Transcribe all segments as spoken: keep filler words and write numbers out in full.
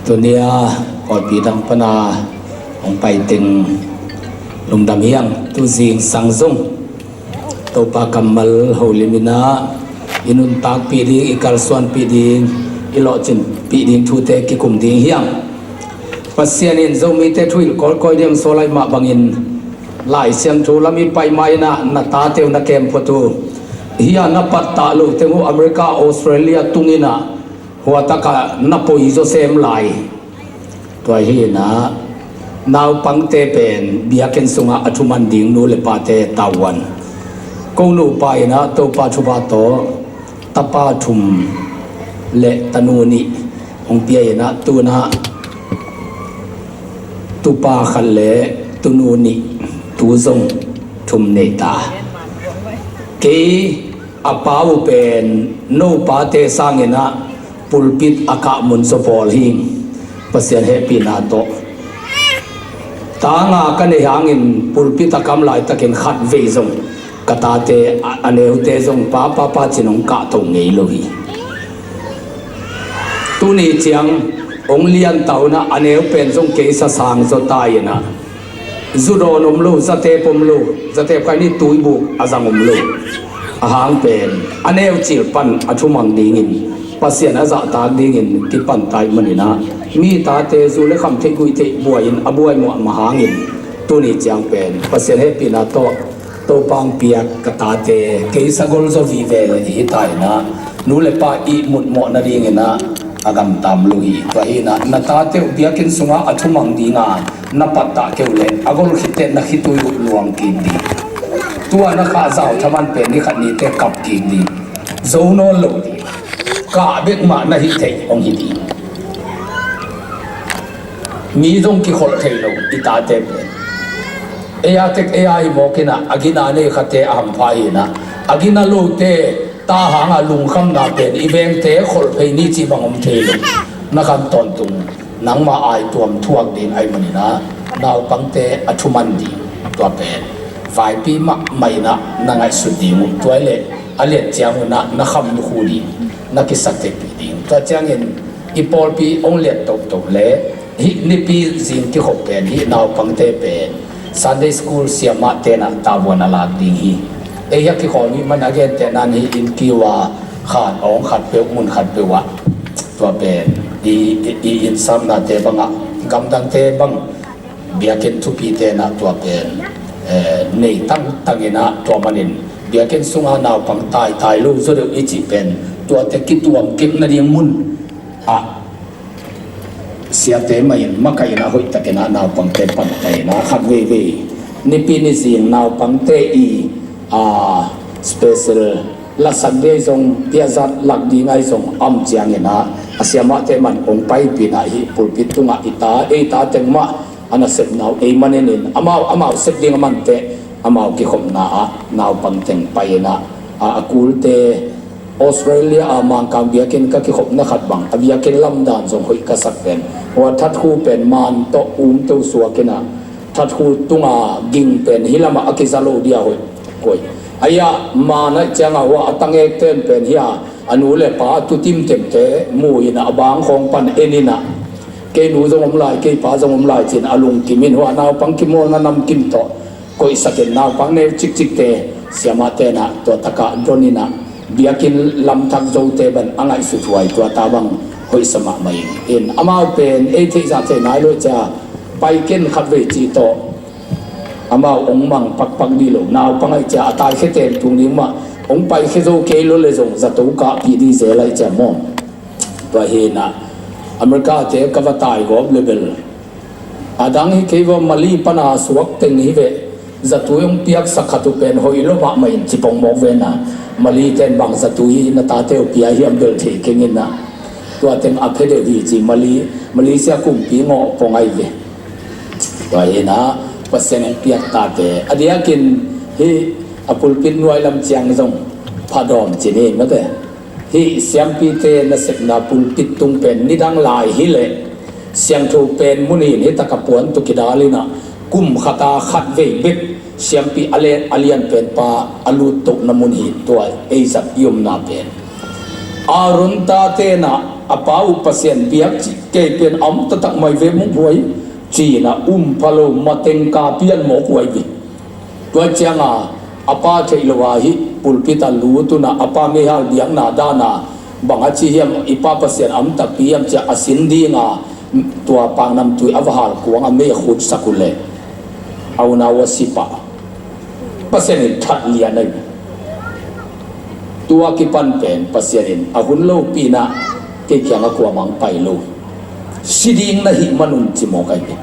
Tunia kawlpi dang pana hong pai teng lungdam hiang. Tu zingsang zong Topa kammal holim inah i nuntakpih ding, i kalsuanpih ding, i lawhcinpih ding thute kikum ding hiang. Pasian in Zomite thuhilh kawikawi diam sawlai mah bangin Lai Siangtho lam i pai ma inah na tate uh na kemphuat uh, hia na pattah loh teng uh America, Australia tung inah huatakah na poi zaw sem lai. Tua hi inah naupangte pen biakinn sungah a thuman ding nu le pate tavuan. Ko nupa inah Topa thupha tawh tapa thum le tanu nih hong pia inah tunah tupa khat le tunu nih, tu zong thum nei ta. Kei a pa uh pen no pate sang inah pulpit a kah mun zaw pawl hing. Pasian hehpihna tawh ta nga ka nei hangin pulpit a kam laitakin khat vei zong ka tate a, a neute zong pa, pa, pa cin hong kahto ngei lo hi. Tuni ciang hong lian ta unah a neu pen zong kei sa sang zaw ta inah zu dawn om lo, zatep om lo, zatep khaini tuibuk a zang om lo. A hang pen a neu cil pan a thumang dingin Pasian a zahtak dingin kipan ta ih maninah mi tate zu le kham theih guih theih buai-in a buai muahmah hangin tuni ciang pen Pasian hehpihna tawh Topa hong piak ka tate kei sagol zaw vive hi ta inah nu le pa ihmut mawh nadinginah a gamtam lo hi. Tua hi inah na tate uh biakinn sungah a thumang dinga na pattah kei uh leh a gol khitteh na khitui uh luang kik ding. Tua na khah zau thaman pen ni khat nite kap kik ding. Zo nawn lo ding. Kah bek mah na hih theih hong hi ding. Mi zong kikholh thei lo i tate pen. Ei a tek ei a hi mawk inah a gina nei khate a hampha hi inah a gina lote ta hanga lungkhamna pen i vengte kholh phei ni cih bang om thei lo. Na khan tawntung nangmah aituam thuak ding ahi maninah naupangte a thuman ding. Tua pen vaipi mahmah inah na ngaihsut ding uh. Tua hi leh a liat ciang unah na kham lukhu ding, na kisaktekpih ding. Tua ciangin i pawlpi hong liat tohtoh le hih nipi zing kikhop pen hih naupangte pen Sunday school siamah tenah tavuan a lak ding hi. Ei hia kikhawm hih man a gentehnan hih inn kiu a khan awng khat peuh mun khat peuh ah tua pen i, i, i innsaknate bangah gamdangte bang biakinn thupi tenah tua pen eh, nei tangtang inah tua manin biakinn sunga naupang taitai lo zaw deuh i cih pen tuate kituam kip nading mun ah siate mah in makaih inah hoihtakinah naupangte pantai inah khat veivei nipi nizing naupangte i a special lasak ding ahi zong piahzat lak ding ahi zong a om cianginah a siamahte man hong paipih inah hih pulpit tungah i ta ei ta teng mah a nasepna uh ei manin in amau amau sep ding a manteh amau kikhopna ah naupang teng pai inah a, a kulte Australia a Mangkang biakinn ka kikhopna khat bang a biakinn lamdan zong hoih ka sak pen hua thatkhu pen man tawh umto suak inah thatkhu tunga ging pen hih lamah a kiza lo dia hoih koih. Aia man aih cianga hua a tangek ten pen hia a nu le pa a tutimtemte mu inah a bang khawng pan en inah kei nu zong om lai kei pa zong om lai cin a lungkim in hua naupang kimawlna namkim tawh koihsakin naupang neu cikcikte siamah tenah tua takah don inah biakinn lamthak zote ban a ngaihsut huai tua ta bang hoihsa mahmah in amau pen ei theihzah thei nai lo cia paiken khat vei cih tawh amau hong mang pakpak dih lo naupang aih cia a taikhia ten tung ding mah hong paikhia zo kei lo le zong zato kahpih dih zel aih cia maw? Tua hi inah America te ka va tai gawp le bel a dang hi kei va Mali pana suak teng hi ve. Zatui hong piaksak khat uh pen hoih lo mahmah in cipong mawk ve na Mali ten bang zatui na tate uh pia hiam bel thei keng inah tua teng a phe deuh hi ci Mali Malaysia kumpi ngawh pong ahi ve. Tua hi inah Pasian hong piak tate a diakin hih a pulpit nuai lam ciang zong phadawm cin hi mate. Hih siampite nasepna pulpit tung pen nidang lai hileh siangtho pen mun in hitakah puan tuk kidal inah kum khata khat vei bek siampi a lian, a lian pen pa a lut tohna mun hi tua ei zat i omna pen. Aaron tate na a pa uh Pasian biak cih kei pen a om taktak mai ve munghuai, ci-in a um pha lo mateng ka pian mawk huai ve. Tua cianga a pa theih lo a hih pulpit a lut un a, a pa meihal biakna dan a bang a ci hiam, i Pa Pasian a om takpi hiam ci-a a sin ding a, tua paknamtui a va hal kuang a mei a khutsak uh leh a unau a si pah. Pasian in that lian ahi. Tua kipan pen Pasian in a hun lopina kei kiangah kuamah pai lo. Si ding na hih man un ci mawk ahi.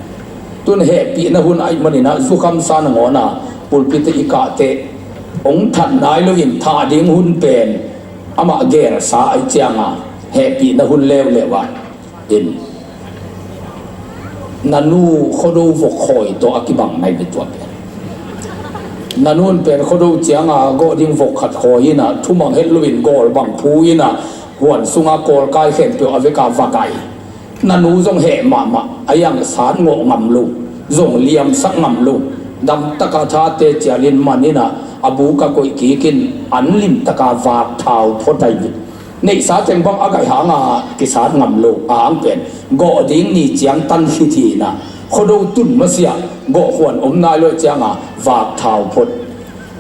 Tun hehpihna hun ahih manin a zukhamsa nangawn a pulpit i kah teh hong that nai loin thah ding hun pen amah gelsa ahih cianga hehpihna hun leuleu ah in na nu Khuado vok khawi tawh a kibang nai ve tua pen. Na nu in pen Khuado cianga gawh ding vok khat khawi in a, thumang het loin gawl bang phu in a, huan sunga kawlkai khempeuh a veka va gai. Na nu zong heh mahmah, a iang sat ngawh ngam lo, zong liamsak ngam lo. Damtaka thate cialin man in a, a buk a koih kik in an limtaka vak thau phot ahi ve. Neihsa teng bang a gaih hanga kisat ngam lo a hang pen gawh ding ni ciang tan khit hi in a, Khuado tun masiah gawh khuan om nai lo cianga vak thau phot.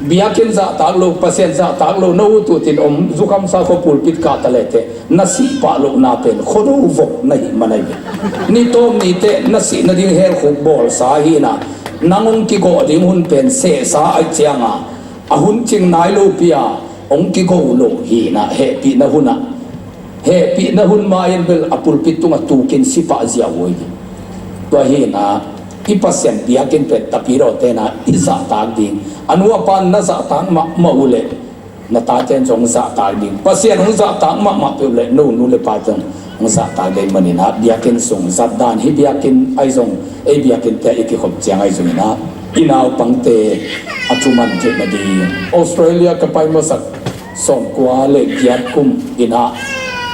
Biakinn zahtak lo, Pasian zahtak lo, na ut utin om, zukhamsa khua pulpit kah ta leh teh na sih pah lohna pen Khuado vok na hih man ahi ve. Ni tawm ni teh na sih nading helkhuk bawlsa hi in a, nang hong kigawh ding hun pen sehsa ahih cianga a hun cing nai lopi a hong kigo lo hi in a, hehpihna hun ah, hehpihna hun ma-in bel a pulpit tungah tukin si pah ziau uh hi. Tua hi in a, i Pasian biakinn pen tapidaw ten a i zahtak ding. A nu a pa na zahtak mahmah uh leh na taten zong zahtak ding. Pasian hong zahtak mahmah peuh leh no nu le pa zong hong zahtak ding manin a, biakinn sung zat dan hi. Biakinn ahi zong, ei biakinn te i kikhop ciang ahi zongin a, i naupangte a thuman theih nading. Australia ka pai masak sawmkua le giat kum in a,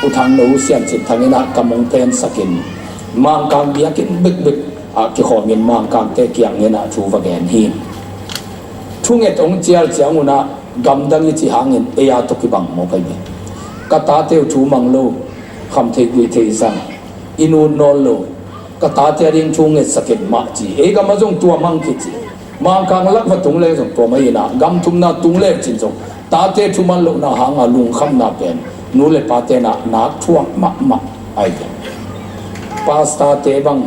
U Thang no Sian Cin Thang in a ka mong pensakin Mangkang biakinn bekbek a kikhawmin Mangkangte kiang in a thu va gen hi. Thunget hong cial ciang un a, gamdang i cih hangin ei a tawh kibang mawk ahi ve. Ka tate uh thu mang lo, kham thei guih thei zang, i nut nawn lo. Ka tate a ding thu ngetsak in mah ci. Ei gam a zong tua mang kici. Mangkang lak va tung le zong tua mah hi in a, gam thumna tung le cin zong tate thuman lohna hanga lungkhamna pen nu le pate na nak thuak mahmah ahi ve. Pastor te bang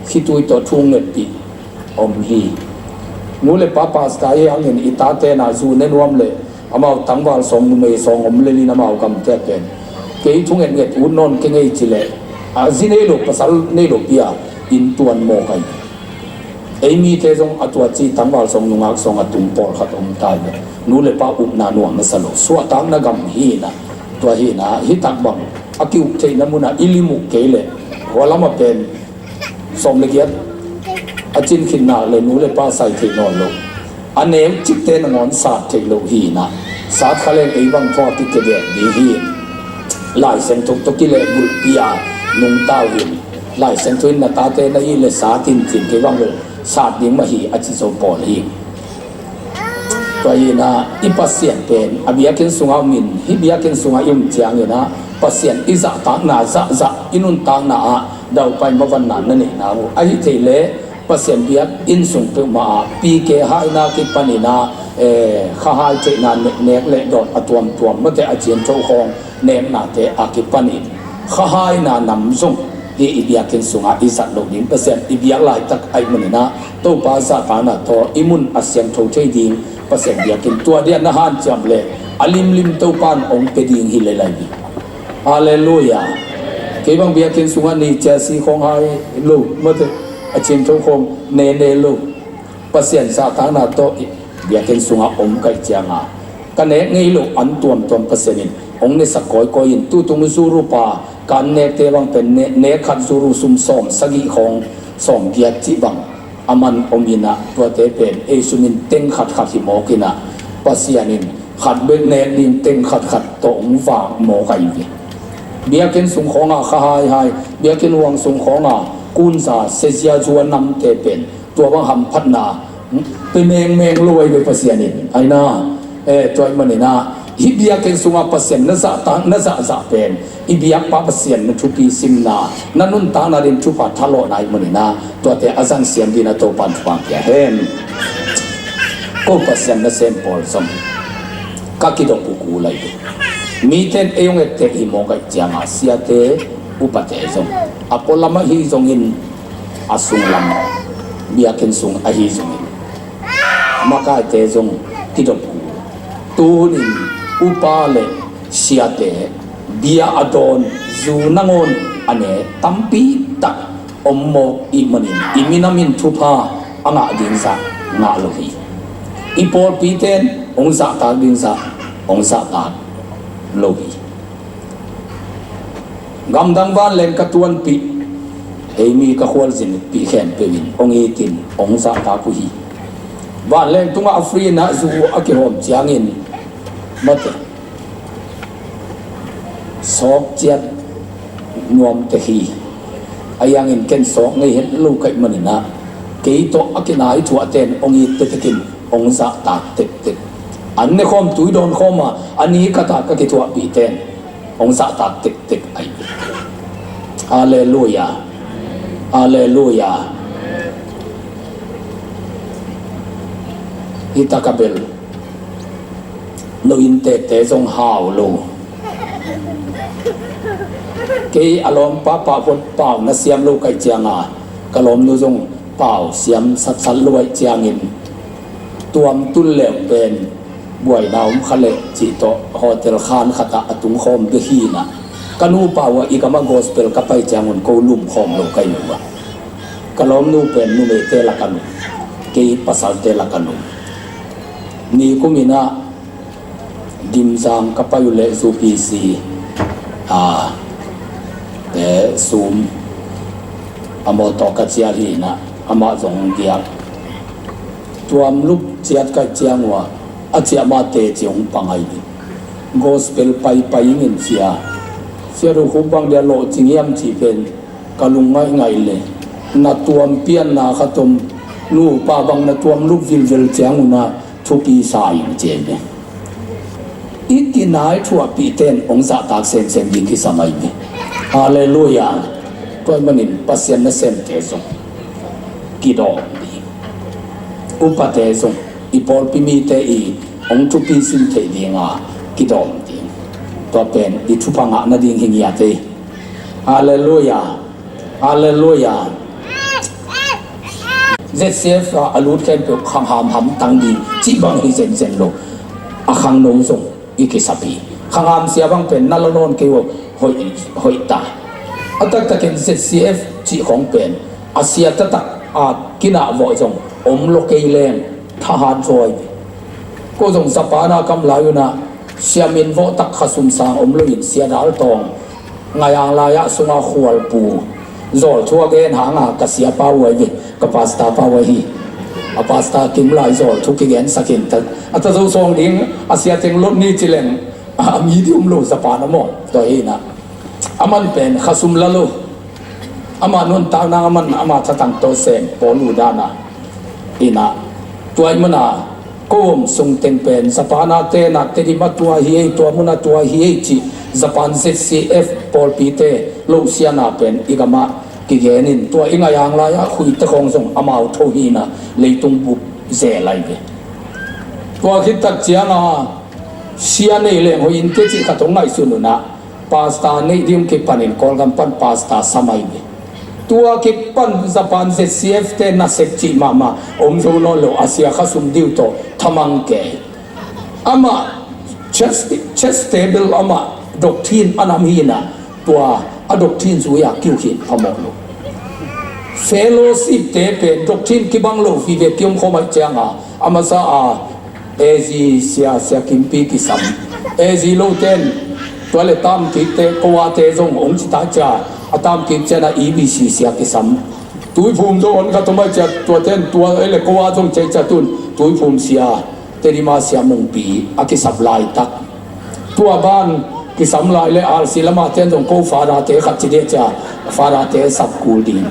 khitui tawh thu ngetpih om hi. Nu le pa pastor hi hangin i tate na zu ne nuam le amau tangval sawng numei sawng om lelin amau gamte pen kei thungetnget ut nawn keng ei ci leh a zi nei lo pasal nei lo pi a inn tuan mawk ahi. Ei mite zong a tua ci tangval sawng nungak sawng a tung pawlkhat om ta hi. Nu le pa upna nuam nasa lo, suahtakna gam hi in a, tua hi in a, hi tak bang a ki-up theihna munah i lim uh kei leh hua lamah pen sawm le giat a cin khit nak le nu le pa sai theih nawn lo. A neu cikte nangawn sat theih loh hi in a, sat kha leng ei bang thaw a kikebek ding hi. Lai Siangtho tawh kilehbulhpih a nungta uh hi. Lai Siangtho in na tate na it le sat in cin, kei bang lo sat ding mah hi a ci zo pawl hi. Tua hi in a, i Pasian pen a biakinn sungah om in, hih biakinn sungah i om ciangin a, Pasian i zahtakna zahzah, i nuntakna ah daupai mavanna na neihna uh ahi thei leh Pasian biakinn sung peuhmah ah P K haina kipanin a, eh, kha hai theihna nek, nek le dawn a tuamtuam, mate a ciangtho khawng neknate a kipanin kha haina nam zong hih i biakinn sungah i zat loh ding, Pasian i biak laitak ahih manin a, Topa zahtakna tawh i mun a siangtho thei ding Pasian biakinn, tua dia na hanciam le a limlim Topa in hong pia ding hi lel ahi. Halleluiah. Kei bang biakinn sungah ni ciasi khawng hai lo, mate a ciangtho khawng nene lo. Pasian zahtakna tawh i biakinn sungah om ka hih cianga ka nek ngei loh an tuamtuam Pasian in hong nesak kawikawi in, tutung zuru pa ka an nekte bang pen ne, nek khat zuru sum sawm sagih khawng, sawm giat cih bang a man om in a, tuate pen ei sum in teng khatkhat hi mawk in a, Pasian in khat bek nek ding teng khatkhat tawh hong vak mawk ahi ve. Biakinn sung khawnga kha haihai, biakinn huang sung khawnga kunza sezia zua namte pen tua bang hamphatna pe mengmeng lo ahi ve Pasian in. Aina, eh, tua ahih manin a, Hih biakinn sungah Pasian na zahtak, na zahzah pen i biakpa Pasian na thupi simna, na nuntakna ding thupha thalawhna ahih manin ah, tuate a zangsiam dingin ah Topa'n thupha pia hen. Ko Pasian nasem pawl zong ka kidop uh kul ahi hi. Mite in ei hong etteh hi mawk ahih ciangin siate, upate zong, a pualam ahi zongin, a sunglam, biakinn sung ahi zongin, makaite zong kidop uh. Tu hun in upa le siate bia a dawn, zu nangawn a ne tampi tak om mawk ahih manin, i minam in thupha a ngah ding zah ngah lo hi. I pawlpite in hong zahtak ding zah hong zahtak lo hi. Gamdang vanleng ka tuanpih, ei mi ka khualzinpih khempeuh in hong it in hong zahtak uh hi. Vanleng tungah a free in ah zu a kihawm ciangin, mate, sawk ciat nuam tek hi. Ahi hangin ken sawk ngei het lo ka hih manin ah, kei tawh a kinai thuahte in hong it tektek in hong zahtak tektek. An ne khawm, tui dawn khawm a, a ni khat ah ka kithuahpihte in hong zahtak tektek ahi hi. Halleluiah. Halleluiah. Hi tak a bel, no innteekte zong hau lo. Kei a lawmpa pau, pau na siam lo ka hih ciangin, ka lawmnu zong pau siam satsat lo ahih ciangin, tuam tul leh pen buaina om kha leh cih tawh hotel khan khat ah a tungkhawm bek hi in ah, ka nupa uh ah i gamah gospel ka pai ciangun ko lumkhawm lo ka hi uh ah, ka lawmnu pen numeite lakah lum, kei pasalte lakah lum. Nikum in ah Gimzang ka pai uh leh zu P C, a, te sum a mawtaw ka cial hi in ah, amah zong hong giak. Tuam lup ciat ka hih ciang uh ah, a ciah mah teci hong pang ahi hi. Gospel paipai ing in sia, sia, ru khup bang dia lawhcing hiam cih pen ka lung ngaihngaih leh, na tuam pianna khat om, nupa bang na tuam lup vilvel ciang un ah thupi sa ing ci hi. I kinai thuahpihte in hong zahtak semsem ding kisam ahi hi. Halleluiah. Tua ahih manin Pasian nasemte zong kidawm ding, upate zong, i pawlpi mite i hong thupi sim theih ding a kidawm ding, tua pen i thupha ngah nading hi ngiat hi. Halleluiah. Halleluiah. Z C F a, a lut khempeuh khangham hamtang ding cih bang hi zenzen lo. A khangno zong i kisap hi. Khangham sia bang pen na la nawn kei uh, hoih, hoih ta. A taktakin Z C F cih khawng pen a sia taktak a kinah vawh zong om lo kei leng thahat zaw hi. Ko zong Japan a ka om lai un ah, sia min vawh tak khasum sang om loin sia dal tawng, Ngaiang lai-ah sungah khualpu zawlthu a gen hanga ka siapa uh ahi ve, ka pasta pa uh ahi. A pasta kim lai zawlthu kigensak in, a ta zo sawng ding a sia teng lot ni ci leng, a mi ding um lo Japan a maw. Tua hi in ah, a man pen khasum la lo. Ama nuntakna a man ama thatang tawh sem pawl uh dan a in ah, tua ahih manin ko om sung teng pen Japan a ten ah Tedim a tua hi ei, tua mun a tua hi ei cih Japan Z C F pawlpite lohsiatna pen i gamah kigen in, tua i ngaiang lai-ah khuite khawng zong amau tho hi in ah leitung bup zel ahi ve. Tua khit tak ciangin sia nei leng hoih in teh cih khat hong ngaihsun un ah, pasta neih ding kipanin Kawlgam pan pasta sam ahi ve. Tua kipan Japan Z C F te nasep cih mahmah om zo nawn lo, a sia khasum diu tawh thamang kei. Amah church, church table amah doctrine a nam hi in ah, tua a doctrine zui-a kiu khin phamawh lo. Fellowship te pen doctrine kibang lo vive kiom khawm ahih ciangin, a masa a A G sia, Sia Kimpi kisam. A G lo ten, tua le tamkik te, kowa te zong hong ci ta cia, a tamkik ciangin E B C sia kisam. Tuiphum zong hong ka tum ahih ciang, tua ten, tua le kowa zong ci ahih ciang tun, Tuiphum sia, Tedim a sia Mungpi a kisap laitak. Tua ban kisam lai le R C lamah ten zong ko Father te khat ci dih cia, Father te sap kul ding.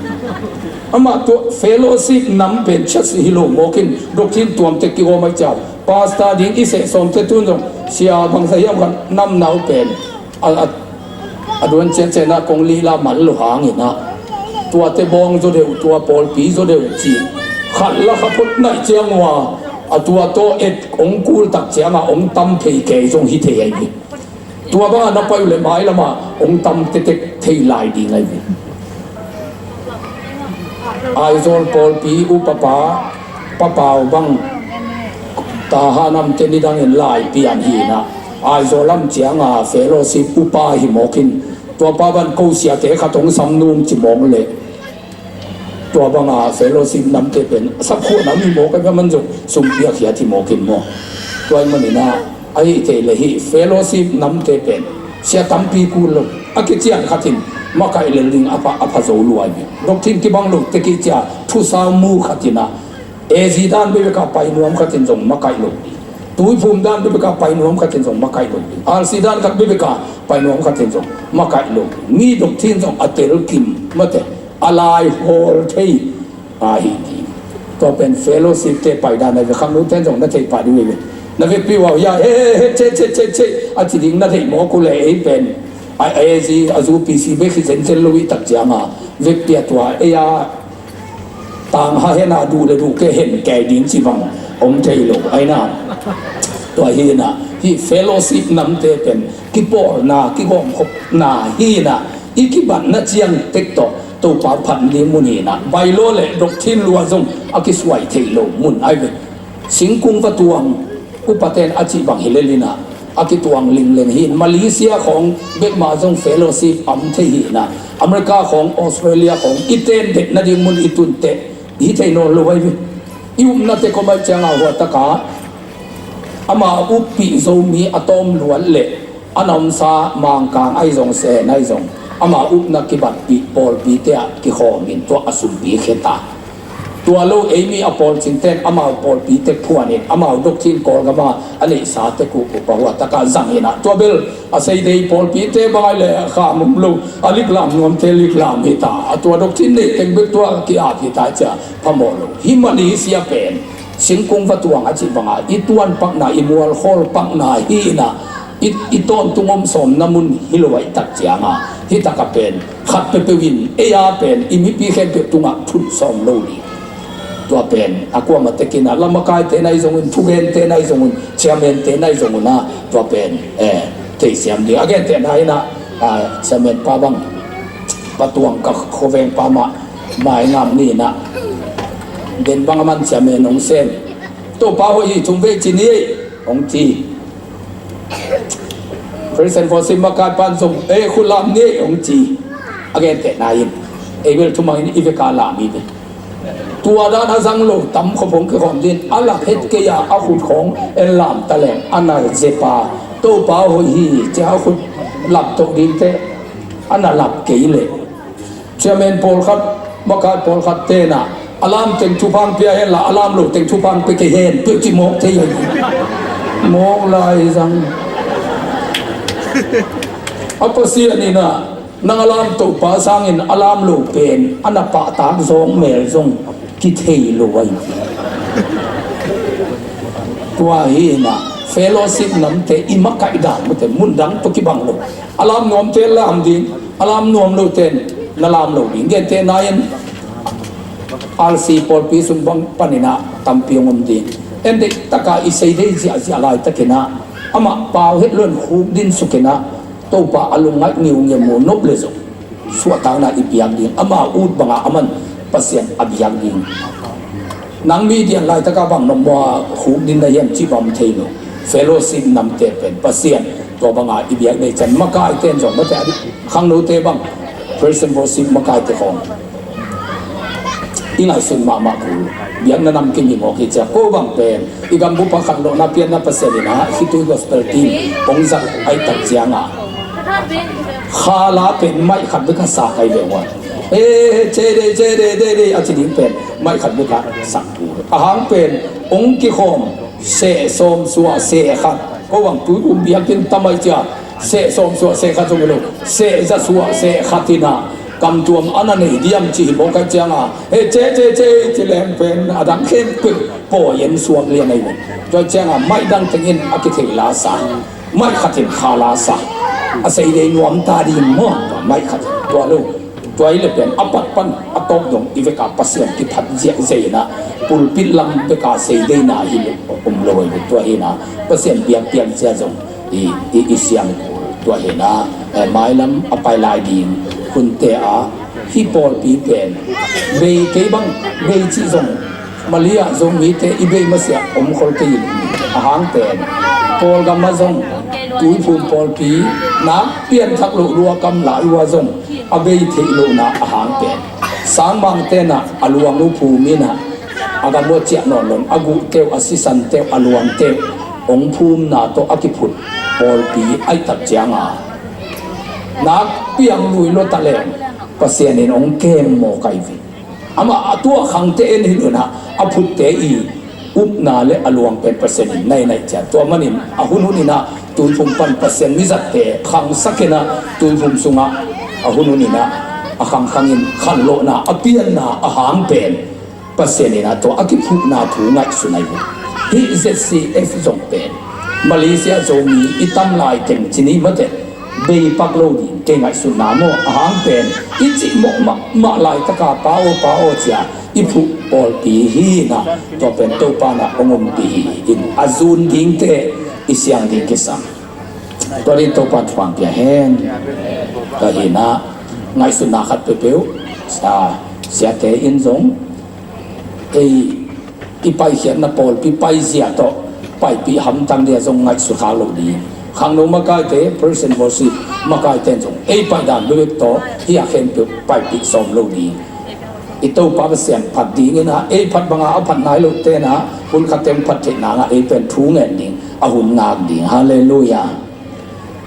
Amah tua fellowship nam pen church hi lo mawk in, doctrine tuamte kigawm ahih ciang, Pastor ding i seh sawmte tun zong sia bangza hiam khat namnau pen a, a, a duan ciancian ah kong lihla man lo hangin ah, tuate bawng zaw deuh, tua pawlpi zaw deuh ci khat la kha phot naih ciang uh a, a tua tawh et hong kul tak ciangah hong tam phei kei zong hi thei ahi hi. Tua bangah na pai uh leh mailamah hong tam tektek thei lai ding ahi hi. Aizawl pawlpi upapa, papau bang taha namte nidangin lai pian hi inah, Aizawl lam cianga fellowship upa hi mawkin, tuapa ban ko siate khat hong sam nung ci mawk leh, tua banga fellowship namte pen sapkhuahna mi mawk a man zong sumpiak hiat hi mawkin maw? Tua ih maninah ahi thei le hih fellowship namte pen sia tampi kul lo, a kician khatin makaih lel ding a pha, a pha zo luai mi. Doctrine kibang lo tekih cia thusau mu khatinah, A Z dan bebeka pai nuam khatin zong makaih lo ding. Tuiphum dan bebeka pai nuam khatin zong makaih lo ding. R C dan khat bebeka pai nuam khatin zong makaih lo ding. Mi doctrine zong a telkim mate, a lai hawl thei ahi ding. Tua pen fellowship te paidan a ve khangno ten zong na theih pah ding ve. Na vekpi uh a uh hia, he he he, che che che che, a ci ding na theih mawk uh leh ei pen a, a zi a zu P C bek hi zenzen lo ih tak cianga vekpi a tua ei a tang ha hena duh le duh ke hen kei ding ci bang om thei lo aina. Tua hinah hih fellowship namte pen kipawlna kigawmkhopna hinah, i kibatna ciang tek tawh Topa phat ding mun hinah, bailo le doctrine lua zong a kisuai thei lo mun ai ve. Singkung va tuang upaten a cih bang hi lelinah a kituang lingleng hi. Malaysia khawng bekmah zong fellowship am thei hinah, America khawng, Australia khawng i ten det nading mun i tunteh hi thei nawn lo ai ve. I upnate khuamaih cianga huataka ama uppih Zomi a tawm luat leh a na omsa Mangkang ahi zong, Sen ahi zong, ama upna kibatpih pawlpite ah kikhawmin tua a sumpi kheta. Tua lo eimi a pawlcingten amau pawlpite phuanin amau doctrine Kawlgama a neihsate kuhkuh pahuataka zang hinah, tua bel a seidei pawlpite bangai le kham om lo, a liklam nuamte liklam hita, a tua doctrine neih teng bek tua ki-ap hita cia phamawh lo. Hih Malaysia pen singkung va tuang a cih banga i tuan pakna, i mualkhawl pakna hinah, i, i tawntung om sawmna mun hi lo ahih tak cianga hih taka pen khat peuhpeuh in ei a pen i mipi khempeuh tungah phun sawm lo ding. Tua pen a kuamah tekinah lamakaite nai zongun, thugente nai zongun, chairmente nai zongunah tua pen eh, theisiam ding. A gentehna hinah, ah, chairman pa bang, Pa Tuang ka khuaveng pa mah maingam ninah den bang a man chairman hong sem. Topa hoih hi thum vei ci ni ei hong ci. Praise and worship makai pan zong ei khut lam ni ei hong ci. A gentehna in ei bel thumangin i veka lam hi ve. Tua dan a zang lo tam khop hong kikhawm din a lak het kei a, a khut khawng en lam taleng a na zepa Topa hoih hi cia a khut lap toh dingte a na lap kei leh chairman pawlkhat, makai pawlkhat tenah a lam teng thupha pia henla a lam lo teng thupha pia kei hen peuh ci mawk thei hi. Mawk lai zang. A Pasian inah nang a lam topa sangin a lam lo pen a na pahtak zawng mel zong kithei lo ahi. Tua hinah fellowship namte i makaih dan mate mun dang tawh kibang lo. A lam nuamte lam ding, a lam nuam loten na lam lo ding. Gentehna in R C pawlpi sung bang paninah tampi hong om ding. En deih taka i sei deih ziahziah laitakinah amah pau het loin khuk din sukinah Topa a lungngaih ngiungeu mu nop le zong suahtakna i biak ding, ama ut banga aman Pasian a biak ding. Nang mi dian laitaka bang nopmaw a khuk din na hiam cih bang thei lo. Fellowship namte pen Pasian tua banga i biak nei cian makaite in zong mate a dih khangnote bang praise and worship makaite khawng i ngaihsun mahmah kul. Biakna nam kim hi mawk hi cia ko bang pen i gambupa khat lawhna pianna Pasian inah khitui gospel team hong zat ahi tak cianga khala pen maih khat bek a sa kai ve ua. E, che de, che de, de, de a ci ding pen maih khat bek a sak kul. A hang pen hong kikhawm seh sawm suah seh khat, ko bang tui um biakinn tam ahi cia seh sawm suah seh khat zong hi lo, seh za suah seh khat inah Kamtuam a na nei diam ci hi mawk a cianga, he ce ce ce ci leng pen a dang khempeuh pawi en suak lian ahi ve. Tua cianga maih dang tengin a kithei lasa, maih khatin kha lasa, a seidei nuam ta ding maw? Tua maih khatin tua lo. Tua hi le pen a pat pan a tawp dong i veka Pasian kiphat ziahziah inah pulpit lam beka seideina hi lo, um lo ahi ve. Tua hinah Pasian biakpiak zia zong i, i, i siang tua hinah, eh, mailam a pai lai ding hunte ah hih pawlpi pen bei kei bang, bei cih zong Malaysia zong mite i bei masiah om khol kei in, a hang pen Kawlgam ah zong Tuiphum pawlpi nak pianthak loh lua kam lai uh ah zong a bei theih lohna a hang pen sangmang tenah a luang uh phum inah a gam uh a ciah nawn lon a guhteuh, a sisanteuh, a luangteuh hong phumna tawh a kiphut pawlpi aihtak cianga nak piang lui lua taleng Pasian in hong kem mawk ahi ve. Amah a tuah khangte en hi lunah a phutte i upna le a luang pen Pasian in nai naih ciat. Tua manin a hun hun inah Tuiphum pan Pasian mizatte khangsak inah Tuiphum sungah a hun hun inah a khangkhangin khanlawhna a pianna a hang pen Pasian inah tua a kiphuhna thu ngaihsun ahi ve. Hih Z C F zong pen Malaysia Zomi i tam lai teng ci ni mate, bei pak lo ding kei ngaihsutna maw? A hang pen i cih mawh mahmah laitaka pa aw, pa aw cia i phuh pawlpi hi inah tua pen Topa na hong ompih hi in a zun dingte i siang ding kisam. Tua ding Topa thupha pia hen. Tua hinah ngaihsutna khat peuhpeuh a siate in zong ei i paikhiatna pawlpi paizia tawh paipih hamtang dia zong ngaihsut khak lo ding. Khangno makaite, praise and worship makaite in zong ei paihdan bebek tawh hih a khempeuh paipih sawm lo ding. I Topa Pasian phat dingin ah ei phat banga a phat nai loh tenah hun khatte hong phat theih nangah ei pen thu ngen ding, a hun ngak ding. Halleluiah.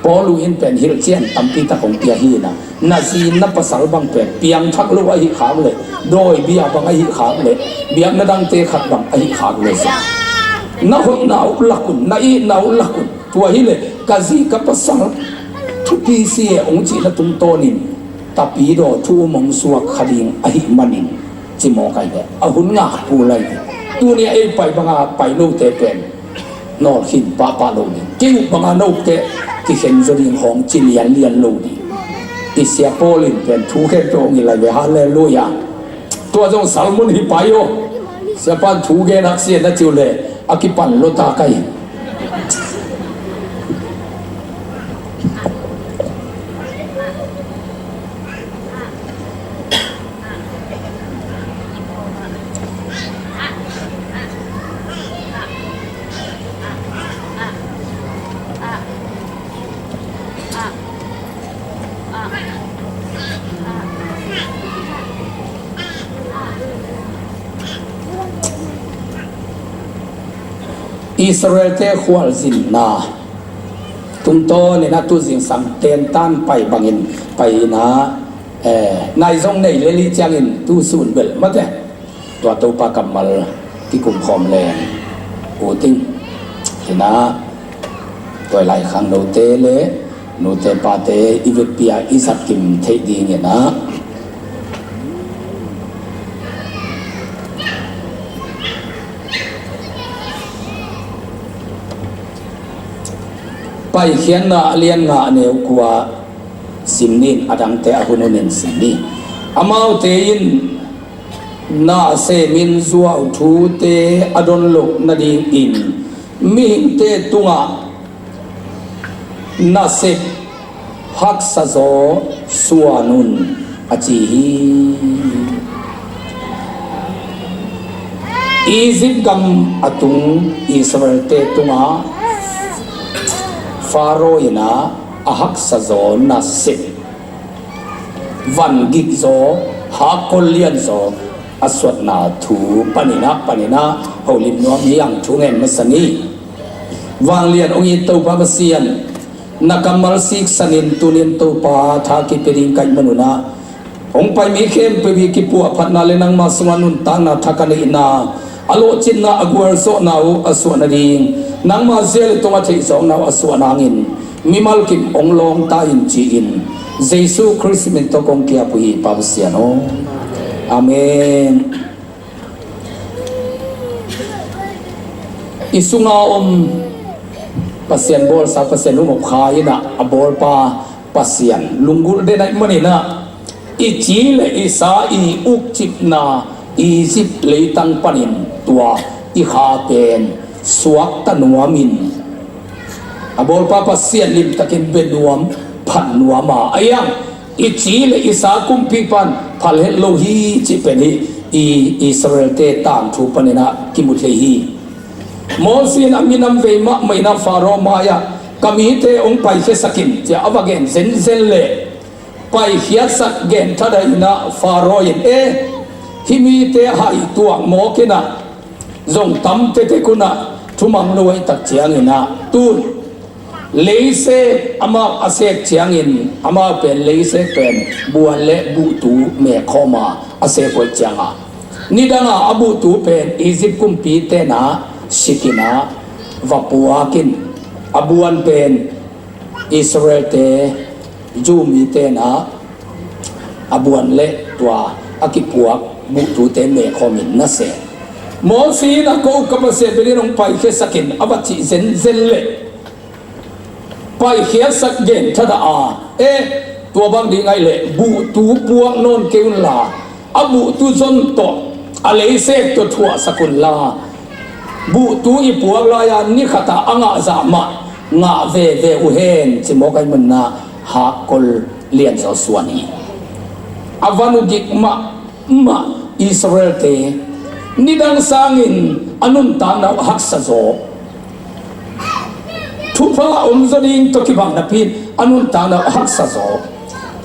Paul uh in pen hilhcian tampi tak hong pia hi inah na zi na pasal bang pen piangthak lo ahi khak leh, dawi bia bang ahi khak leh, biakna dangte khat bang ahi khak leh zong na hoihna uh lak un, na itna uh lak un. Tua hileh ka zi ka pasal thupi si e hong cihna tungtawnin tapidaw thu um hong suak kha ding ahih manin ci mawk ahi ve. A hun ngak pul ahi ve. Tuni a ei pai banga pai lote pen nawlkhin pahpah lo ding. Kei up banga na upte kikhen zaw ding hong ci lianlian lo ding. I sia Paul in pen thu khen tawh hong i lai ve. Halleluiah. Tua zong sermon hi pai aw. Siapan thu gen hak sia na ciu le a kipan lo ta kai. Israel-te khualzinna tungtawnin a tu zingsang tentan pai bangin pai inah, eh, nai zong nei lel ih ciangin tu sun belh mate. Tua Topa kammal kikum khawm leng uh ting. Hinah tua i lai khangnote le nute pate i vekpi-a i zat kim theih dingin ah Paikhiatna a lian nga a neu kua sim nin, a dangte a hun hunin sim ni. Amaute in na semin zuau thute a don loh nadingin mihingte tungah nasep haksa zaw suan un a ci hi. Egypt gam a tung Israelte tungah Pharaoh in ah a haksa zaw nasep vangik zaw, hakkol lian zaw a suatna thu panin ah, panin ah holim nuam hi ang, thu ngen masa ni. Vanglian hong it Topa Pasian, na kammal siksanin tunin Topa tha kipia ding ka hih manun ah hong pai mi khempeuh i kipuahphatna le nangma sungah nuntakna thak a neihna, a lawhcinna, a gualzawhna uh a suah nading, nangma zia le tong a theihzawkna uh a suah nangin mimal kim hong lawngta in ci-in Jesu Khrist min tawh kong kiap uh hi, Pa Pasian aw. Amen. I sunga om Pasian bawlsa, Pasian hum op Kha in ah, a bawlpa Pasian lunggulh den ahih manin ah, i ci le i sa, i ukcipna Egypt leitang panin tua i kha pen suakta nuamin, a bawlpa Pasian limtakin bia nuam, phat nuam a, a iang i ci le i sa kumpipa'n phal het lo hi cih pen hi, i Israel-te tangthu panin ah kimu thei hi. Moses in a minam vei mahmah in ah Faro mai-ah, "Ka mite hong paikhiasak in," ci-a a va gen zenzen leh, paikhiatsak genthat a in ah Faro in, "E, hih mite hai tuak mawk in ah, zong tam tektek un ah, thumang lo ahih tak ciangin ah, tun leiseek amau a seek ciangin, amau pen leiseek pen buan le buhtu meek khawm a, a seek uh ahih ciangin, nidang a a buhtu pen Egypt kumpite'n ah sik in ah va puak in, a buan pen Israel-te, Jew mite'n ah a buan le tua a kipuak buhtute meek khawm in na seek." Moses in ah, "Ko ka Pasian, bel in hong paikhiasak in," a va cih zenzen leh, paikhiatsak genthat a, "E, tua bang ding ahih leh buhtu puak nawn kei un la, a buhtu zon tawh, a leiseek tawh thuahsak un la, buhtu i puak lai-a ni khat a a ngah zah mah ngah veve uh hen," ci mawk ahih manin ah hakkol lianzaw suan hi. A van uh gik mah mah Israel-te, nidang sangin a nuntakna uh haksa zaw. Thupha om zaw ding tawh kibang napi-in a nuntakna uh haksa zaw.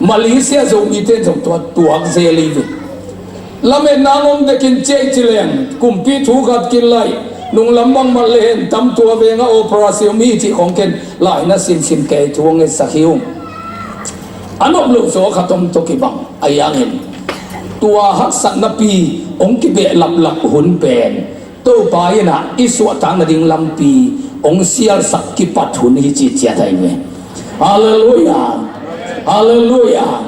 Malaysia Zomite zong tua tuak zel hi ve. Lametna om dek in ciah ci leng, kumpi thu khat kin laih, nunglam bang mat le hen tam, tua veng ah operation om hi cih khawng ken lai na simsim kei, thu hong ngetsak hi ung. A nop loh zaw khat om tawh kibang. Ahi hangin tua haksatnapi hong kibehlap lak hun pen Topa in ah i suahtak nading lampi hong sialsak kipat hun hi cih ciat ahi ve. Halleluiah. Halleluiah.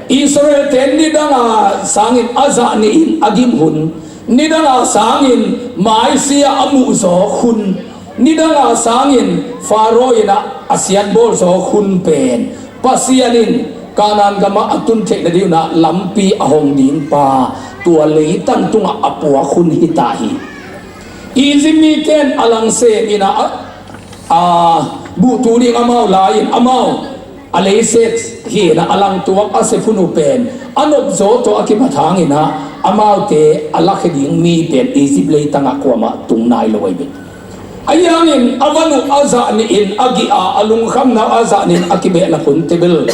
Israel-te nidang a sangin a zah nihin a gim hun, nidang a sangin maisia a muhzawk hun, nidang a sangin Faro in ah a siatbawl zawk hun pen Pasian in Kanaan gamah a tun theih nading un ah lampi a hong dingpa, tua leitang tungah a puak hun hi ta hi. Egypt mite'n a lang sem in ah, a, a buhtu ding amau la-in, amau a leiset hi in ah a langtuak a sep hun uh pen a nopzaw tawh a kimat hangin ah amaute a lakhia ding mi pen Egypt leitangah kuamah tung nai lo ahi ve. Ahi hangin a van uh a zah nihin a gih a, a lungkhamna uh a zah nihin a kibehlap hun tebel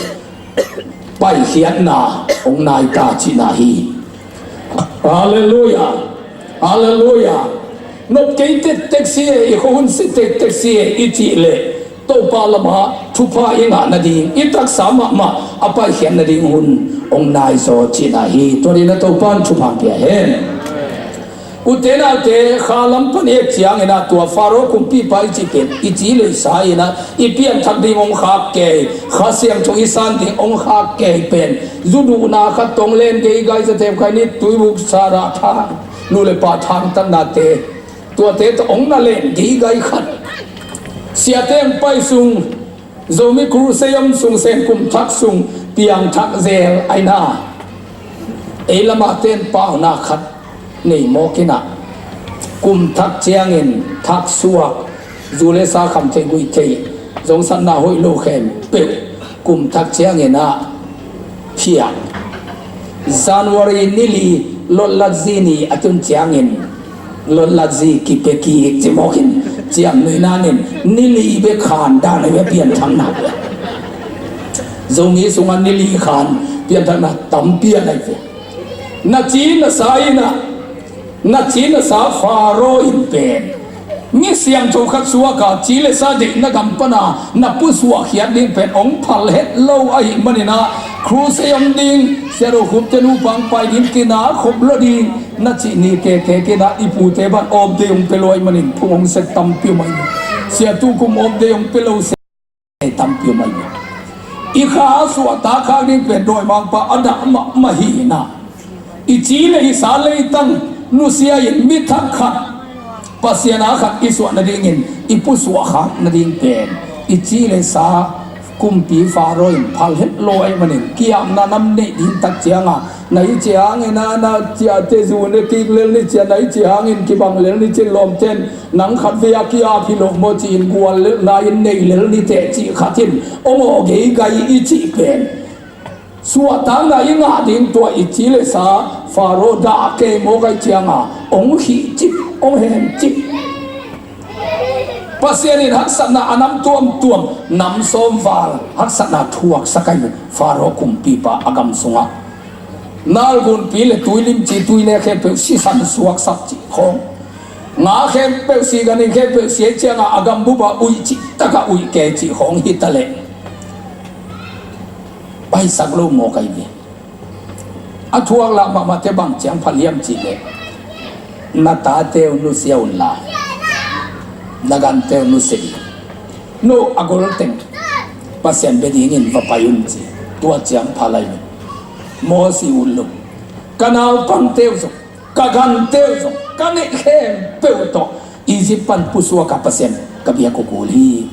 paikhiatna hong nai ta cihna hi. Halleluiah. Halleluiah. Nop kei tektek si e, i khuahun si tektek si e i cih leh Topa lamah thupha i ngah nading, i taksa mahmah a paikhiat nading hun hong nai zaw cihna hi. Tua dingin ah Topa'n thupha hong pia hen. Ute naute, kha lam pan i et ciangin ah tua Faro kumpipa i cih pen i ci le i sa in ah i pianthak ding hong khak kei, Kha Siangtho i san ding hong khak kei pen zu duhna khat tawh hong len geigai, Zatep Khaini, Tuibuk, Sara, thang, nu le pa thangtatnate, tuate tawh hong na len geigai khat. Siate hong pai sung, Zomi Crusade om sung, Sen kum thak sung piangthak zel ahi na. Ei lamah ten pauna khat nei mawk in ah, kum thak ciangin thak suak, zu le sa kham thei guih thei, zongsatna hoih lo khempeuh kum thak ciangin ah phiak. January ni li, lotlat zi ni a tun ciangin lotlat zi kipia kik ci mawk in, ciamnuih nangin ni li bek khan dan ahi ve, pianthakna. Zomi sungah ni li khan pianthakna tampi a nai ve. Na ci na sa in ah, na ci na sa Faro in pen mi siangtho khat suak a, ci le sa deihna gam pan a na pusuahkhiat ding pen hong phal het lo ahih manin ah, Crusade om ding, Sia Do Khup te nupa hong pai ding, kina khop lo ding na cih ni keke kei in ah, i pute bang off day hong pia lo ahih manin phung hong sek tampi om ahi. Sia Tu Kum off day hong pia lo sek tampi om ahi. I kha suahtak khak ding pen dawimangpa a dah mahmah hi na. I ci le i sa leitang nusia in mi thak khat Pasian a khat i suah nadingin i pusuah khak nading pen i ci le sa kumpi Faro in phal het lo ahih manin kiamna nam neih ding tak cianga na i ci hangin a na ciate zu ne kik lel ni cia na i ci hangin kibang lel ni cin lawmten nang khat vei a kiap hi lo maw ci-in gual lel na in nei lel ni teh cih khat in ong aw geigai i cih pen suahtakna i ngah ding tua i ci le sa Faro dah kei mawk aih cianga ong khih cip ong hen cip. Pasian in haksatna a nam tuamtuam nam sawm val haksatna thuaksak aih Faro kumpipa a gam sungah nalgunpi le tuilimci tuine khempeuh sisan suaksak cih khawng nga khempeuh si ganin khempeuh si aih cianga a gambupa uih cih taka uih ke cih khawng hitaleh paisak lo mawk aih ve. A thuak lah mahmahte bang ciang phal hiam cihleh na tate uh nusia unla na gante uh nusia ding no a golteng Pasian bia dingin va pai un ci. Tua ciang phal aih ve. Mosi uh lo ka naupangte uh zong ka gante uh zong ka neih khempeuh tawh Egypt pan pusuaka Pasian ka biak uh kul hi.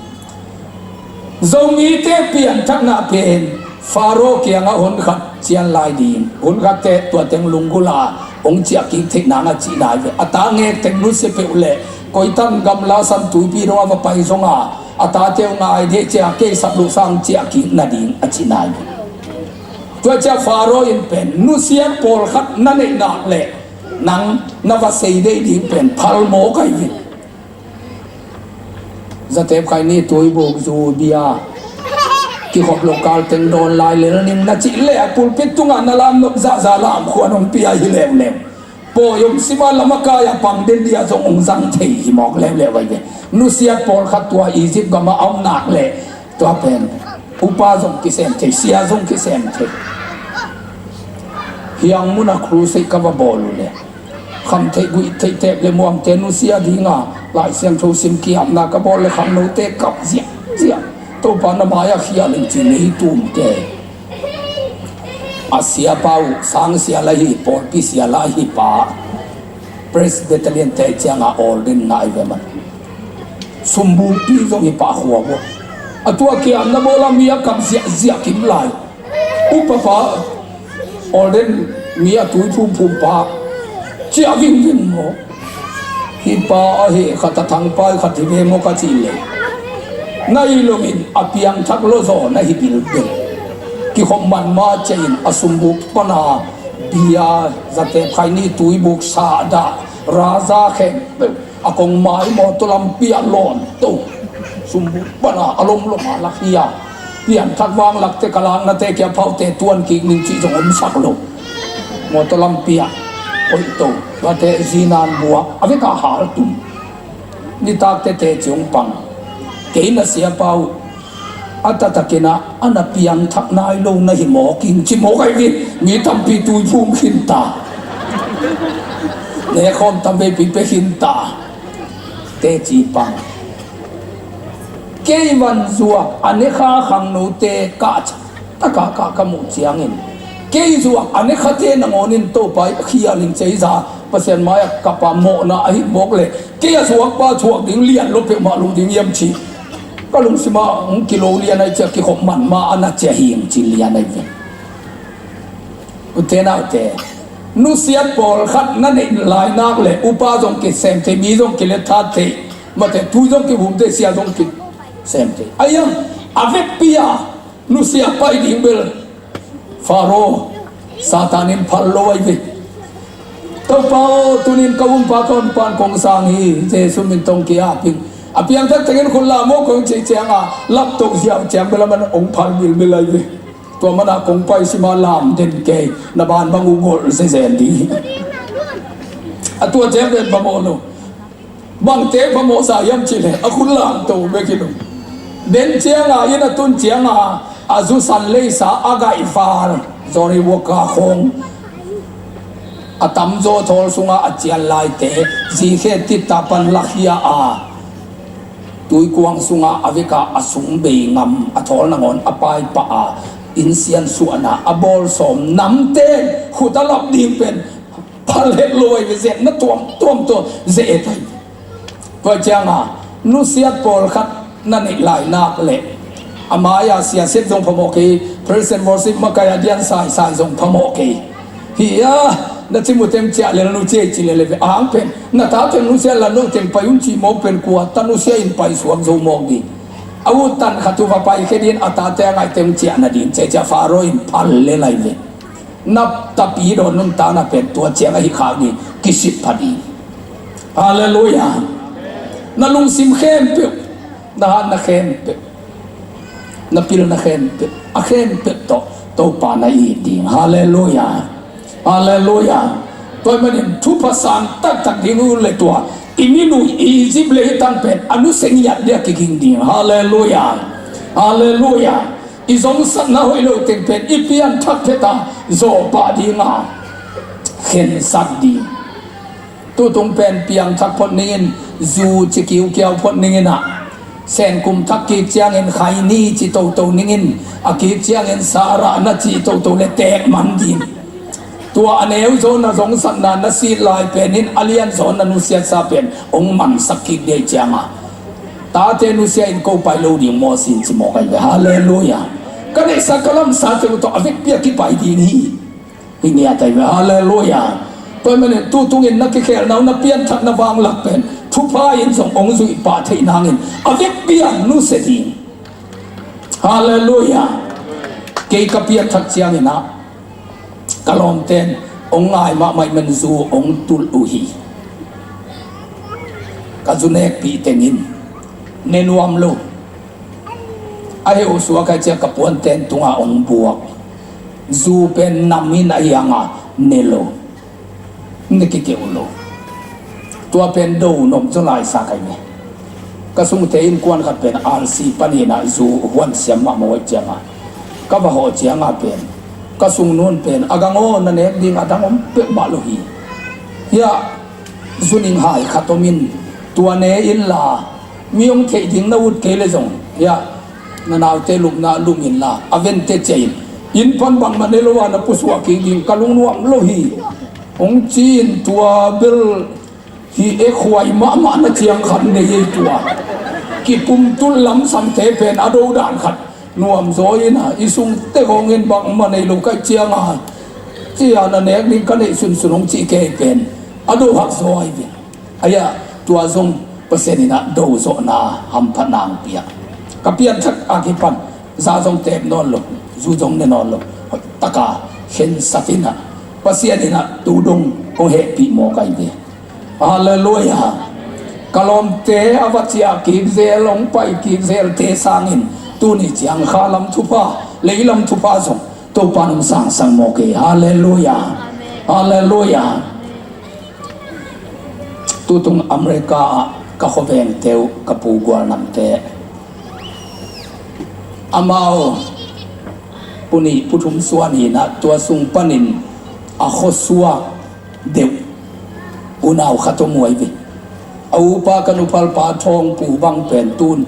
Zomite pianthakna pen Faro kiangah hun khat cian lai ding hun khatte tua teng lunggula hong ciah kik theih nang a cihna hi ve. A ta ngek teng nusia peuh le koitan gamla san tuipi dongah va pai zonga a tate uh ngai deh cia kei sap luh sang ciah kik nading a cihna hi ve. Tua cia Faro in pen nusia pawlkhat na neih nak le nang na va sei dei ding pen phal mawk aih ve. Zatep khaini tuibuk zu bia kikhop lo kal teng dawn lai lel ning na cih le a pulpit tungah na lam nop zahzah lam khuan hong pia hi leuleu. Pawi om sima lama kai a pang den dia zong hong zang thei hi mawk leuleu aih ve. Nusiat pawlkhat tua Egypt gama a om nak le tua pen upa zong kisem thei sia zong kisem thei. Hiang muna crusade ka va bawl uh le kham theih guih theih tep le muangte nusia dinga Lai Siangtho sim kiamna ka bawl le khangnote kap ziahziah. Topa na mai-ah khial in ci nei tumte. A siapa uh sang sia la hi pawlpi sia la hi pa Presbyterian te cianga ordain ngai ve man. Sumbukpi zong hi pa khua uh a tua kiamna bawla mi a kap ziahziah kim lai. Upapa ordain mi a tui phumphum pa ciah vingving maw? Hi pa a heh khat a thangpai khat hi ve maw ka cih le na hi loin a piangthak lawzaw na hi bilbil. Kikhop manma ciahin a sumbuk pana bia zatep khaini tuibuk sahdah raza khempeuh a kong mai mawtaw lampi ah lawn to sumbuk pana a lomlom a lak hi a pianthak vanglakte ka laknate kia phaute tuan kik ning cih zong omsak lo. Mawtaw lampi ah koih to tuate zinan buak a veka hal tum. Nitak tete ciong pang kei na siapa uh a tatakin ah a na piangthak nai lo na hi mawk ing ci mawk ahi vi. Mi tampi tui phum khinta nekhawm tamveipi pe khinta teci pang. Kei van zuak a nekha khangnote kah taka kah ka muh ciangin kei zuak a nekhate nangawnin Topa i khialin ceiza Pasian mai-ah ka pa mawhna ahi mawk le kei a zuakpa thuak ding lian lo peuhmah lo ding hiam ci. Ka lungsimah hong kilo lian ahi ciah kikhop manma a na cia hi hong ci lian ahi ve. Ute naute nusiat pawlkhat na neih lainak le upa zong kisem thei mi zong kilet that thei mate tui zong kihum thei sia zong kisem thei ahi a vekpi a nusia pai ding bel Faro Satan in phal lo ahi ve. Topa aw tunin ka umpa ka umpan kong sang hi Jesu min tong ki-ap ing. A piangthak tengin khun la maw kong cih cianga laptoh ziau ciang bel a man ong phal bilbil ahi ve. Tua mana kong pai sima lam den kei na ban bang uh golh zezen ding hi. A tua ciang bel bamawh lo. Bangte phamawhsa hiam cihleh a khun lamto bek hi lo. Den cianga inn a tun cianga a zusan leisa a gaihval Johnny Walker khawng a tamzaw thawl sunga a cian laite zikhe titta pan lakhia a Tuikuang sungah a vekah a sung bei ngam a thawl nangawn a paipah a, innsian suahna a bawl sawm namte khut a lap ding pen phal het lo ahi ve, zetna tuamtuam tawh ze-et ahi ve. Tua cianga nusiat pawlkhat na neih lai nak leh a mai-a siaset zong phamawh kei, praise and worship makai a dian saisai zong phamawh kei. Hi a, na ci mu teng ciah lel nu ciai ci lel ve, a hang pen na ta teng nusia la no teng pai un ci mawk pen kua ta nusia in pai suak zo mawk ding. A ut tan khat uh va pai khe din a tate a ngaih teng ciah nading ciai ciah Faro in phal lel ahi ve. Na tapidaw nuntakna pen tua ciang ahi khak ding, kisitpha ding. Halleluiah. Na lungsim khempeuh, na hatna khempeuh, na pilna khempeuh, a khempeuh tawh Topa na it ding. Halleluiah. Halleluiah. Tua ahih manin thupha sang taktak ding uh le tua i minui Egypt le i tan pen a nusia ngiat dia kiging ding. Halleluiah. Halleluiah. I zongsatna hoih lo teng pen i pianthak phet a zawhpah dinga khensak ding. Tutung pen piangthak phot ningin, zu ci kiukiau phot ningin ah, Senkum thak kik ciangin Khaini ci toto ningin, a kik ciangin Sarah na ci toto le teek man ding. Tua a neu zaw na zongsatna na sit lai pen in a lian zaw na nusiatsa pen hong mansak kik dei cianga tate nusia in ko pai lo ding maw sin ci mawk ahi ve. Halleluiah. Ka neihsa ka lamsa teu tawh a vekpi a kipai ding hi. Hi ngiat ahi ve. Halleluiah. Tua ahih manin tutungin na kikhelna uh na pianthakna vanglak pen thupha in zong hong zuih pah theih nangin a vekpi a nusia ding. Halleluiah. Kei ka pianthak ciangin ah ka lawmten hong ngai mahmah ahih man zu hong tulh uh hi. Ka zu nekpih tengin ne nuam lo. A heuh suak a cia ka puanten tungah hong buak. Zu pen nam in a hianga ne lo, ne kikeuh lo. Tua pen do nop zaw laisa kai ne. Ka sungte in kuan khat pen R C paninah zu huan siam mahmah uh cianga ka va hawh cianga pen ka sung nun pen a gang aw na nek ding a dang om peuhmah lo hi. Hiah zuning hai khat om in tua ne inla mi hong theih ding na ut kei le zong hiah na naute lupna lum inla a vente cia in inn pan bangmah ne lo a na pusuah kik ding ka lungnuam lo hi. Hong ci in tua bel hi e khuai mahmah na ciang khat nei ei tua kipumtulh lamsangte pen a do dan khat nuam zaw inah i sungte hong in bangmah nei lo kaih cianga cia na nek ding ka neih sunsun hong cih kei pen a do hak zaw ai ve. Aia tua zong Pasian inah do zawhna hamphatna ang piak. Ka pianthak a kipan za zong tep nawn lo, zu zong ne nawn lo, hoih taka khensat inah Pasian inah tu dong hong hehpih mawk ai ve. Halleluiah. Ka lawmte a va ciah kik zel hong pai kik zelte sangin tuni ciang kha lam thupha lei lam thupha zong Topa nong sangsang mawk hi. Halleluiah. Halleluiah. Tutung America ah ka khuavengte uh ka pu gualnamte amau pu nih pu thum suan hinah tua sung panin a khuasuak deuh unau khat om uh ai ve. A upa ka nupalpa Thawngpu bang pen tun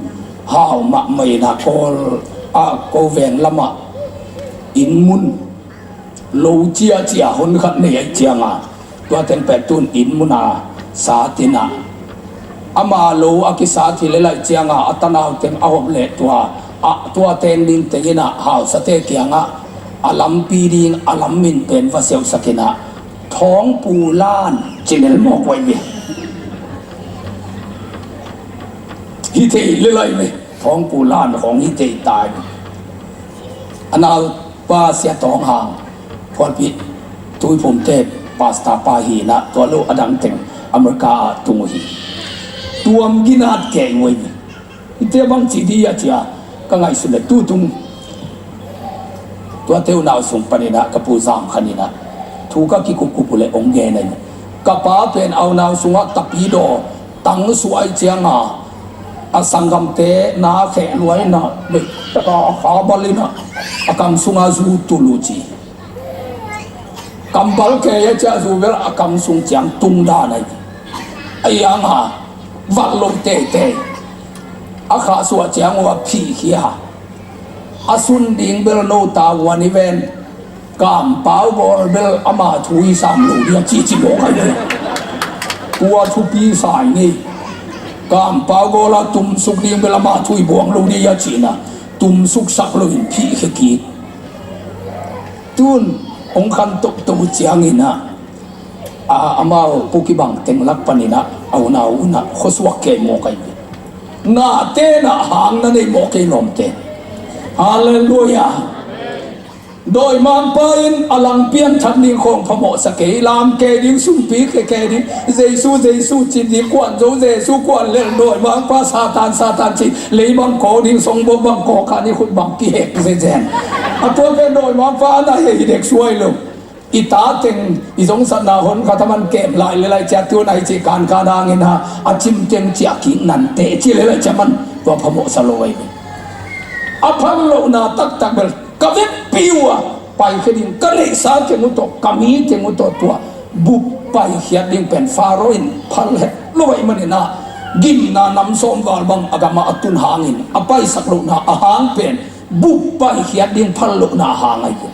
hau mahmah inah Kawl a ko veng lamah inn mun lo ciacia hon khat nei ai cianga tua teng pen tun inn muna sat inah ama lo a kisat hi le laih cianga a tanau teng a hop leh tua a tua teng ding teng inah hausate kiangah a lampi ding a lam min pen va siauhsak inah Thawngpu Lan ci lel mawk uh ai ve. Hi thei le lai ve. Thawngpu Lan khawng hi thei tai ve. A naupa Sia Tawng Hang phualpi Tuiphumte pastor pa hinah tua lo a dang teng America ah tung uh hi. Tuam ginat kei uh ai ve. Hite bang ci di a cia ka ngaihsut le tutung tuate unau sung paninah ka pu Zam Khan inah thu ka kikupkup uh le hong gen ahi. Ka pa pen a unau sungah tapidaw tang suai cianga a sanggamte na kheh luai inah beihtaka a kha bal inah a kam sunga zu tul uh ci. Kambal kei a ciah zu bel a kam sung ciang tung dan ahi. A ianga vat lo teitei. A khahsuah ciang uh a phihkhia. A sun ding bel no ta uh a ni ven. Kampau bawl bel ama thu i sam lo ding a cici mawk a hi. Tua thupi sa i ngei. Kampau bawl a tumsuk ding bel ama thu i buang lo ding a cina. Tumsuk sak lo in phihkhia kik. Tun hong khan toktok ciangin ah, a, amau pu kibang teng lak panin ah, a unau unah khuasuak kei mawk a hi. Nate na hang na nei mawk kei lawmte. Halleluiah. Dawimangpa in a lang piangthak ding khawng phamawhsa kei, lam kei ding, sumpi kei kei ding, Jesu, Jesu ci ding, kuan zo Jesu, kuan lel dawimangpa, Satan, Satan ci, lei bang kaw ding, songbok bang kaw kha ni, khut bang kihek zezen. A tua pen dawimangpa na hei dek suai lo. I ta teng i zongsatna hon khat a man kem lai le lai cia, tun ai ci kankan hangin ha, a cim teng cia kik nante ci le lai cia man tua phamawhsa lo ai ve. A phal lohna taktak bel ka vekpi uh a paikhia ding, ka neihsa teng uh tawh, ka mi teng uh tawh tua bup paikhiat ding pen Faro in phal het lo ai manin ah, gimna nam sawmval bang a gamah a tun hangin a paisak lohna a hang pen bup paikhiat ding phal lohna a hang ai ve.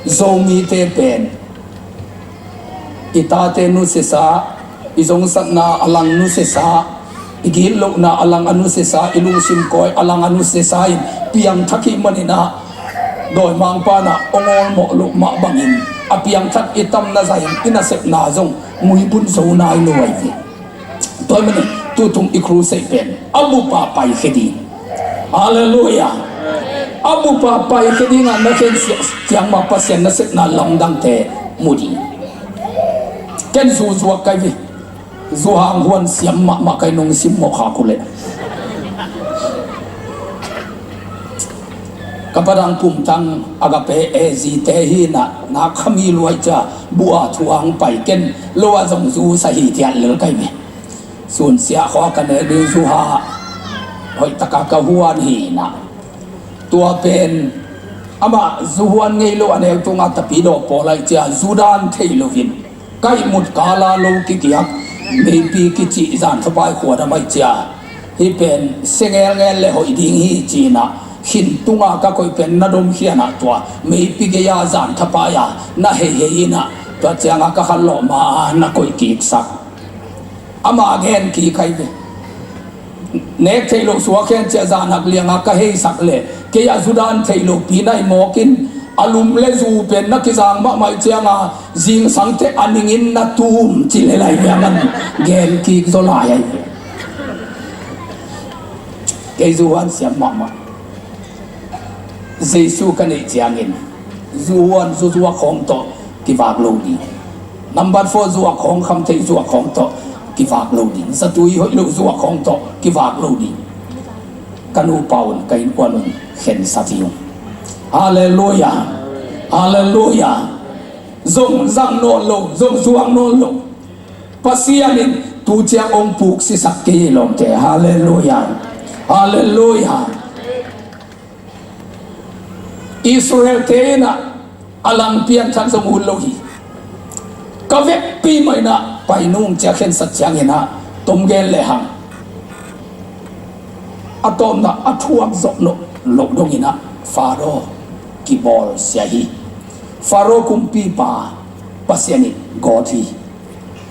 Zomite pen i tate nusiasa, i zongsatna a lang nusiasa, i gitlohna a lang a nusiasa, i lungsim kawi a lang a nusiasa in piangthak hi manin ah, dawimangpa na ong awlmawh loh mah bangin a piangthak i tamna zahin i nasepna zong muibun zo nai lo ai ve. Tua manin tutung i crusade pen a bupa paikhia ding. Halleluiah. A bupa paikhia dingah na khen siah ciang mah Pasian nasepna lamdangte mu ding. Ken zu zuak kai ve. Zu hang huan siam mahmah kai nung simmawh khak uh leh. Ka padang pumtang Agape A Z te hi na, nak khami luai cia bua thuang pai ken lo a zong zu sa hi tiat lel kai ve. Sunsiah khua ka nek ding zu ha hoih taka ka huan hi na. Tua pen amah zu huan ngei lo a neu tunga tapi daw pawl ai cia zu dan thei lo hin. Kaihmut kala lo kigiak, meipi kicih zan thapai khua dam ai cia. Hi pen sengelngel le hoih ding hi cinah, khin tunga ka koih pen na domkhianah tua meipi gei-a zan thapai-a na heihei inah, tua cianga ka khan lawh ma-a na koih kiksak. Ama gen kik ai ve. Nek theih loh suak hen ciah zanak lianga ka heisak leh kei a zudan theih loh pi nai mawkin a lum le zu pen na kizang mahmah cianga zingsangte a ningin na tum ci le lai liaman gen kik zaw lai ai. Kei zu huan siam mahmah. Jesu ka neih ciangin zuhuan zuzuak khawng tawh kivak lo ding. Number four zuak khawng, khamtheih zuak khawng tawh kivak lo ding. Zatui hoih lo zuak khawng tawh kivak lo ding. Ka nupa un, ka innkuan un khensat hi ung. Halleluiah. Halleluiah. Zong zang nawn lo, zong zuak nawn lo. Pasian in tu ciang ong puk sisak kei hi lawmte. Halleluiah. Halleluiah. Israel-te inah a lang pianthak zong ut lo hi. Ka vekpi mah inah pai nung cia khensat cianginah tomgen lehang a tawpna a thuak zawh loh loh donginah Faro kibawl sia hi. Faro kumpipa Pasian in gawt hi.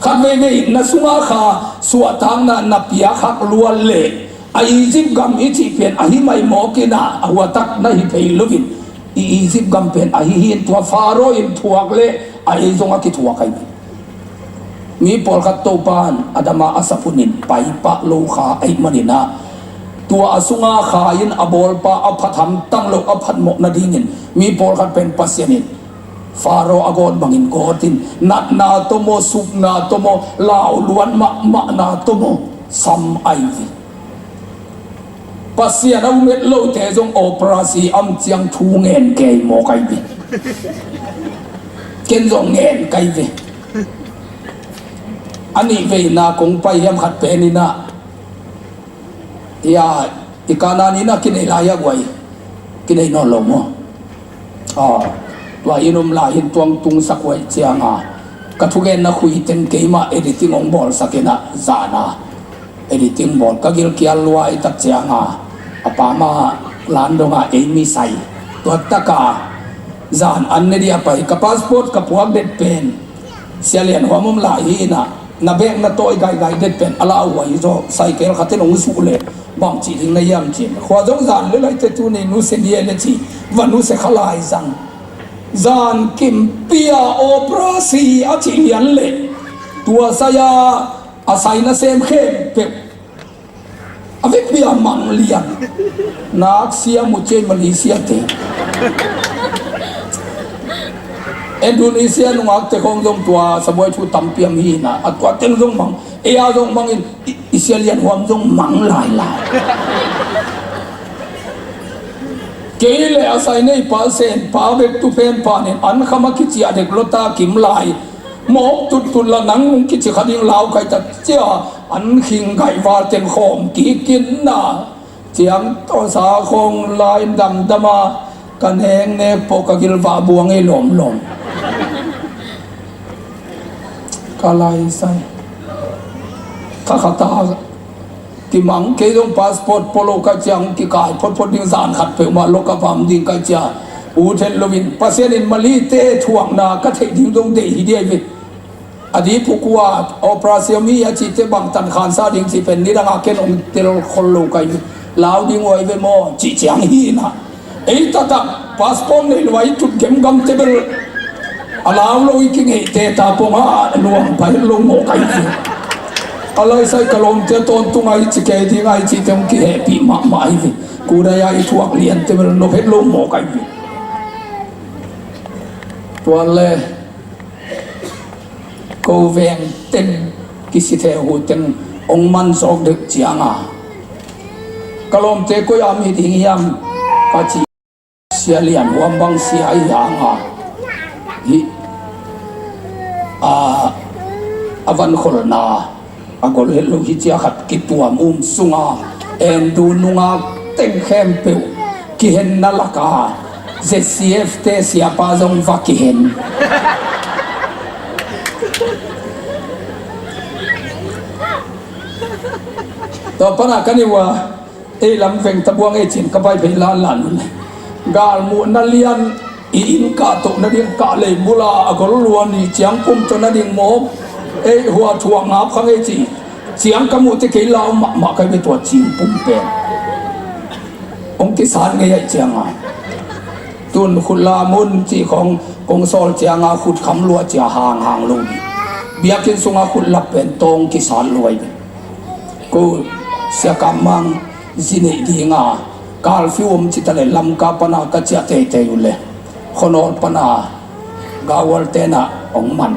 Khat veivei na sunga kha suahtakna na piak hak luat leh a Egypt gam i cih pen ahi mai mawkinah a huatak na hi phei loin i Egypt gam pen ahi hin tua Faro in thuak leh a ei zong a kithuak ahi. Mi pawlkhat Topa in a dama a sap hunin paipah lo kha ahi maninah tua a sunga kha in a bawlpa a phat hamtang lo a phatmawh nadingin mi pawlkhat pen Pasian in Faro a gawt bangin gawtin natna tomaw, supna tomaw, lauluan mahmahna tomaw sam ahi ve. Pasian a umet lote zong operasi am ciang thu ngen kei mawk ahi ve. Ken zong ngen kai ve. A nih veina kong pai hiam khat peninah Ia, i kana ni na kinei lai a guai. Kinei nawn lo maw? Aw, tua in um lai hin tuang tungsak huai cianga ka thugen na khui teng keimah editing hong bawlsak inah zana. Hi ting bawl ka gil kial luai tak cianga a pa ma lan donga ei mi sai. Tua taka zan an ne di a pai ka passport ka puak det pen Sia Lian Huam om lai hi na, na bek na tawi gaigai det pen a lau huai hi zaw. Cycle khatin hong suh le bang cih ding na hiam cin khua zong zan le laite tuni nu se ni e le ci va nu se kha lai zang. Zan kimpia operasi a cih lian le tua saya a sai na sem khempeuh a vekpi a mang lian. Nak sia mu ciai Malaysia te, Indonesia nungak te khong zong tua sabuai thu tampiam hi na a tua teng zong mang. Ei a zong mangin i, i Sia Lian Huam zong mang lailai. Kei le a sai nei pa sen pa bek tu pen panin an khama kiciah dek lota kim lai. Mawk tuttut la nang nung kici kha ding lau kai ta cia an khing gaih val teng khawm kikin na. Ciang tawsa khawng lai damdama ka neng nek pawh ka gilvah buang ei lawmlawm. Ka lai sai kha kha ta. Kimang kei zong passport polo ka ciang kikai photphot ding zan khat peuhmah lo ka vam ding ka cia. U then loin Pasian in Mali te thuakna ka theih ding zong deih hi diai ve. A di pukua operasi mi a cite bang tan khansa ding ci pen nidanga ken ong tel khol lo kai ve. Lau ding uai ve maw cih ciang hi na. Ei taktak passport nei lua i tut gemgam te bel a lau lo i kingeihte ta pong a nuam pai lo mawk ai ve. A laisai ka lawmte tawntung ai ci kei ding ai ci te hong kihehpih mahmah ai ve. Kudai a i thuak liante bel nop het lo mawk ai ve. Tuan le ko veng ten kisitheh hu teng ong man zawk deuh cianga ka lawmte koi a mi ding hiam ka ci. Sia Lian Huam bang sia i hanga hi a, a van kholna a gol het lo hi cia khat kituam um sunga endu nunga teng khempeuh kihenna laka Z C F te siapa zong va kihen. Tua pana ka ni ua ei lam veng tabuang ei cin ka pai phei lan lan un. Galmuhna lian i inn kah toh nading kah lei bula a gol lua ni ciang pum toh nading mawk ei hua thuak ngap khang ei ci. Ciang ka muhte kei lau mahmah kai ve tua cing pum pen. Ong kisat ngei aih cianga tun khut lam un cih khong kong sawl cianga khut kham lua cia hanghang lo dih. Biakinn sunga khut lap pen tawng kisat luai ve. Ko siakam mang zi neih dinga kalfiu om cita le Lamka pana ka ciah teitei uh le khuanawl pana gawal tena ong man.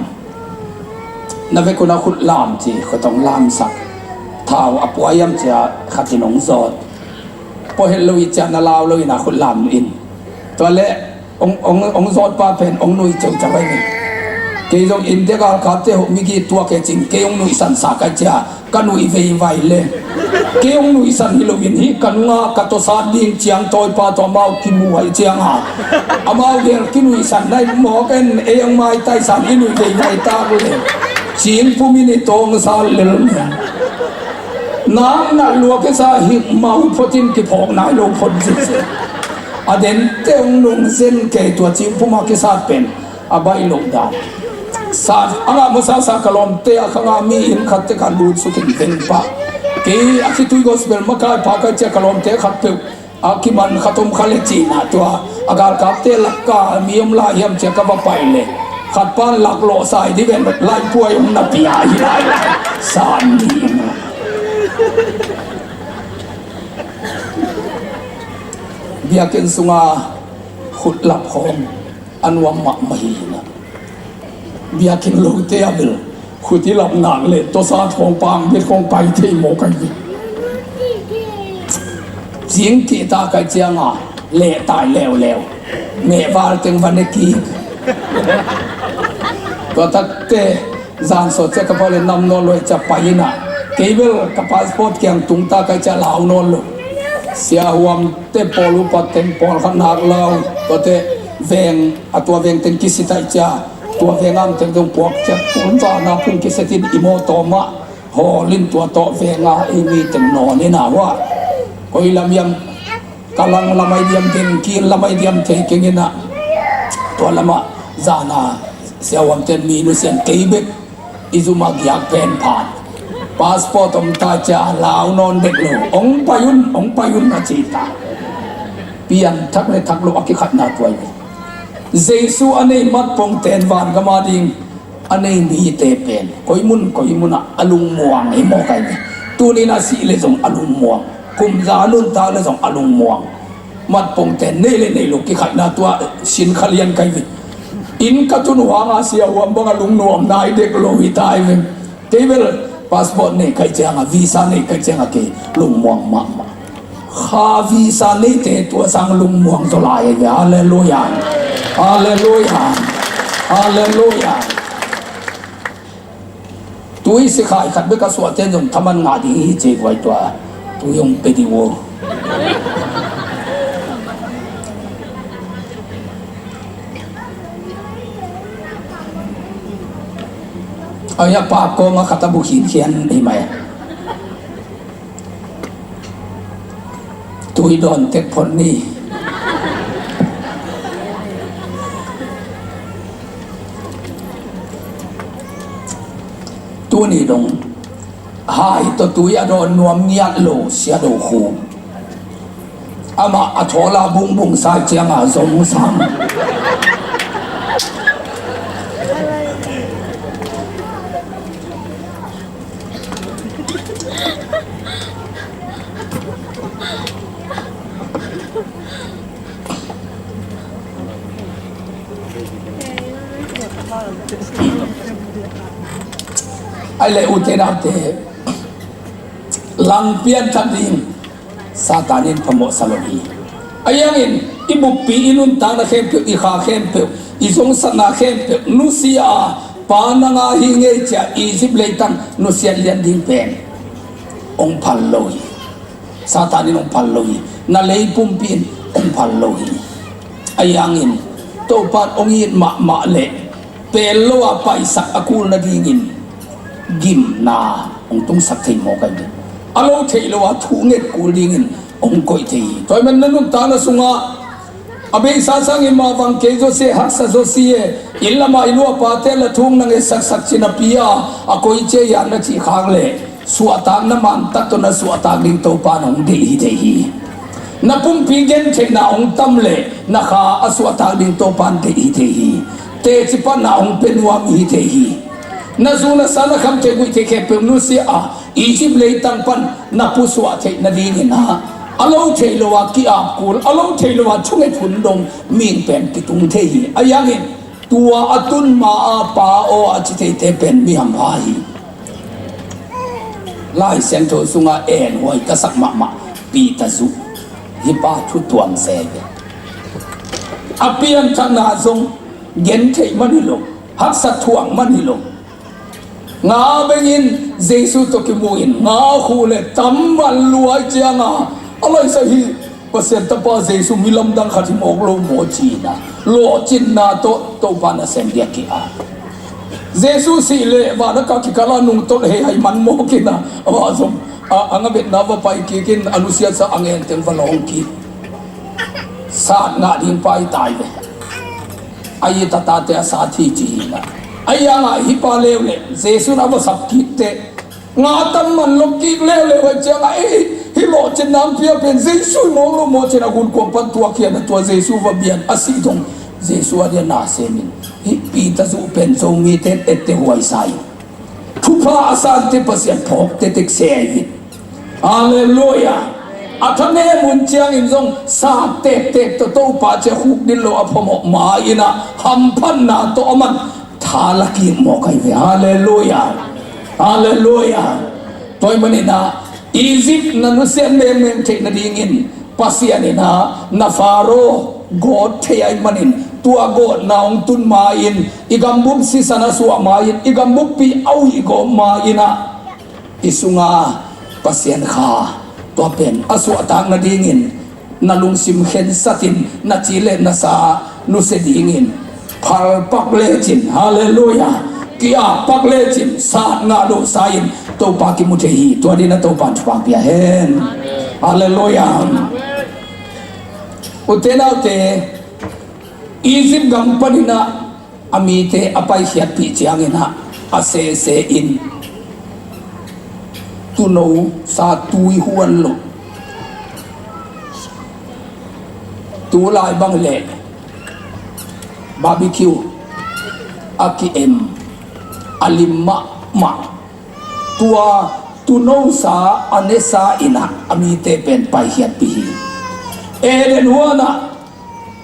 Na vekuna khut lam ci khut ong lamsak thau a puaiam cia khatin ong zawt. Pawh het lo i ciah na lau lo ina khut lam in tua le ong zawtpa pen ong nui ceuceu ai ve. Kei zong India galkapte hoh migi tuak e cin kei ong nuihsan sa kai cia ka nuih veivai le kei ong nuihsan hi loin hi ka nunga ka tawsat ding ciang tawipa tawh amau kimu hai cianga amau gel kinuihsan nai mawk en ei ong maitaisan i nuih veivai tak le cing pumin i tawngsa lel mia. Nang nalh lua kisa hih mau photin kiphawk nai lo phot zihzih. A dente hong nung zen kei tua cingpuma kisat pen a baih loh dan. Sat a ngah masa sa ka lawmte a khanga mi in khatte khat lut sukin veng pah. Kei a khitui gospel makai pha kai cia ka lawmte khat peuh a kiman khat om kha le cihna tua a galkapte lakka mi om lai hiam cia ka va pai le khat pan laklawh sai di ven laipuai om na pia hi lai lai san ni. Biakinn sunga khutlap khawng a nuam mahmah hi na. Biakinn lote a bel khuti lam nak le tawsa thawng pang bit khawng pai thei maw kai hi. Cing kihta kai cianga leh tai leuleu mehval teng va ne kik. Tua takte zan sawt cia ka pau le nam nawn lo cia pai ina kei bel ka passport kiang tungta kai cia lau nawn lo. Sia huam te pawl upat teng pawl khat nak lau tuate veng a tua veng teng kisitai cia tua veng am teng dong puak cia tum vana phung kisetin i maw tawmah Paul in tua tawh venga ei mi teng nawn in a hua. Koi lam hiam, Kalang lam ai diam, Tenkin lam ai diam thei keng in a. Tua lamah zana siahuam ten mi nusian kei bek i zum a giak pen phan. Passport om ta cia lau nawn dek lo. Ong pai un, ong pai un a ci ta. Pian thak le thak lo a kikhatna tuai ve. Jesu a nei mat pong ten van gama ding a nei mite pen koi mun koi munah a lungmuang hi maw kai ve. Tunin a sih le zong a lungmuang. Kumza nuntak le zong a lungmuang. Mat pong ten nei le nei lo kikhaihna tua sin kha lian kai ve. Inn ka tun huanga siahuam bang a lungnuam nai dek lo hi tai ve. Kei bel passport nei kai cianga visa nei kai cianga kei lungmuang mahmah. Kha visa neite tua sang lungmuang zaw lai hi ve. Halleluia. Halleluia. Halleluia. Tui sikhai khat bek a suahte zong thaman ngah ding hi cei guai tua. Tui hong pe ding uh. Ai a pa kawma khat a bu khinkhian hi mai. Tui dawn tek phot ni. Tuni dong hai tawh tui a dawn nuam ngiat lo sia do khu. Amah a thawla bungbung sai cianga zong sang. Ai le ute naute, langpian thak ding Satan in phamawhsa lo hi. Ahi hangin i buppi, i nuntakna khempeuh, i kha khempeuh, i zongsatna khempeuh nusia a, pa nanga hi ngei cia Egypt leitang nusiat lian ding pen hong phal lo hi. Satan in hong phal lo hi. Na lei pumpi in hong phal lo hi. Ahi hangin Topan hong it mahmah leh pel lo a paisak a kul nadingin gimna hong tungsak thei mawk ahi ve. A lo theih lo a thu nget kul dingin hong koih thei hi. Tua ahih man na nuntakna sungah a beisa sangin mah vang kei zawsia, haksa zawsia, inn lamah i nu a pate la thung na ngetsaksak cin a pi a, a koi cia hiam na cih khak leh suahtakna man tak tawh na suahtak ding Topa in hong deih hi thei hi. Na pumpi gentheihna hong tam leh na kha a suahtak ding Topa in deih hi thei hi. Teci panna hong pia nuam hi thei hi. Na zu na sa na khamtheih guihtheih khempeuh nusia a, Egypt leitang pan na pusuah theih nadingin ah, a lo thei lo a ki-ap kul, a lo thei lo a thunget hun dong ming pen kitung thei hi. Ahi hangin tua a tun ma a pa aw a ci theite pen mi hampha hi. Lai Siangtho sungah en huai ka sak mahmah Peter zuh hi pa thu tuam se ve. A pianthakna zong gentheih man hi lo, haksa thuak man hi lo. Nga bengin Jesu tawh kimu in nga khu le tam man luai cianga a laisa hi. Pasian tapa Jesu mi lamdang khat hi mawk lo maw ci-in a lawhcinna tawh Topa nasem biak kik a. Jesu sih le vana ka kikala nungtolh hei hai man mawk in a, amah zong a, a ngabetna va pai kik in a nusiatsa a ngenteng va lawng kik. Sat ngah ding pai tai ve. A it a tate a sat hi ci hi na. A ianga hi pa leuleu Jesu in a va sap kik teh nga tam man lo kik leuleu a cianga ei hi lawhcinna ang pia pen Jesu hi mawk lo maw ci-in a gunkuang pan tuak hi a na tua Jesu va bian a sih dong Jesu a dia na semin hi Peter zuh pen Zomite in ette huai sa in. Thupha a sante Pasian phawk tetek se ahi hi. Halleluia. A thanem hun ciangin zong sak tektek tawh Topa cia khuk dil lo a phamawh ma-in a hamphatna tawh a man tha la kik mawk ahi ve. Halleluia. Halleluia. Tua ahih manin a Egypt na nusiat mengmeng theih nadingin Pasian in a na Faro gawt thei ahih manin tua gawtna hong tun ma-in i gambup sisan a suah ma-in i gambuppi a uih gawp ma-in a i sunga Pasian kha tua pen a suahtak nadingin na lungsim khensatin na ci le na sa nusia dingin phalpak lecin, halleluia, ki-appak lecin sat ngah lo sa-in Topa kimu thei hi. Tua dingin ah Topa in thupha pia hen. Halleluiah. Ute naute, Egypt gam panin ah a mite a paikhiatpih ciangin ah a sese in tuuno sa tui huan lo. Tulai bang leh barbecue a ki-em a lim mahmah. Tua tuuno sa a nesa in ah a mite pen paikhiatpih hi. Eden huan ah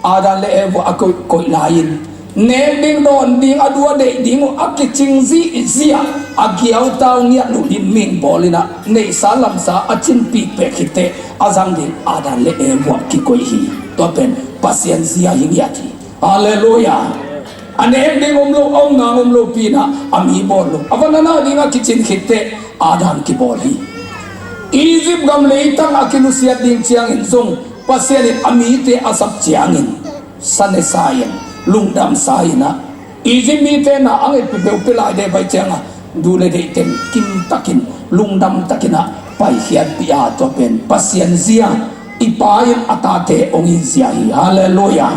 Adam le Eva a koih, koih lai-in nek ding, dawn ding, a du a deih ding uh a kicing zihziah, a giautau ngiat loh ding ming bawl in ah neihsa lamsa a cinpih pek khit teh a zang ding Adam le Eva kikoih hi. Tua pen Pasian zia hi ngiat hi. Halleluiah. A nek ding om lo, a om nang om lo pi-in ah a mi bawl lo, a van a na ding a kicin khit teh Adam kibawl hi. Egypt gam leitang a kinusiat ding ciangin zong Pasian in a mite a zat ciangin sa nesa in, lungdam sa in ah Egypt mite na a ngetpih peuhpeuh lai deh pai ciang a du le deih teng kimtakin lungdam takin ah paikhiatpih a, tua pen Pasian zia, i Pa in a tate hong it zia hi. Halleluiah.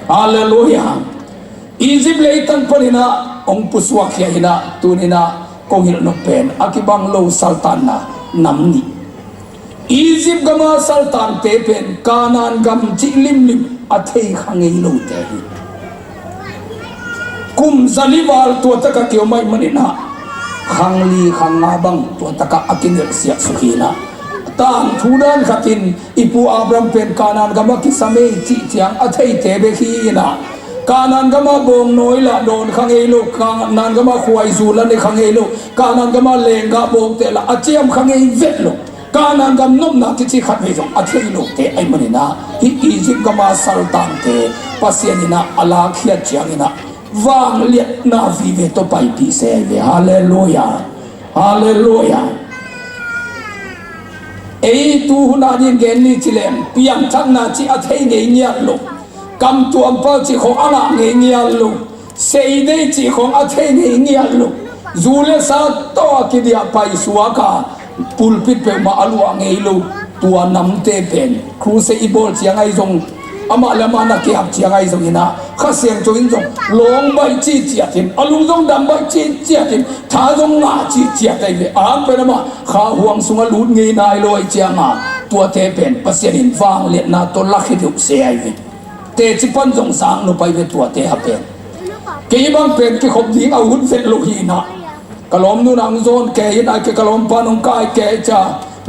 Halleluiah. Egypt leitang panin ah hong pusuakkhia in ah tuni-in ah kong hilh nop pen a kibang lo saltanna nam nih. Egypt gam a saltante pen Kanaan gam cih limlim a thei kha ngei lote hi. Kum zali val tua tak a kiom ahih manin ah khang li khang nga bang tua tak a a kinelhsiah suk hi in ah, tangthu dan khat in i pu Abraham pen Kanaan gam a kisam ei cih ciang a theite bek hi in ah, Kanaan gam a bawngnawi lah dawn kha ngei lo, Kanaan gam a khuaizu lah ne kha ngei lo, Kanaan gam a lenggah bawngte lah a ciam kha ngei vet lo. Kanaan gam nopna kici khatvei zong a thei lote ahih manin ah hih Egypt gam a saltante Pasian in ah a lakkhiat ciangin ah vangliatna vive tawh paipih se ahi ve. Halleluiah. Halleluiah. Ei tu hun a dingin gen ni ci leng piangthakna cih a thei ngei ngiat lo. Kamtuam pau cih khawng a ngah ngei ngiat lo. Seidei cih khawng a thei ngei ngiat lo. Zu le sa tawh a kidiah paisuak a pulpit peuhmah a luah ngei lo. Tua namte pen crusade i bawl ciang ahi zong, amah le amah na kiap ciang ahi zongin ah Kha Siangtho in zong lawng baih ciciat in, a lung zong dam baih ciciat in, tha zong ngah ciciat ahi ve. A hang pen amah kha huang sungah lut ngei nai lo ahih ciang a, tuate pen Pasian in vangliatna tawh lakhia deuh se ahi ve. Teci pan zong sang nop ahi ve tuate a pen. Kei bang pen kikhop ding a ut vet lo hi in ah, ka lawmnu in ah hong zawn kei in ah, kei ka lawmpa in hong kai kei cia,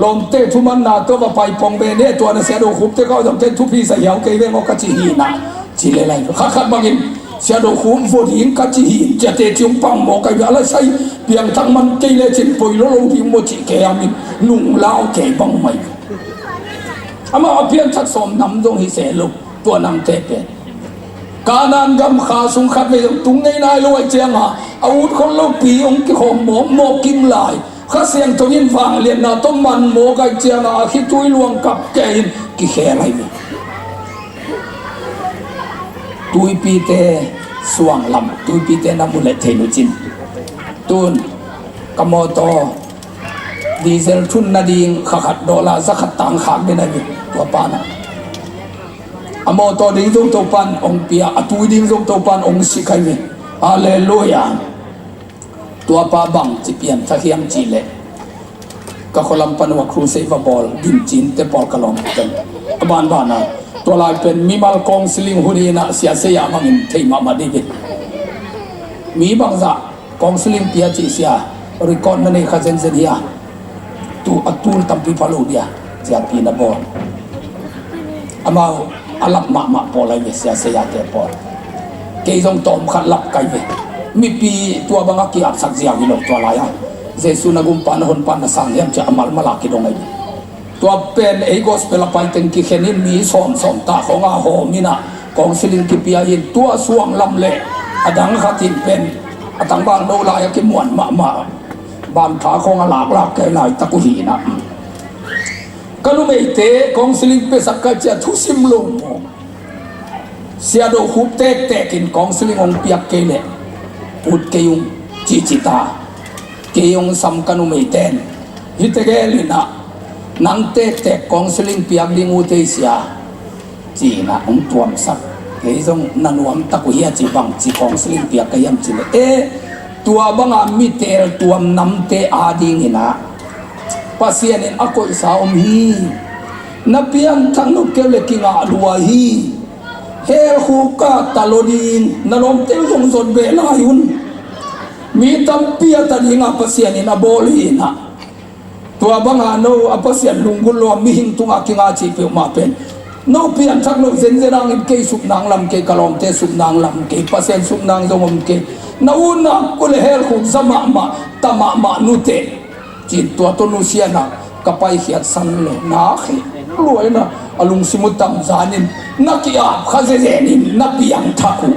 lawmte thumanna tawh va pai pong ve ne, tua na Sia Do Khup te kau zong ken thupi sa hiau kei veng aw ka ci hi in ah, ci le lai. Khatkhat bangin Sia Do Khup vo ding ka ci hi in, cia teci hong pang maw kai ve, a la sai piangthak man kei le cin poi lo lo ding maw ci kei a min nung lau kei bang mai. Amah a piangthak sawm nam zong hi se lo, tua namte pen Kanaan gam kha sung khatvei zong tung ngei nai lo ahih ciang a, a ut khol lopi hong kikhawm mawkmawk kim lai. Kha Siangtho in vangliatna tawh man mawk ahih ciang a, a khitui luang kap kei in kikhel ahi ve. Tuipite suang lam, tuipite na mu leh thei nu cin. Tun ka mawtaw diesel thun nading kha khat dollar za khat tang khak den ahi ve, tua pa na. A mawtaw ding zong Topa in hong pia, a tui ding zong Topa in hong sik ahi ve. Halleluiah. Tua pa bang ci piangthak hiam cih leh, ka khualam pan uh a crusade va bawl, gimcin te pawl ka lawm pen. A banban a, tua lai pen mimal counseling hun hi in ah, Sia Saya bangin thei mahmah dih ve. Mi bangzah counseling pia cih sia, record na nei kha zenzen hi a, tu a tul tampi pha lo dia, ciapi na bawl. Amau a lap mahmah pawl ahi ve, Sia Saya te pawl. Kei zong tawm khat lap kai ve. Mipi tua bang a kiapsak ziau hi lo tua lai a, Jesu na gumpa na honpa na sang hiam cia a malmal a kidong ahi ve. Tua pen ei gospel a pai teng kikhen in mi sawmsawm ta khawng a hawm in ah counseling kipia in, tua suang lam leh a dang khat in pen a tangval no lai a kimuan mahmah, bantha khawng a laklak kei laitak uh hi in ah. Ka numeite counseling piasak ka cia thusim lo maw? Sia Do Khup tektek in counseling hong piak kei leh ut kei ung, cici ta. Kei hong sam ka numeite in, hih tegel in ah nang tektek counseling piak ding uh tei sia, ci-in ah hong tuamsak. Kei zong na nuamtak uh hia ci, bangci counseling piak ka hiam ci leh, e, tua banga mi teel tuam namte adingin ah Pasian in a koihsa om hi. Na piangthak nop kei uh leh kingah lua hi. Hell khuk ah ta lo ding, na lawmte uh zong zot beh lai un. Mi tampi a ta dingin Pasian in a bawl hi in ah. Tua banga no a Pasian lunggulh lo a mihing tungah kinga cih peuhmah pen, no piangthak loh zenzen hangin kei sup nang lam, kei ka lawmte sup nang lam, kei Pasian sup nang zong om kei. Na utna uh leh hell khuk za mahmah, ta mahmah nuteh, ci-in tua tawh nusia in ah ka paikhiatsan leh na kheh lua in ah, a lungsim uh tamzanin na ki-ap kha zenzen in na piangthak uh.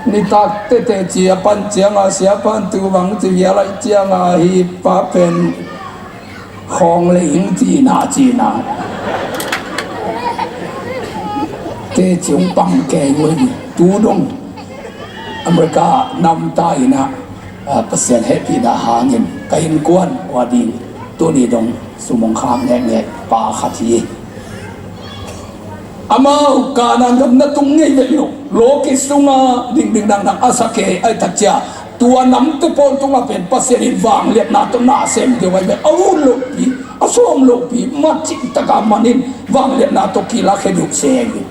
Nitak tete ci a pan ciangin, sia pan tu bang ci vial ahih ciangin, hih pa pen khawng lei hing ci na ci na. Teci hong pang kei uh hi. Tu dong America nam ta in ah, ah, Pasian hehpihna hangin ka innkuan uh a ding tuni dong sum hong khak ngekngek pa khat hi. Amau Kanaan gam na tung ngei vet lo. Lawki sunga dingding dangdang a sa kei a, ahih tak ciang tua namte pawl tungah pen Pasian in vangliatna tawh na sem deuh ahi ve. A ut lohpi, a sawm lohpi, matcing taka manin vangliatna tawh kilakhia deuh se hi.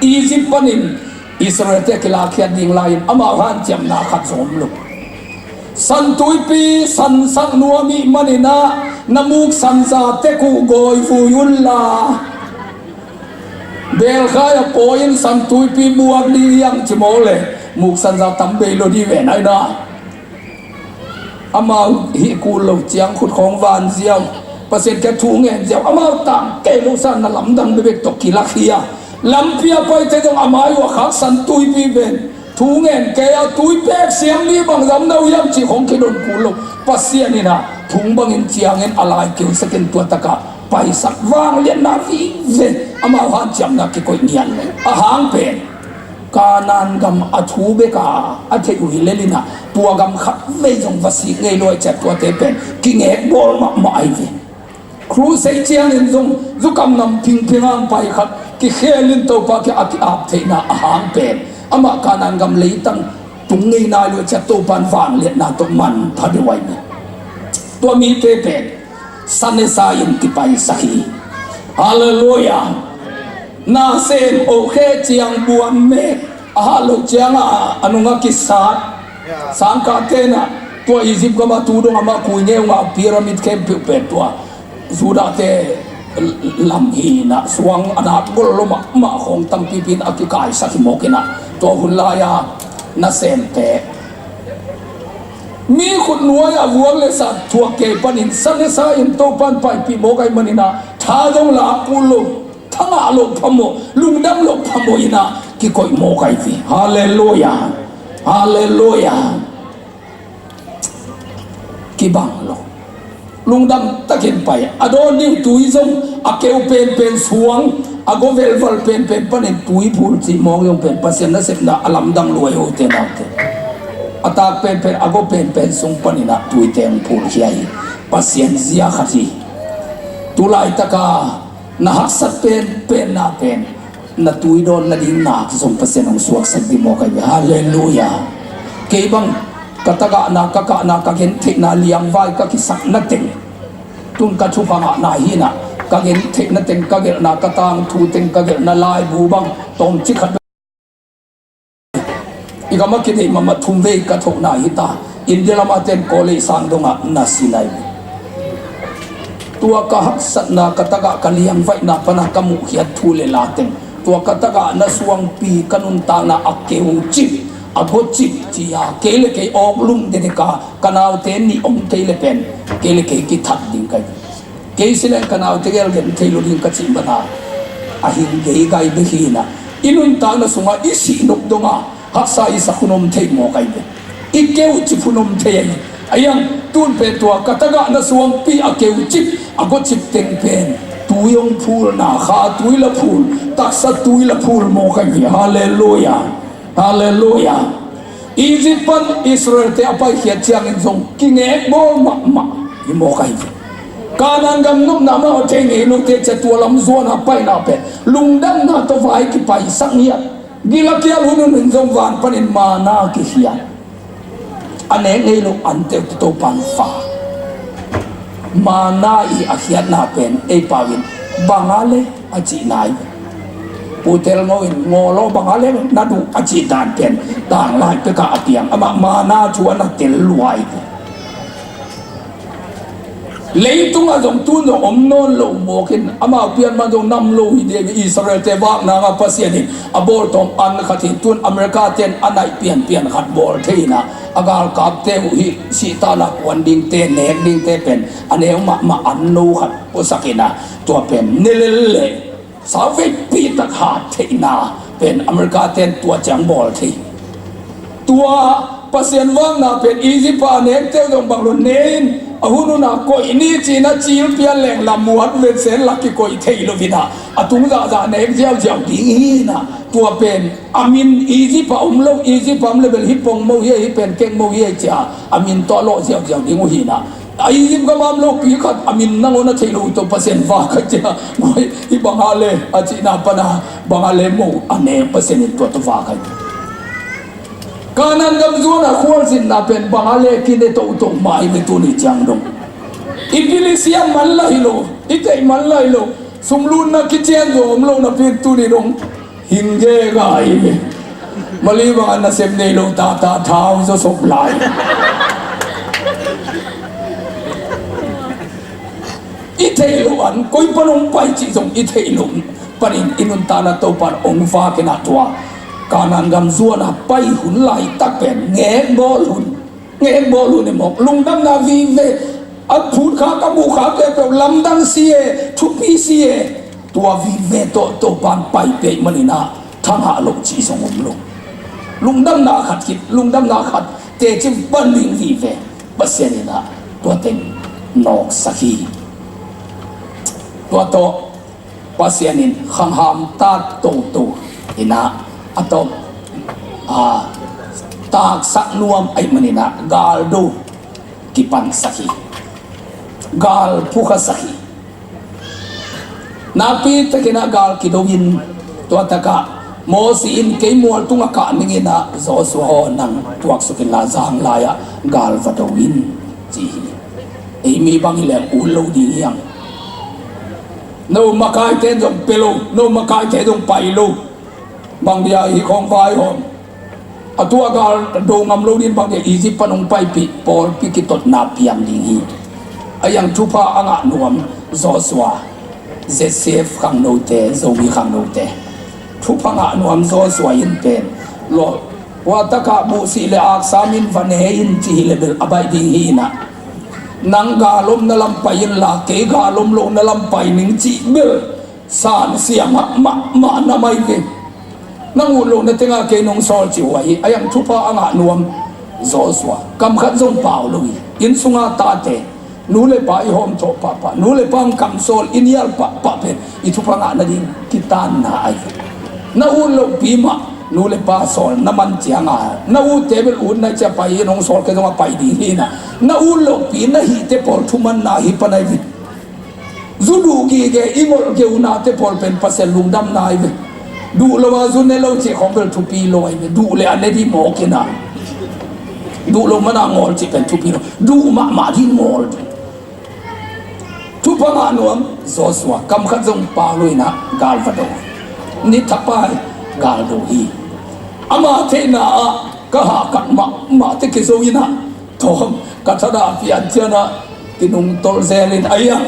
Egypt panin Israelte kilakhia ding lai-in amau hanciamna khat zong om lo. Santuipi sansak nuam ih manin ah na muksan za tek uh gawivui unla, belkhai a pawi-in santuipi buak ding hiam ci mawk leh muksan za tam bei lo ding ve nai na. Amau hih kul lo ciang khut khawng van ziau, Pasian kiang thu ngen ziau, amau tang kei lo sa na lamdang bekbek tawh kilakhia. Lampi a paite zong a mai uh a khak santuipi pen thu ngen kei a, tui pek siam ni bang zam na uh hiam cih khawng kidon kul lo. Pasian in ah thong bangin ciangin a lai keusak in tua takah paisak, vangliatna vive, amau hanciamna kikoih ngiat lo. A hang pen Kanaan gam a thu bek a a theih uh hi lel in ah, tua gam khat vei zong va sik ngei lo ahih ciang tuate pen kingek bawl mahmah ahi ve. Crusade ciangin zong zukam nam phingphing hang pai khat kikhel in Topa kiang a ki-ap theihna a hang pen amah Kanaan gam leitang tung ngei nai lo ahih ciang Topa in vangliatna tawh manpha deuh ahi ve. Tua mite pen sa ne sa in kipaisak hi. Halleluiah. Na sem, oh khe ciang buan mek, a hah loh ciangah a nungah kisat. Sangkahte in ah tua Egypt gamah tu dong amah kui ngeu ngah pyramid khempeuh pen tua Judahte lam hi in ah, suang a nak gol lo mahmah khawng tampipi in a kikaisak hi mawk in ah, tua hun lai-a nasemte mi khutnuai-ah vuak le sat thuak kei panin sa ne sa in Topa in paipih mawk ahih manin ah, tha zong lak kul lo, tha ngah loh phamawh, lungdam loh phamawh in ah kikoih mawk ahi ve. Halleluiah. Halleluiah. Kibang lo. Lungdam takin pai. A dawn ding tui zong a keu penpen suang, a go velval penpen panin tui phul cih mawk zong pen Pasian nasepna a lamdang lua hi, hote naute. A tak penpen, a go penpen sung panin ah tuite hong phulkhia hi. Pasian zia khat hi. Tu laitaka na haksat penpenna pen na tui dawn nading nak zong Pasian hong suaksak ding mawk ahi ve. Halleluiah. Kei bang ka tagahna, ka kahna, ka gentheihna liangvai ka kisakna teng, tun ka thupha ngahna hi in ah, ka gentheihna teng, ka gelhna, ka tangthu teng, ka gelhna laibu bang tawmcik khat i gamah kideih mahmah thum vei ka thohna hi ta. India lamah ten Kawlei sang dongah na si nai. Tua ka haksatna, ka tagah ka liangvaihna pana ka muhkhiat thu le la teng, tua ka tagah na suangpi, ka nuntakna a keucip, a gocip ci-a kei le kei awk lum dedeka ka naute nih om kei le pen kei le kei kithat ding ka hi. Kei si leng ka naute gel gen thei lo ding ka cih bana a hing geigai bek hi in ah, i nuntakna sungah i sih nop donga haksa i sak hun om thei mawk ahi ve. I keucip hun om thei ahi. Ahi hang tun pen tua ka tagah na suangpi a keucip, a gocip teng pen tui hong phulna, kha tui la phul, taksa tui la phul mawk ahi ve. Halleluiah. Halleluiah. Egypt pan Israel te a paikhiat ciangin zong kingekbawl mahmah hi mawk ahi ve. Kanaan gam nopna mah a thei ngei lote cia tua lam zuan a paina pen lungdamna tawh vai kipaisak ngiat. Gil a kial hun hun in zong van panin manna kikhiat. A nek ngei lo an teuh Topa'n va. Manna i a khiatna pen ei pau in bang a le a cihna hi. Pu Tel Ngo in ngaw law bang a le na duh a cih dan pen tanglai pekah a piang, amah manna thu a na tel lua hi. Leitungah zong tun zong om nawn lo mawk in, amau pian man zong nam lo hi ding hi. Israel te vakna ngah Pasian in a bawltawm an khat hi. Tun America ten a naih pianpian khat bawl thei in ah, a galkapte uh hih sihtakna kuan dingte, nek dingte pen a neu mahmah an no khat puasak in ah, tua pen ne lel leh sauveipi tak hat theihna pen America ten tua ciang bawl thei. Tua Pasian vakna pen Egypt a nekte uh zong bang lo ne in, a hun hun a koih ni ci-in a cil pian leng lam muat ven sen lak kikoih thei lo in ah, a tung zahzah nek ziauziau ding hi in ah, tua pen a min Egypt a om lo, Egypt a om le bel hih pongmo hi, hih pen kekmo hi cia a min tawh a lawh ziauziau ding uh hi in ah, a Egypt gam a om lo pi khat a min nangawn a thei lo uh tawh Pasian vak kha cia, hih bang a le a cihna pan a bang a le mo a nek Pasian in tua tawh vak kha. Kanaan gam zuan a khualzinna pen bang a le kine tohtoh mah hi ve tuni ciang dong. I pil i siam man lah hi lo, i theih man lah hi lo, sumlutna kician zong om lo napi in tuni dong hing gega hi ve. Mali bang a nasem nei lo tata thau zaw sop lai. I theih loh an koi pan hong pai cih zong i theih loh panin i nuntakna Topa'n hong vak in ah tua Kanaan gam zuan a pai hun laitak pen ngekbawl hun, ngekbawl hun i mawk, lungdamna vive. A phut khak a muh khak peuhpeuh lamdang si e, thupi si e. Tua vive tawh Topa'n pai pei man in ah thangah loh cih zong om lo. Lungdamna khat khit, lungdamna khat teci pan ding vive. Pasian in ah tua teng nawksak hi. Tua tawh Pasian in khang hamtak toto in ah a tawh, a, taksak nuam ahih man in ah galdo kipansak hi. Gal phukhasak hi. Nakpi takin ah gal kido in, tua takah Mosi in kei mual tungah kah ning in ah, Joshua aw, nang tuaksuk inla zanglai ah gal va do in, ci hi. Ei mi bang hi leng ut lo ding hi hang. No makaite zong pia lo, no makaite zong pai lo. Bang dia hih khawng vaihawm. A tua gal do ngam lo ding bang dia Egypt pan hong paipih pawlpi kitotna piang ding hi. A yang thupha a ngah nuam Joshua, Z C F khangnote, Zomi khangnote. Thupha ngah nuam Joshua in pen lo. Tua takah buhsih le aksam in va ne in ci hi le bel a baih ding hi in ah. Nang gal omna lam pai inla kei gal om lohna lam pai ning cih bel san sia mahmah na mai ve. Nang ut lohna tengah kei nong sawl ci uh ahi, a yang thupha a ngah nuam Joshua. Kam khat zong pau lo hi. Inn sunga tate, nu le pa i hawmthawh pahpah, nu le pa hong kamsawl, i nial pahpah pen i thupha ngah nading kitanna ahi ve. Na ut lohpi mah nu le pa sawl na man cianga, na utte bel ut nai cia pai in hong sawl kei zongah pai ding hi in ah. Na ut lohpi na hihte pawl thumanna hi pan ahi ve. Zu duh gige i ngolh geunate pawl pen Pasian lungdamna ahi ve. Duh lo a zu ne lo cih khawng bel thupi lo ahi ve. Duh le a ne dih mawk in ah. Duh lo man a ngawl cih pen thupi lo. Duh mahmah dih ngawl. Thupha ngah nuam Joshua, kam khat zong pau lo in ah gal va do. Ni thapai gal do hi. Ama theihna ah ka hahkat mahmahte kizo in ah, thawm ka thadah pian ciang ah kinungtolh zel in, a yang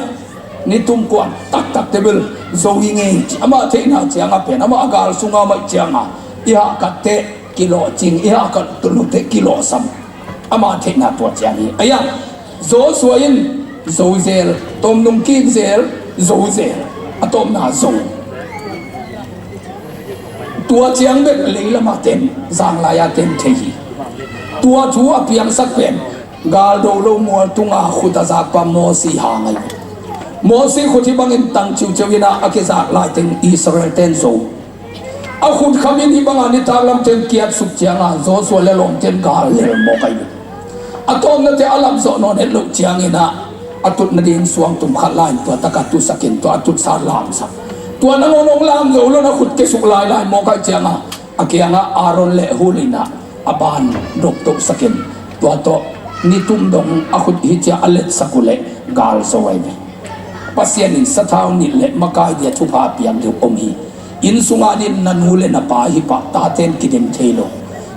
ni tum kuan taktakte bel zo hi ngei ci. Ama theihna ciang ah pen, ama a gal sunga maih ciang ah i hahkatte kilawhcing, i hahkat lote kilawhsam. Ama theihna tua ciang hi. A yang Joshua in zo zel, tawmnung kik zel, zo zel. A tawpna zo. Tua ciang bek leilam a ten, zanglai a ten thei hi. Tua thu a piangsak pen galdo lo mual tunga khut a zakpa Mosi hang ahi. Mosi khut hih bangin tang ciuciu in ah a kizak laiteng Israel ten zo. A khut kham in hih banga nitak lamte kiat suk cianga Joshua le lawmte in gal lel mawk ahi ve. A tawpnate a lam zawh nawn het loh ciangin ah a tut nading suangtum khat lai-in tua taka tusakin tua a tutsa lamsak. Tua nangawn hong lam zo lo in a khut kiasuk lailai mawk ahih cianga a kiangah Aaron le Hur in ah a ban doptohsak in tua tawh nitum dong a khut hi ciah a letsak uh leh gal zo ahi ve. Pasian in sathau nilh le makai dia thupha piak ding om hi. Inn sungah ding na nu le na pa hi pah, tate in kidim thei lo.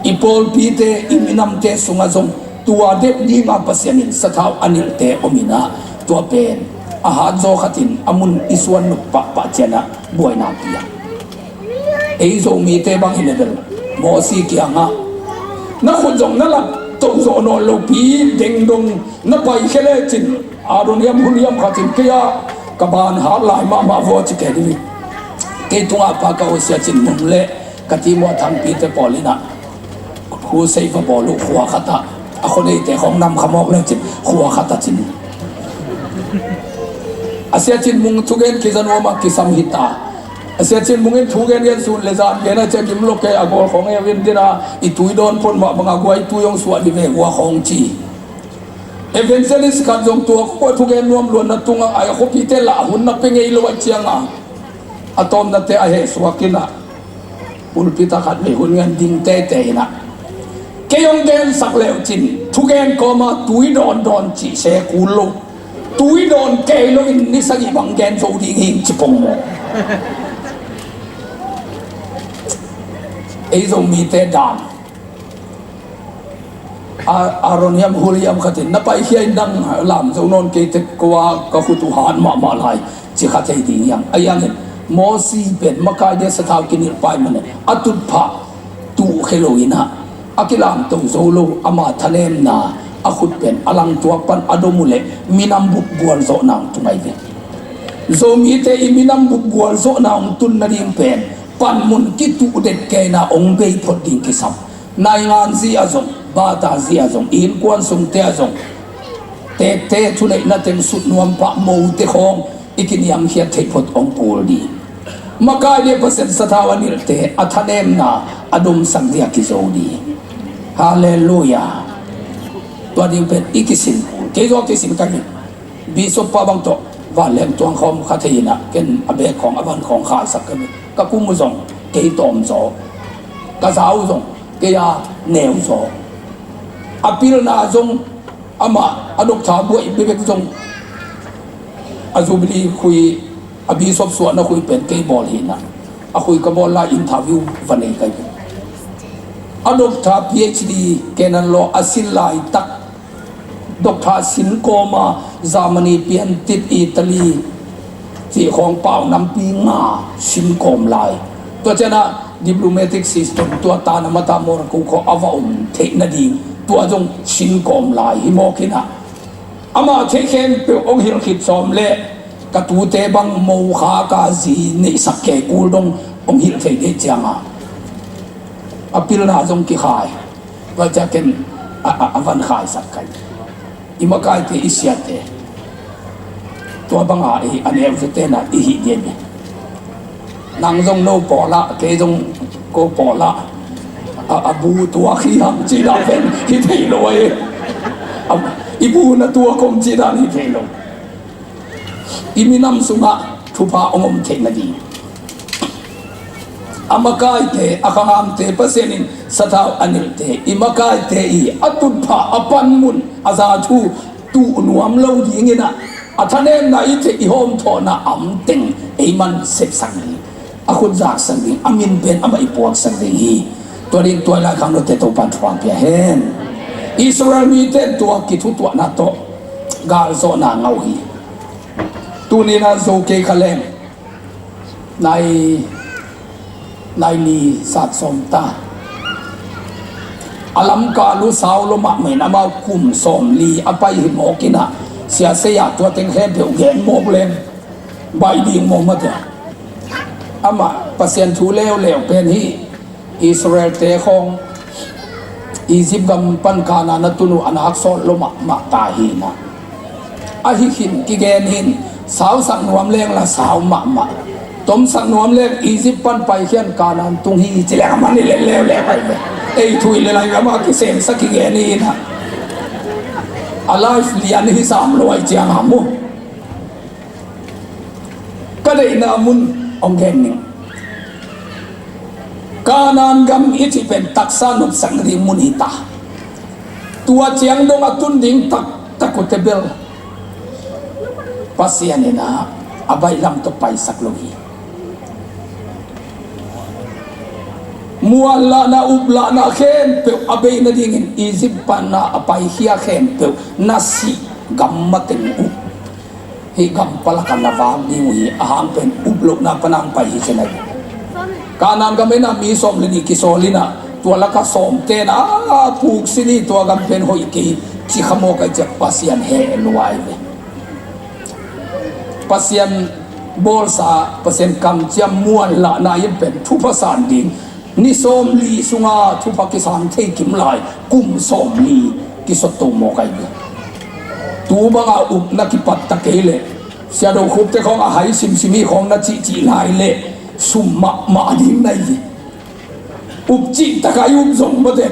I pawlpite, i minamte sungah zong tua deuh dinga Pasian in sathau a nilhte om in ah tua pen a hatzaw khatin a mun i suan nop pahpah ciangin ah buaina piak. Ei Zomite bang hi leh bel Mosi kiangah na khut zong na lam to zawh nawn lopi deng dong na paikhia lecin Aaron hiam Hur hiam khatin kei ah ka ban hat lai mahmah vua ci kei ding hi. Kei tungah pa ka u Sia Cin Mung le ka team uh a Thangpite pawl in ah crusade va bawl uh khua khatah a khuaneite khawng nam kha mawk lecin khua khatah cin. A Sia Cin Mung thugen kiza nuam a kisam hi ta. A Sia Cin Mung in thugen gen sun le zan gen a cia gim lo kei a gawl khawng e win dina i tui dawn phot mah banga guai tui hong suah dih ve hua khawng ci. Evangelist khat zong tua khua thugen nuam luanna tungah a khuapite lah hun na pe ngei lo a cianga a tawmnate a hehsuak in ah pulpit ah khat vei hun ngen ding teitei in ah kei hong gensak leucin thugen kawma tui dawndawn cih se kul lo. Tui dawn kei loin ni sagih bang gen zo ding hi ci pong maw? Ei Zomite dan Aaron hiam Hur hiam khatin na paikhia in dang lam zo nawn kei tek ko a ka khut uh han mahmah lai ci kha thei ding hiam? A hiangin Mosi pen makai dia sathau kinilh pai manin a tutphah tuh khe lo in ah a kilamto zo lo ama thanemna a khut pen a langtuak pan a dom uh leh minam bup gualzawhna hong tung ahi ve. Zomite i minam bup gualzawhna hong tun nading pen panmun kituh det keina hong bei phot ding kisam. Naingan zia zong, bata zia zong, innkuan sungte a zong, tekte thuneihna teng sut nuam pah mote khawng i kiniamkhiat theih phot hong kul ding. Makai le Pasian sathau a nilhte a thanemna a domsak dia kizo ding. Halleluia. Tua ding pen i kisin kul kei zaw kisin ka hi. Bishop pa bang tawh vanleng tuang khawm kha thei in ah ken a bek khawng a van khawng khaisak ka hi. Ka kum uh zong kei tawm zaw, ka za uh zong kei a neu zaw. A pilna zong amah a doctor buaih bekbek zong a jubilee khui a bishop suahna khui pen kei bawl hi in ah a khui ka bawl lai interview va nei ka hi. A doctor PhD Canon Law a sin laitak doctor sin kawma Germany, piantit Italy cih khawng pau nampi nga sin kawm lai. Tua ciangah diplomatic system tua tana mata Morocco khawng a va om theih nading tua zong sin kawm lai hi mawk in ah amah theih khempeuh hong hilh khit sawm leh ka tute bang mo kha ka zi neihsak kei kul dong hong hilh thei dih ciangah a pilna zong kikhai. Tua ciah ken a, a, a van khaisak kai. I makaite i siate tua banga i a neu zute na i hih diam hi. Nang zong no pawlah kei zong ko pawlah a, a bu tua khi hang ci dah pen hi thei lo ai. A, i bu na tua kom ci dan hi thei lo. I minam sungah thupha hong om theih nading a makaite a khangamte Pasian in sathau a nilhte i makaite i a tutphah a panmun a za thu tuh nuam lo dingin ah a thanemna i theih i hawmthawhna amteng ei man sepsak ding a khut zaksak ding a min pen amah i puaksak ding hi. Tua ding tuai lai khang note Topan thuang pia hen. Israel mite tua kithutuahna tawh galzawhna ngau hi. Tunina zo kei kha leng nai nai ni sat sawm ta. A lamkal uh sau lo mahmah in amau kum sawm li a pai hi mawk in ah sia sei ah tua teng khempeuh gen mawk leng baih ding mawk mate. Amah Pasian thu leuleu pen hi. Israel-te khawng Egypt gam pan Kanaan a tun uh a nak sawt lo mahmah ta hi na. Ahi khin kigen hin sausak nuam leng la sau mahmah. Tomsak nuam leng Egypt pan paikhian Kanaan tung hi ci leng a man i len leuleu ahi ve. Ei thu i len lai ve, amah kisemsak kigen hi na. A life lian hi sam lo ahi ciang a mu. Ka deihna mun hong gen ning. Kanaan gam i cih pen taksa nopsak ding mun hi ta. Tua ciang dong a tun ding taktak uh teh bel Pasian in a, a baihlam tawh paisak lo hi. Muanlahna, uplahna khempeuh a bei nadingin Egypt pan a, a paikhia khempeuh na sih gam mateng uh hih gam palak ah na vak ding uh hi. A hang pen up lohna pan a hong pai hi ci na hi. Kanaan gam in a mi sawm le nih kisawl in a, tua lak ah sawmte'n a, a puk sin hi, tua gam pen hoih kei ci kha mawk ahi ciang Pasian heh lua hi ve. Pasian bawlsa, Pasian kamciam muanlahna in pen thupha san ding. Ni sawmli sunga thupha kisang thei kim lai, kum sawmli kisot to mawk ahi ve. Tu banga upna kipat ta kei leh, Sia Do Khup te khawng a hai simsim hi khawng na cihcih lai leh sum mahmah ding na hi ve. Up cihtak a i up zong mate,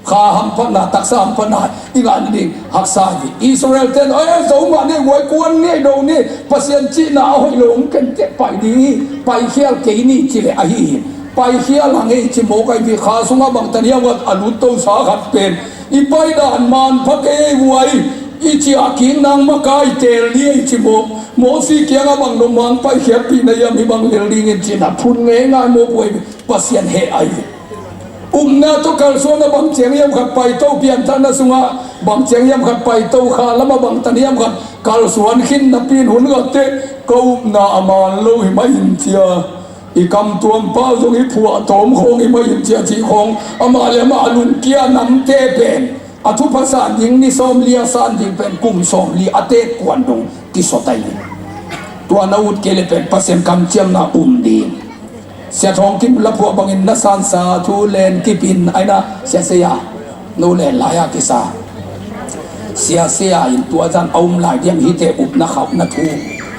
kha hamphatna, taksa hamphatna i ngah nading haksa hi. Israel ten, "Ei, zo mah ni, guai kuan ni, do ni, Pasian cihna a hoih lo hong ken teh pai ding hi, paikhial kei ni," ci leh ahi hi. Paikhial hang ei ci mawk ahi hi. Kha sungah bangtan hiam khat a luttosa khat pen, "I paidan manpha kei ei guai, i ciah kik nang makaih teel ni ei," ci mawk. Mosi kiangah bang nong mang paikhiatpih na hiam, hih bang lel dingin ci-in a phun ngeingai mawk uh ahi hi. Pasian heh ahi hi. Upna tawh kalsuan a bang ciang hiam khat paito, pianthakna sungah bang ciang hiam khat paito, kha lamah bangtan hiam khat kalsuan khin napi-in hun khat teh ka upna a man lo hi mah in cia, i kamtuam pau zong i phuahtawm khawng hi mah in cia cih khawng, amah le amah a lungkia namte pen a thupha san ding ni sawmli a san ding pen kum sawmli a teek kuan dong kisot ahi hi. Tua na ut kei leh pen Pasian kamciamna um ding. Sia Thawng Kim la phuah bangin na sansa thu len kip in ahi na, Sia Saya. Nu len lai a kisa. Sia Saya in tua zan a um lai diam hihte upna khauhna thu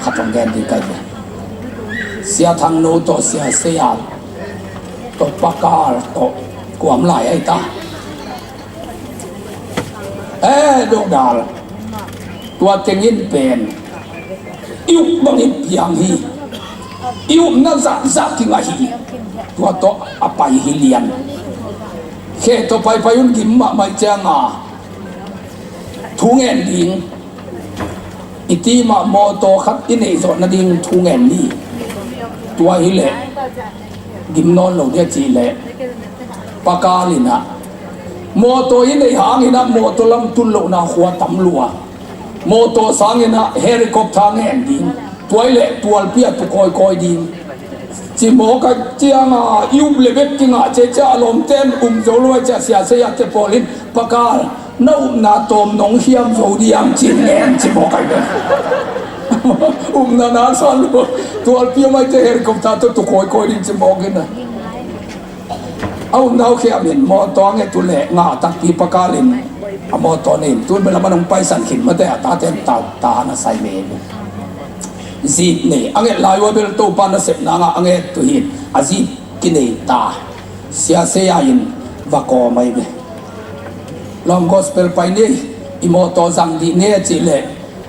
khat hong gen ding ka hi ve. Sia Thang No tawh Sia Saya tawh Pa Kal tawh kuam lai ahi ta. Eh, dongdal. Tua tengin pen i up bangin piang hi. I upna zahzah kingah hi. Tua tawh a pai hi lian. Khe tawh paipai un gim mahmah cianga thu ngen ding. I team ah mawtaw khat i neih zawh nading thu ngen ni. Tua hileh gim nawn lo dia cih leh Pa Kal in ah mawtaw i neih hangin ah mawtaw lam tun lohna khua tam lua. Mawtaw sangin ah helicopter ngen ding. Tua hileh tualpi ah tu kawikawi ding. Ci mawk a cianga i up le bek kingah ciacia a lawmten um zo lo a cia Sia Saya te pawl in Pa Kal na upna tawm nong hiam zo diam ci ngen ci mawk a hi. Upna na san lo. Tualpi a maite helicopter tawh tu kawikawi ding ci mawk in a. A upna uh khiam in mawtaw a nget uh leh ngah takpi Pa Kal in a mawtaw nei in tun bel a man hong paisan khin mate a tate in ta, ta na sai me. Jeep nei a nget lai uh a bel Topa nasepna ngah a nget uh hi in a jeep kinei ta. Sia Saya in va kawm ahi ve. Lawm gospel pai ni, i mawtaw zang dih ni a cih leh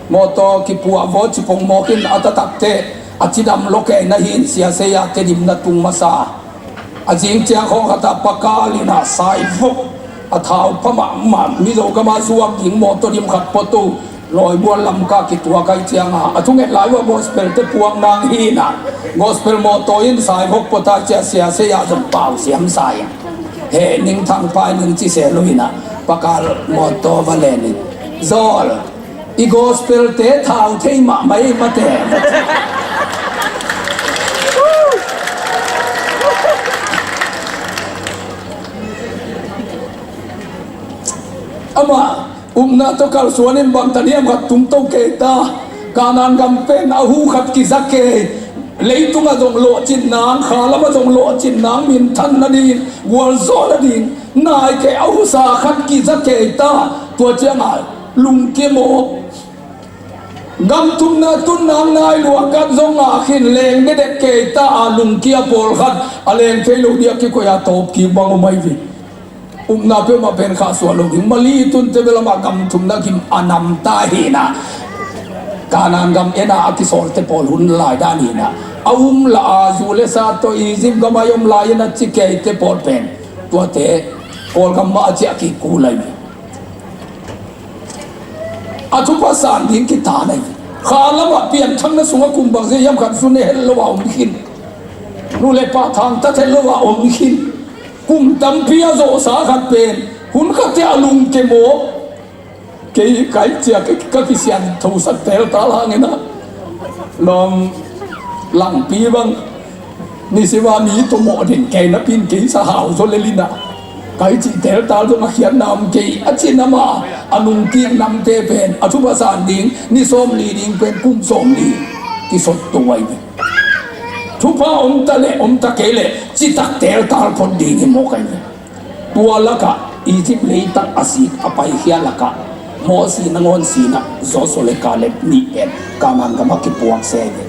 mawtaw kipuah vaw ci pongmawk in a taktak teh a cidam lo kei na hi in Sia Saya te dim na tung masa. A zing ciang khawng khat ah Pa Kal in a sai vok a thau pha mahmah Mizo gam ah zuak ding mawtaw dim khat pawt uh Lawibual Lamka kituak ahi cianga a thunget lai uh a gospel te puak nang hi in a gospel mawtaw in sai vok pawt a cia Sia Saya zong pau siam sa in. Heh ning Thang Pa in ning ci se lo in a Pa Kal mawtaw va len in zawl. I gospel te thau thei mahmah ei mate. Amah upna tawh kalsuan in bangtan hiam khat tung to kei ta. Kanaan gam pen a hu khat kiza kei. Leitungah zong lawhcin nang, kha lamah zong lawhcin nang, minthan nading, gualzawh nading, nai kei a husa khat kiza kei ta. Tua ciangah lungkim aw. Gam thumna tun nang nai lua khat zong ngah khin, leng dedek kei ta a, lungkia pawlkhat a leng thei lo ding a kikoih a tawp kik bang om ahi ve. Upna peuhmah pen khahsuah lo ding. Mali i tunte bel amah gam thumna gim a nam ta hi na. Kanaan gam en a a kisawlte pawl hun lai dan hi na. A um la a zu le sa tawh Egypt gam a i om lai in a ci keite pawl pen, tuate Kawlgam mah a ciah kik kul ahi ve. A thupha san ding kitan ahi ve. Kha lamah pianthakna sungah kum bangzia hiam khat zu ne het lo a om khin. Nu le pa thangtat het lo a om khin. Kum tampi a zawhsa khat pen, hun khatte a lungke maw? Kei kai cia ka, ka kisianthosak teltal hangin a, lawm, langpi bang ni sima mi tawh mawh den kei napi in kei sa hau zaw lel in a, kai cih teltal zong a khiatna om kei a ci nam a, a nungkik namte pen a thupha san ding ni sawmli ding pen kum sawmli kisot to ahi ve. Thupha om ta leh om ta kei leh citak teltal phot ding hi mawk ahi ve. Tua lakah Egypt leitang a sik a paikhia lakah Mosi nangawn sinah Joshua le Caleb nih pen Kanaan gamah kipuak se ve.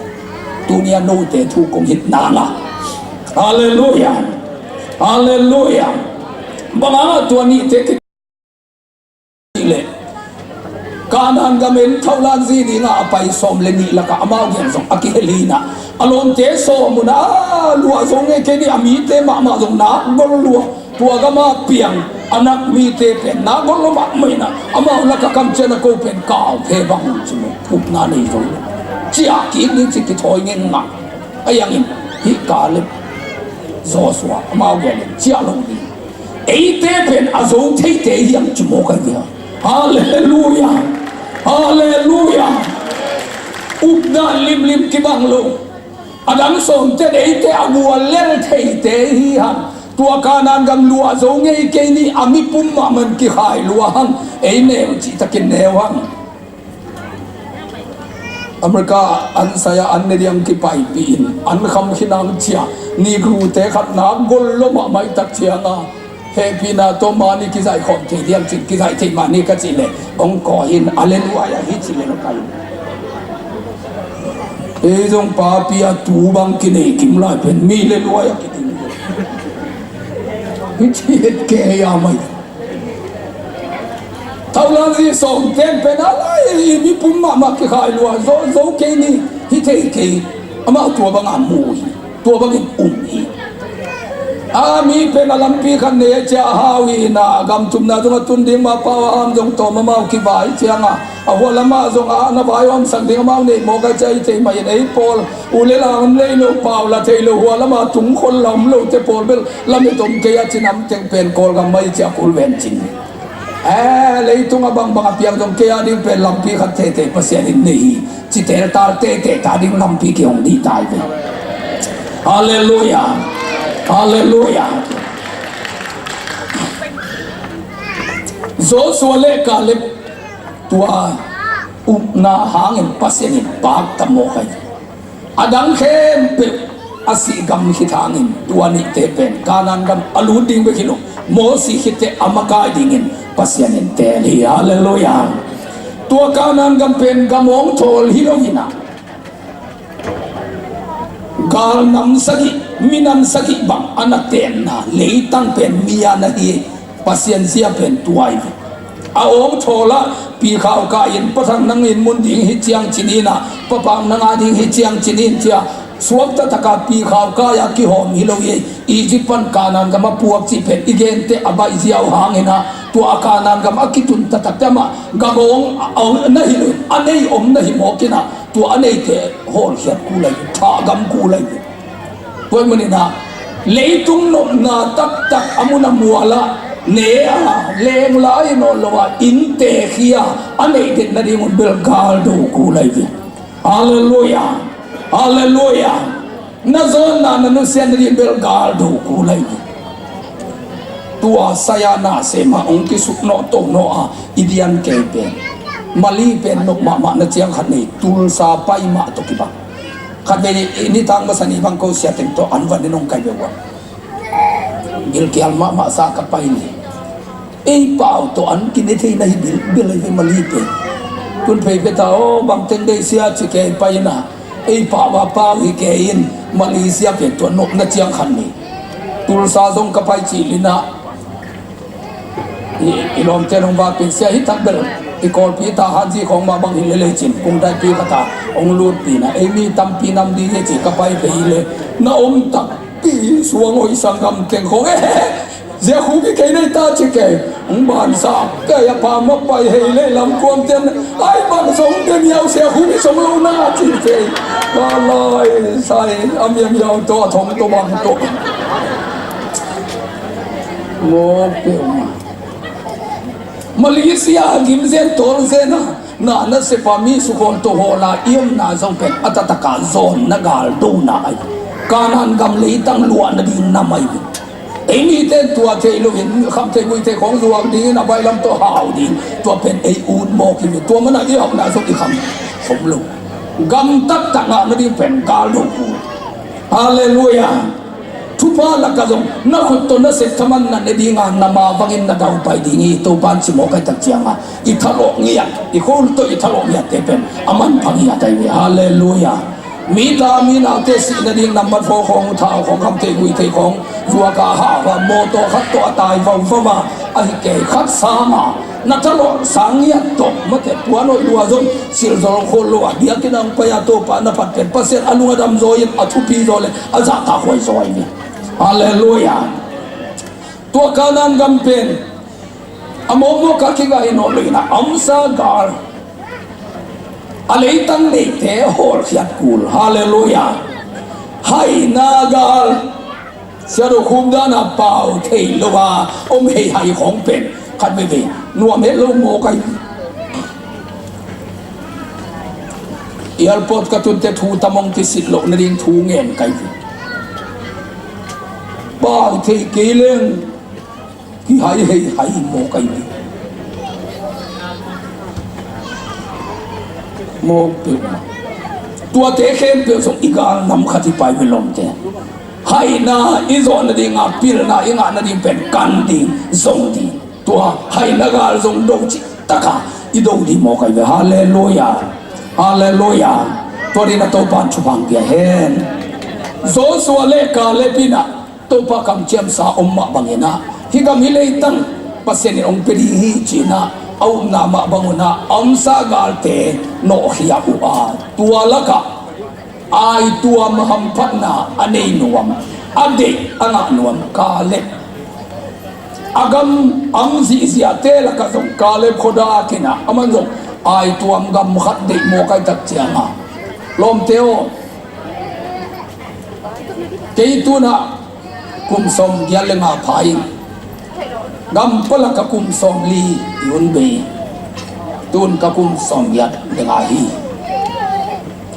Tuni a note thu kong hih nang a. Halleluia. Halleluia. Bang hangah tua nihte ki leh Kanaan gam en tholan zi dingah a pai sawm le nih lakah amau gen zong a kihel hi na. A lawmte sawm un a luah zo ngei kei ni, a mite mahmah zong nak gol lua. Tua gama piang a nak mite pen nak gol lua mahmah in a, amau lakah kamciam a ko pen kau phe bang ci mu, upna nei zo. Ciah kik ni ci kithawi ngengngah. A yangin hih Caleb, Joshua amau gen in ciah lo ding. Eite pen a zo theite hiam ci mawk ahi ve. Halleluia. Halleluia. Upna limlim kibang lo. A dang sawmte eite a gual lel theite hi hang. Tua Kanaan gam luah zo ngei kei ni, a mipum mahmah in kikhai lua hang. Ei neu cihtakin neu hang. America an sai a an ne diang kipaipih in an kham khin ang cia, Negro te khat nak gol lua mahmah i tak ciang a, hehpihna tawh mah ni kizaih khawm thei diam cin, kizaih thei mah ni ka cih leh hong kawi in, Halleluia hi ci leh na kai. Ei zong papi a tu bang kinei kim lai pen mi le luai a kiding hi ci het kei a mai. Tholan zi sawm ten pen a lai, mipum mahmah kikhai lua, zo, zo kei ni, hi thei kei, amau tua bangah mu hi, tua bangin um hi. A mi pen a lampi khat nei a cia a hau hi na, gam thumna zong a tun ding mah pau a ham zong tawm amau kivai ciang a, a hua lamah zong a na vai omsak ding amau nei mawk a cia hi thei mah in ei pawl, u le la om lei lo, pau la thei lo, hua lamah tung khol la om lote pawl bel lamet om kei a ci nam teng pen Kawlgam mah hi cia kul ven cin. Eh, leitung a bangbang a piang zong kei a ding pen lampi khat teitei Pasian in nei hi. Ci teltal teitei ta ding lampi kihong dih ta hi ve. Halleluia. Halleluia. Joshua le Caleb tua upna hangin Pasian in pakta mawk ahi. A dang khempeuh a sih gam khit hangin tua nihte pen Kanaan gam a lut ding bek hi lo, Mosi khitteh a makai dingin Pasian in teel hi. Halleluia. Tua Kanaan gam pen gam awngthawl hi lo hi na, gal nam sagih, minam sagih bang a na tenna leitang pen mi a na hi. Pasian zia pen tua hi ve. A awngthawl ah pi khauh kah in, Pa Thang nang in mun ding hi ciang cin in a, Pa Pang nang a ding hi ciang cin in cia, suakta taka pi khauh kah a kihawm hi lo hi. Egypt pan Kanaan gam a puak cih pen i gente a baih zia uh hangin a, tua a Kanaan gam a kitun taktak te amah gam awng, awng na hi lo in, a nei om na hi mawk in a, tua a neite hawlkhiat kul ahi ve, thah gam kul ahi ve. Tua ahih manin a, leitung nopna taktak a mun a mual ah ne a, leng lai nawn lo a, innte khia a neih den nadingun bel galdo kul ahi ve. Halleluia. Halleluia. Na zawnna na nusiat nading bel galdo kul ahi ve. Tua saya na sem a hong kisuk nawh to nawh a, i dian kei pen Mali pen nop mahmah na ciang khat nei, Tulsa pai mah tawh kibang. Khatvei ni, nitak masa ni bang ko sia teng tawh an van in hong kai beuh a, gilkial mahmah sa ka pai ni. Ei pau tawh an kine thei na hi bilbil ahi ve Mali pen. Hun phei phe ta aw, bang teng deih sia ci kei pai ina, ei pau a pau hi kei in, Malaysia pen tua nopna ciang khan ni. Tulsa zong ka pai cih lina, i, i lawmte nong va pen sia hi tak bel, i Kawlpi ta hanzi khong mah bang hi lele cin, kung daipi kha ta, ong lutpi na, ei mi tampi nam di hi ci ka pai phei le, na om takpi suang oi sanggam teng khong, eh, Zia khu ki kei nei ta ci kei. Hong ban sa kei a pa ma pai hei lei lam kuam tian. Ai bang song te miau sia khu ki song lo na ci kei. Ka lai sai a miau miau to a thong to bang to. Mo pe ma. Malaysia gim zen tol zen a. Na na sepa mi sukol to ho na iam na zong pen a tataka zon na gal do na ai. Kanan gam leitang luah na ding na mai. Ei mite tua thei lo in, kham thei gui thei khong zuak dingin a bailam tawh hau ding. Tua pen ei ut mawk hi ve. Tua mana i hauhna zong i kham khom lo. Gam taktak ngah nading pen gal lo ku. Halleluiah. Thupha lakah zong na khut tawh na sep thaman na ne dinga na ma bangin na daupai ding hi. Topan ci mawk ai tak cianga i thalawh ngiat, i khol tawh i thalawh ngiatte pen a manpha ngiat ai ve. Halleluiah. Mi ta mi naute sih nading nambat fo khong, thau khong, khamtheih guitheih khong, zuaka hahva mawtaw khat tawh a tai vauvauva ahi kei khat sama na thalawh sang ngiat tawh mate puan hoih lua zong silzawl khol lo a biakinn a hong pai a Topa na phat pen Pasian a lung a dam zaw in a thupi zaw le a zahtakhuai zaw ahi ve. Halleluiah. Tua Kanan gam pen a mawkmawk a kigah hi nawn lo in a amsa gal a leitang neite hawlkhiat kul. Halleluiah. Haina gal siado khum dana pau thei lo a om hei hai khong pen khat veve nuam het lo mawk ai. Airport ka tunte thu tamong kisit loh nading thu ngen kai. Pau thei kei leng kihai hei hai mawk ai. Mawk peuh tuate khempeuh zong i gal nam khat hi pai ve lawmte. Haina i zawh nadinga pilna i ngah nading pen kan ding zong ding. Tua haina gal zong do cih taka i do dih mawk ai ve. Halleluiah. Halleluiah. Tua dina Topan thupha pia hen. Joshua le Kaleb inah Topa kamciamsa om mah banginah hih gam hih leitang Pasian in hong pia ding hi cinah a upna mah bangunah a omsa galte nawhkhia uh a tua lakah Ai tuam hamphatna a nei nuam, a deih a ngah nuam Kaleb. A gam a om zihziahte lakah zong Kaleb khuadak inah aman zong ai tuam gam khat deih mawk ai tak cianga. Lawmte aw, kei tunah kum sawmgiat le nga pha in gam palak ka kum sawmli i hun bei. Tun ka kum sawmgiat le nga hi.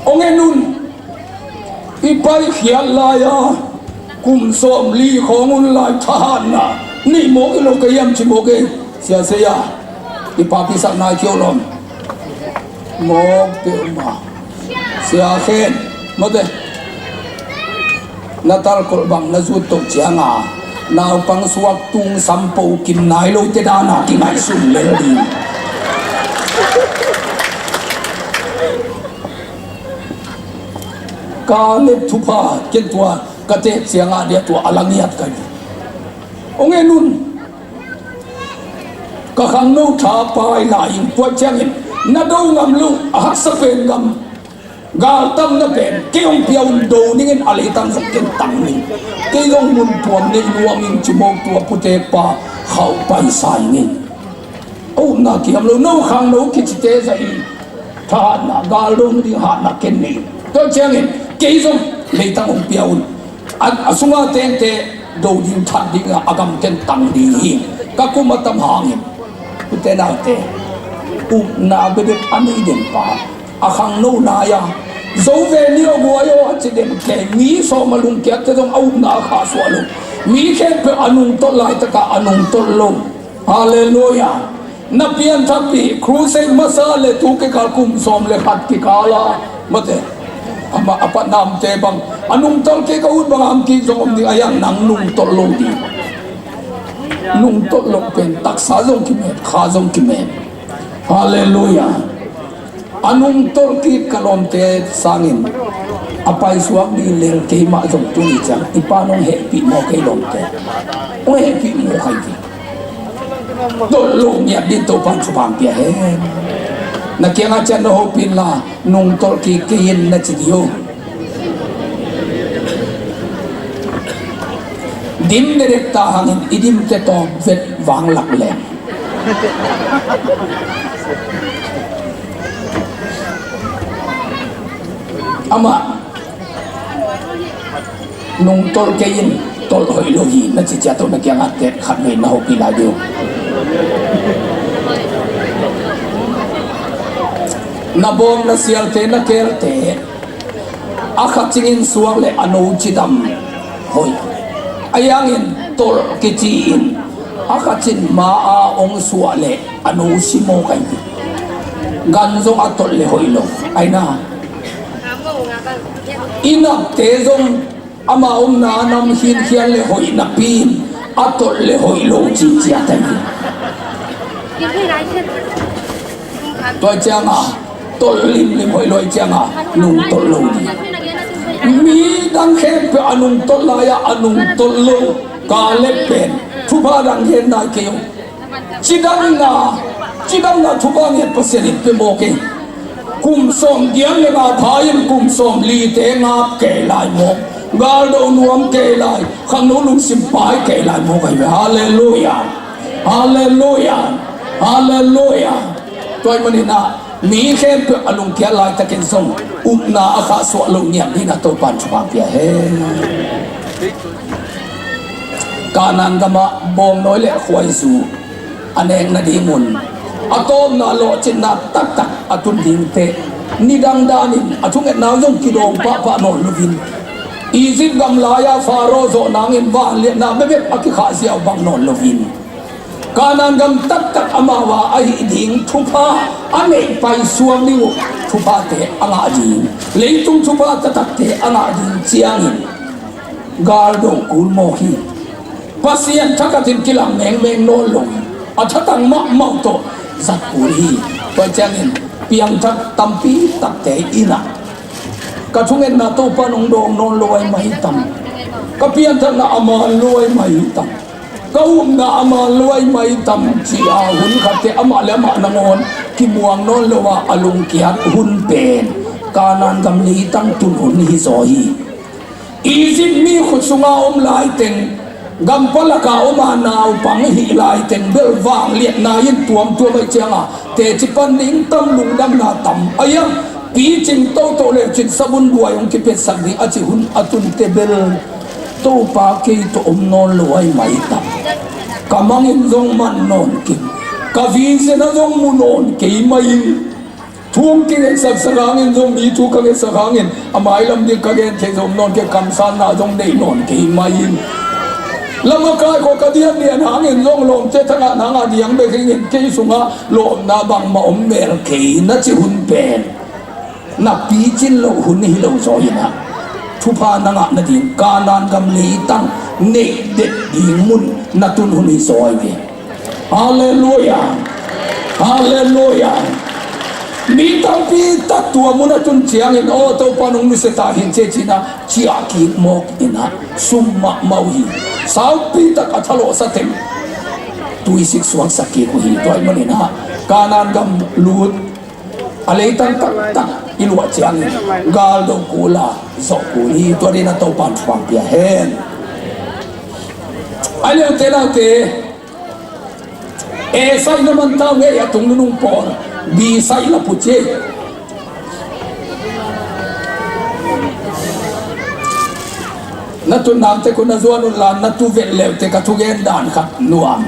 Hong en un. I paikhiat lai-a kum sawmli khawng hun lai thahatna neih mawk i lo ka hiam ci mawk ei. Sia Saya i papi sak nai kio lawm. Mawk peuhmah. Sia Khen mawte. Na talkolh bang na zut toh cianga naupang suak tung sampo kim nai lote dana kingaihsun lel ding. Kaleb thupha ken tua ka teh cianga dia tua a la ngiat ka hi. Hong en un. Ka khangno tha pai lai in tua ciangin na do ngam lo a haksa pen gam galtamna pen kei hong pia un do ningin a leitang zong ken tang ning. Kei zong mun tuam nei nuam in ci mawk tua putek pa khauh paisa ing. A upna kiam lo no khangno kicite zah in thahatna galdo nading hatna ken nei. Tua ciangin kei zong leitang hong pia un. A, a sunga tengte do ding that dinga a gam ken tang ding hi. Ka kum a tam hangin ute naute upna bebek a nei den pa a khangno lai-a zo ve ni aw guai aw a ci den kei mi sawm a lungkiatte zong a upna a khahsuah lo. Mi khempeuh a nungtolh laitaka a nungtolh lo. Halleluiah. Na pianthakpih crusade masa le tu kikal kum sawm le khat kikala mate. Amah a patnamte bang a nungtolh kei ka ut bang a om kik zong om ding a hiang nang nungtolh lo ding. Nungtolh loh pen taksa zong kimet kha zong kimet. Halleluiah. A nungtolh kik ka lawmte sangin a paisuak ding lel keimah zong tuni ciang i pa nong hehpih maw kei lawmte? Hong hehpih maw kei? Tolh lo ngiat ding Topa'n thupha pia hen. Na kiangah ciah na hopih inla, nungtolh kik kei in na ci dih uh. Dim dedek ta hangin i dimte tawh vet vanglak leng. Amah nungtolh kei in, tolh hoih lo hi na ci ciat uh na kiangah tet khat vei na hopih lai dih uh. Na bawm na sialte na kelte a khat cingin suak le a no cidam hoih. A yangin tolh kici in a khat cin ma a ong suah le a no si maw kei hi. Gan zong a tolh le hoih lo. Aina i napte zong ama omna a nam khinkhian le hoih napi in a tolh le hoih lo cinciat ahi. Tua cianga tolh limlim hoih lo cianga nungtolh lo dih. Mi dang khempeuh a nungtolh lai-a a nungtolh lo ka le pen thupha dang gen nai kei uh. Cidamna, cidamna thupha ngiat Pasian in pe mawk hi. Kum sawm giat le nga pha in kum sawm lite ngap kei lai mawk. Galdo nuam kei lai, khangno lungsim pai kei lai mawk ahi ve. Halleluiah. Halleluiah. Halleluiah. Tua ahih manin ah mi khempeuh a lungkiat laitakin zong upna a khahsuah lo ngiat dingin ah Topa'n thupha pia hen. Kanaan gamah bawngnawi le khuaizu a nek nadingun a tawpna lawhcinna taktak a tun dingte nidang danin a thungetna zong kidawng pahpah nawn loin Egypt gam lai-a Pharaoh zawh nangin vangliatna bekbek a kikhah ziau bang nawn loin Kanaan gam taktak amau a ahih ding thupha a neih paisuak ding uh thuphate a ngah ding, leitung thupha taktakte a ngah ding ciangin galdo kul mawk hi. Pasian thakhatin kilang mengmeng nawn lo a thatang mahmah tawh zat kul hi. Tua ciangin piangthak tampi takte in ah ka thungetna Topa nong dawng nawn lo ai mai tam, ka pianthakna a man lo ai mai tam, ka upna a man lo ai mai tam ci-a hun khatte amah le amah nangawn kimuang nawn lo a a lungkiat hun pen Kanaan gam leitang tun hun hi zaw hi. Egypt mi khut sunga om laiteng, gam palaka om a naupang hih laiteng bel vangliatna in tuamtuam aih cianga teci pan ding tam, lungdamna tam a iang picing toto le cin sabun duai hong kipetsak ding a ci hun a tunte bel Topa kei tawh om nawn lo ai mai tam. Ka mangin zong man nawn kei, ka vision ah zong mu nawn kei mai in. Thu hong kingetsak sak hangin zong mi thu ka ngetsak hangin a mailam ding ka gen thei zong nawn kei, kamsanna zong nei nawn kei mai in. Lam a kaikhawh ka diandian hangin zong lawmte thangah nang a diang bek hingin kei sungah lawmna bangmah om mel kei na ci hun pen na picin loh hun hi lo zaw in ah thupha na ngah nading Kanaan gam leitang neih det ding mun na tun hun hi zaw hi ve. Halleluiah. Halleluiah. Mi tampi tak tua mun a tun ciangin aw Topa nong nusia ta hi ci-in ah ciah kik mawk in ah sum mahmah uh hi. Saupi tak a thalawhsa teng tuisik suaksak kik uh hi. Tua ahih manin ah Kanaan gam lut a leitang taktak i luah ciangin galdo kul a zawh kul hi. Tua dingin ah Topa'n thupha pia hen. A leute naute A saih na man ta ngei a tung nunung pawl B saih la put ci. Na tun namte kun na zuan un la na tu vet leute ka thugen dan khat nuam.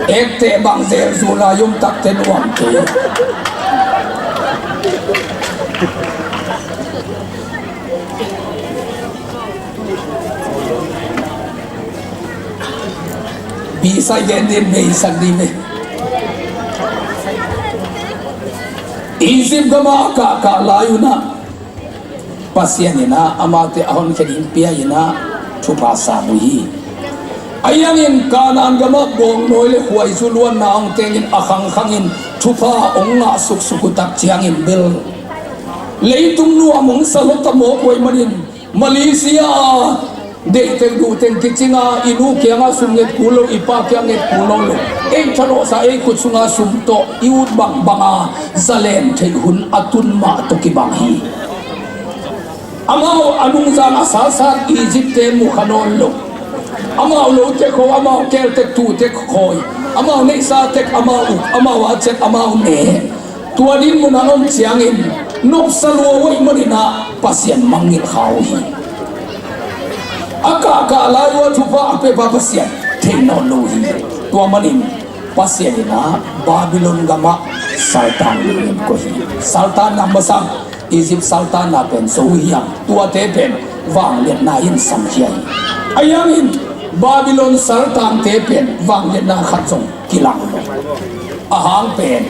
Ekte bang zel zu la yum takte nuam te. Bisai gen din, beisak din ve. Egypt gama a kahkah lai unah Pasian inah amaute a honkhia ding pia inah thupha sam uh hi. Ahi hangin Kanaan gamah bawngnawi le khuaizu luanna hong tengin a khangkhangin thupha hong ngah suksuk uh tak ciangin bel leitung nuam hong sa lua ta mawk uh ahih manin Malaysia ah deihtek duhteng kicing a, i nu kiangah sum nget kul lo, i pa kiang nget kul lo lo, ei thalawhsa ei khut sunga sum tawh i ut bangbang a zalen theih hun a tun mah tawh kibang hi. Amau a nungzang a sasat Egypt-te mukha nawn lo. Amau lote kho, amau kelte tuute khawi, amau neihsa tek amau uk, amau a cek amau ne. Tua dinmun a om ciangin nopsa lua uh ahih manin ah Pasian mangngilh kha uh hi. A kahkah lai uh a thupha a pia pa Pasian thei nawn lo uh hi. Tua manin Pasian in ah Babylon gamah saltan dingin koih hi. Saltanna masa Egypt saltanna pen zo uh hiam? Tuate pen vangliatna in samkhia hi. Ahi hangin Babylon saltante pen vangliatna khat zong kilang lo. A hang pen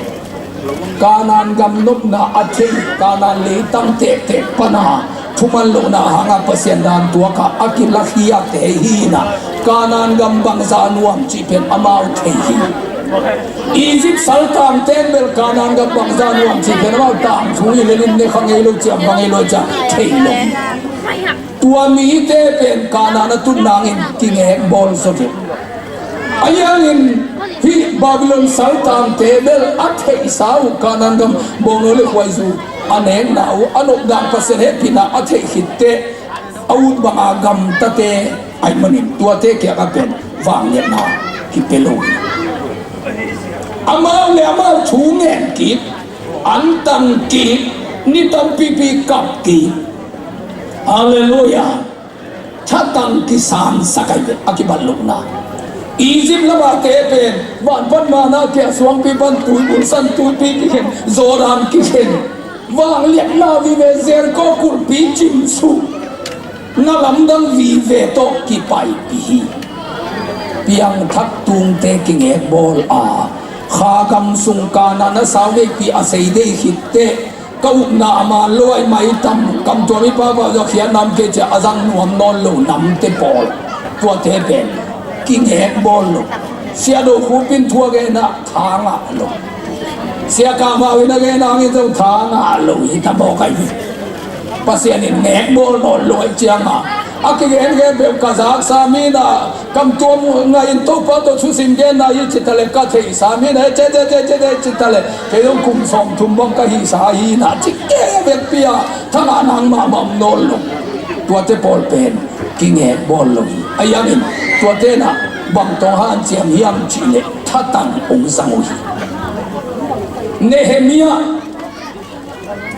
Kanaan gam nopna a thei, Kanaan leitang tektek pana thuman lohna a hanga Pasian dan tuaka a kilakhia te hi in ah, Kanaan gam bangza nuam cih pen amau thei hi. Egypt saltangte in bel Kanaan gam bangza nuam cih pen amau tangthu hi lelin ne kha ngei lo, ciam kha ngei lo, ciam thei lo. Tua mite pen Kanaan a tun nangin kingek bawl zaw deuh. Ahi hangin hih Babylon saltangte bel a theihsa uh, Kanaan gam bawngnawi le khuaizu a nekna uh, a nopdan Pasian hehpihna a theih khitteh a ut banga gamtate ahih manin tuate kiangah pen vangliatna kipia lo hi. Amau le amau thu ngen kik, antang kik, ni tampipi kap kik. Halleluiah. Thatang kisansak ahi ve, a kibat lohna. Egypt lamate pen van pan manna kia, suangpi pan tuibulsan, tuipi kikhen, Jordan kikhen, vangliatna vive, Jericho kulhpi cimsuh, na lamdang vive tawh kipaipih hi. Piangthak tungte kingek bawl a, kha gam sung Kanaan a sau veipi a sei dei khitteh, ka upna a man lo ahi maitam, kamtuam i papa zong khiat nam kei cia a zang nuam nawn lo namte pawl, tuate pen kingek bawl lo. Sia Do Khup in thu a gen ah tha ngah lo. Sia Kah Mau in a gen hangin zong tha ngah lo hi ta mawk ahi hi. Pasian in ngek bawl nawn lo ahi ciangah a kigen gen peuh ka zaksa mi na, kamtuam ngah in Topa tawh thusim genna hi ci ta le, ka theihsa mi na, ce ce ce ce ce ci ta le, kei zong kum sawmthum bang ka hihsa hi na ci kei a vekpi a, thangah nang mahmah om nawn lo. Tuate pawl pen kingek bawl lo hi. Ahi hangin tuate na bang tawh hanciam hiam cih leh thatang hong zang uh hi. Nehemiah,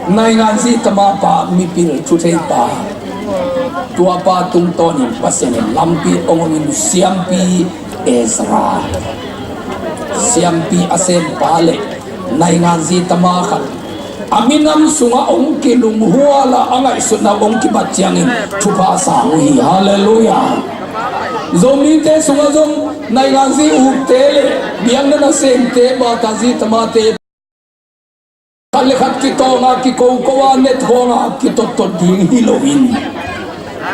naingan zi tama pa, mipil thuthei pa, tua pa tungtawnin Pasian in lampi hong hongin siampi Ezra, siampi a sempa le naingan zi tama khat a minam sungah hong kilunghual a, a ngaihsutna hong kibat ciangin thupha sang uh hi. Halleluiah. Zomite sungah zong naingan zi ukte le biakna nasemte, bata zi tamate khat le khat kitawng a, kikoko a, netkhawng a kitottot ding hi loin,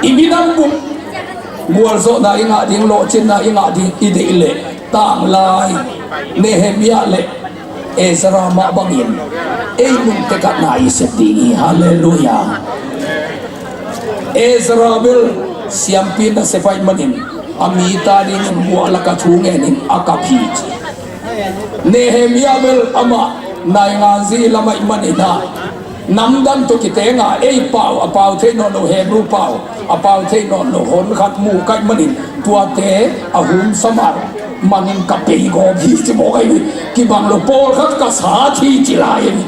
i minam bup gualzawhna i ngah ding, lawhcinna i ngah ding i deih leh, tanglai Nehemiah le Ezra mah bangin ei mun tekatna i sep ding hi. Halleluiah. Ezra bel siampi nasep ahih manin a mite adingin guah laka thu ngenin a kap hi ci. Nehemiah bel amah naingan zi lam ahih manin ah, namdang tawh kitenga, ei pau a pau thei nawn lo, Hebrew pau a pau thei nawn lo hon khat mu ka hih manin, tuate a humsa mah manin ka pei gawp hi ci mawk ahi hi. Kibang lo, pawlkhat ka sat hi ci lai hi.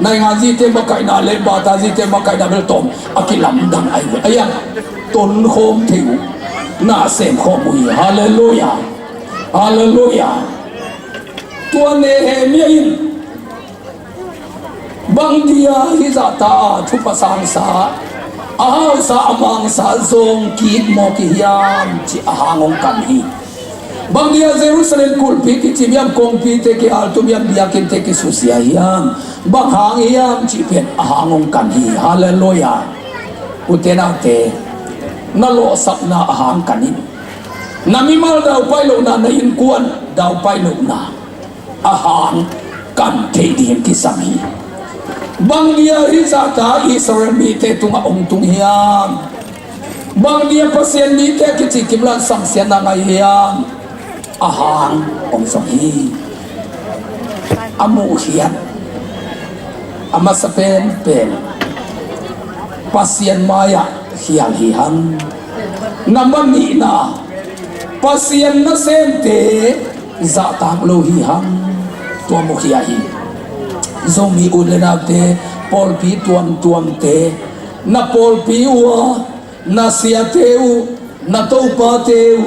Naingan zite makaihna le bata zite makaihna bel tawm a kilamdang ahi hi. Ahi a, tonkhawm thei uh, na semkhawm uh hi. Halleluiah. Halleluiah. Tua Nehemiah in bang dia hih zahta a thupha sangsa, a hausa, a mangsa zawng kik mawk hi hiam cih a hang hong kan hi. Bang dia Jerusalem kulhpi kicim hiam, kongpite kialtum hiam, biakinnte kisusia hiam, bang hang hiam cih pen a hang hong kan hi. Halleluiah. Ute naute, na lawhsapna a hang kan in. Na mimal daupai lohna, na innkuan daupai lohna a hang kan theih ding kisam hi. Bang dia hih zahtak Israel mite tungah hong tung hiam? Bang dia Pasian mite a kici kimlan samsiatna ngah hiam? A hang hong zong hi. A muh hiam? A masa penpen Pasian mai-ah khial hi hang. Nambat nihna, Pasian nasemte zahtak lo hi hang. Tua mukhia hi. Zomi u le naute, pawlpi tuamtuamte, na pawlpi uh a, na siate uh, na topate uh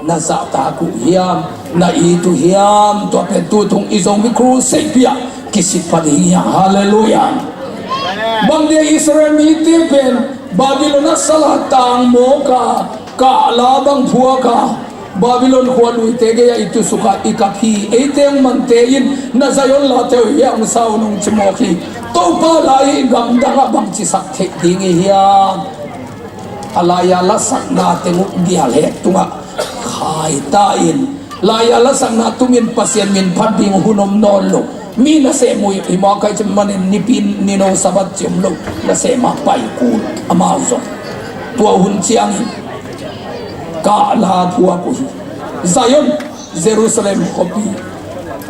na zahtak uh hiam, na it uh hiam? Tua pen tutung i Zomi Crusade pi-ah kisitpha ding hi hang. Halleluiah. Bang dia Israel mite pen Babylon a sal a tang mawk a, kahla bang phuak a, Babylon khua luite gei-ah i tusuk a i kap hi. Eite hong mante in na Zion late uh hiam, hong sa un, hong ci mawk hi. Topa la i gamdang ah bangci sak theih ding i hiam? A lai-a lasakna teng uh gial hek tungah khaita in, lai-a lasakna tumin Pasian min phat ding hun om nawn lo. Mi nasem uh hi mawk a, ci manin nipi nino Sabbath ci om lo. Nasem a pai kul amau zong. Tua hun ciangin kahla phuak uh hi. Zion, Jerusalem khuapi,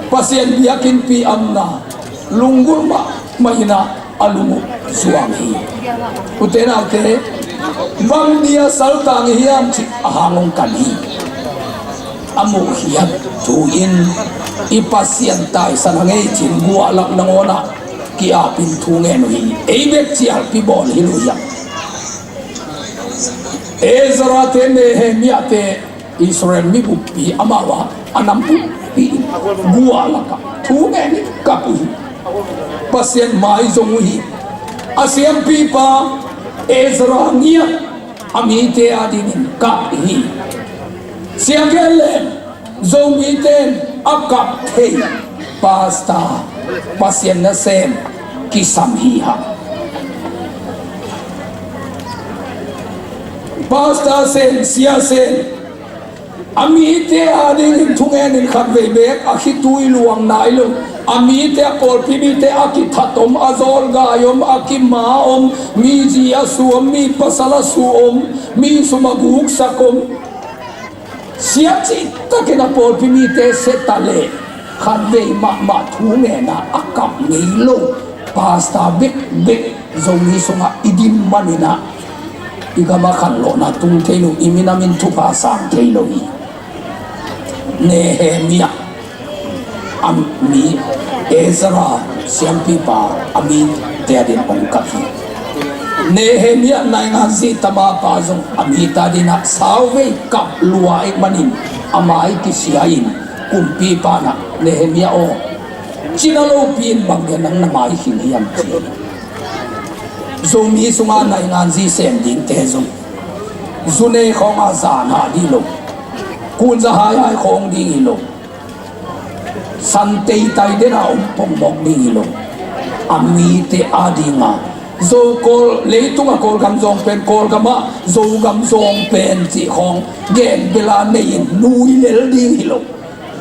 Pasian biakinnpi amna, lunggulh mahmah in a lung uh zuang hi. Ute naute, bang dia saltang hiam cih a hang hong kan hi. A muh hiam? Tu-in i Pasian taisan a ngei cin guahlak nangawnah ki-apin thu ngen uh hi. Ei bek cialpi bawl hi lo hiam? Ezra te, Nehemiah te, Israel mi buppi amau a, a nam buppi in guahlak a thu ngen in kap uh hi. Pasian mai zong uh hi. A siampipa Ezra ngiat a mite adingin kap hi. Siangkel le Zomite in a kap thei pastor, Pasian nasem kisam hi hang. Pastor sem, sia sem, a mite adingin thungen in khatvei beek a khitui luang nai lo. A mite, a pawlpi mite a kithat om, a zawlgai om, a kima om, mi zi a su om, mi pasal a su om, mi sum a guksak om. Sia cihtakin a pawlpi mite seta le khatvei mahmah thu ngen a a kap ngei lo pastor bekbek Zomi sungah i dim manin ah i gamah khanlawhna tung thei lo, i minamin thupha sang thei lo hi. Nehemiah a mi, Ezra siampipa a mite adingin hong kap hi. Nehemiah naingan zihtamapa zong a mite adingin ah sauvei kap lua ahih manin a mai kisia in kumpipa in ah, Nehemiah aw, cina lopi in bang dia nang na mai khing hiam, ci. Zomi sungah naingan zi sem dingte zong zu nei khawng a zan hah ding lo, kunza haihai khawng ding hi lo, san teitai den a om pongmawk ding hi lo. A mite adingin Zo Kawl, leitung a Kawlgam zawng pen, Kawlgam ah Zogam zawng pen cih khawng gen bel a nei in nui lel ding hi lo.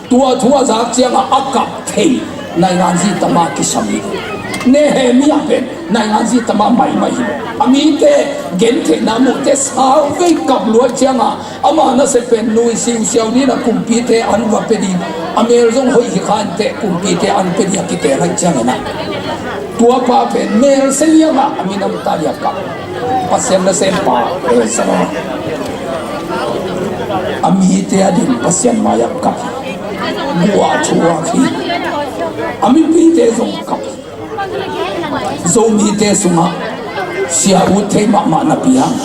Tua thu a zak ciangin a kap thei naingan zitama kisam hi. Nehemiah pen naingan zitama maimai hi. A mite gentheihna muhte sauvei kap lua ciangin ama nasep pen nui siusiau dingin a kumpite an va pia ding, a mel zong hoih hi kha inteh kumpite an pia ding a kiteel ahih ciangin ah, tua pa pen mel sia liangin a minam ta ding a kap. Pasian nasempa Ezra a mite adingin Pasian mai-ah kap hi. Guah thuak hi. A mipite zong kap hi. Zomite sungah sia ut thei mahmah napi hang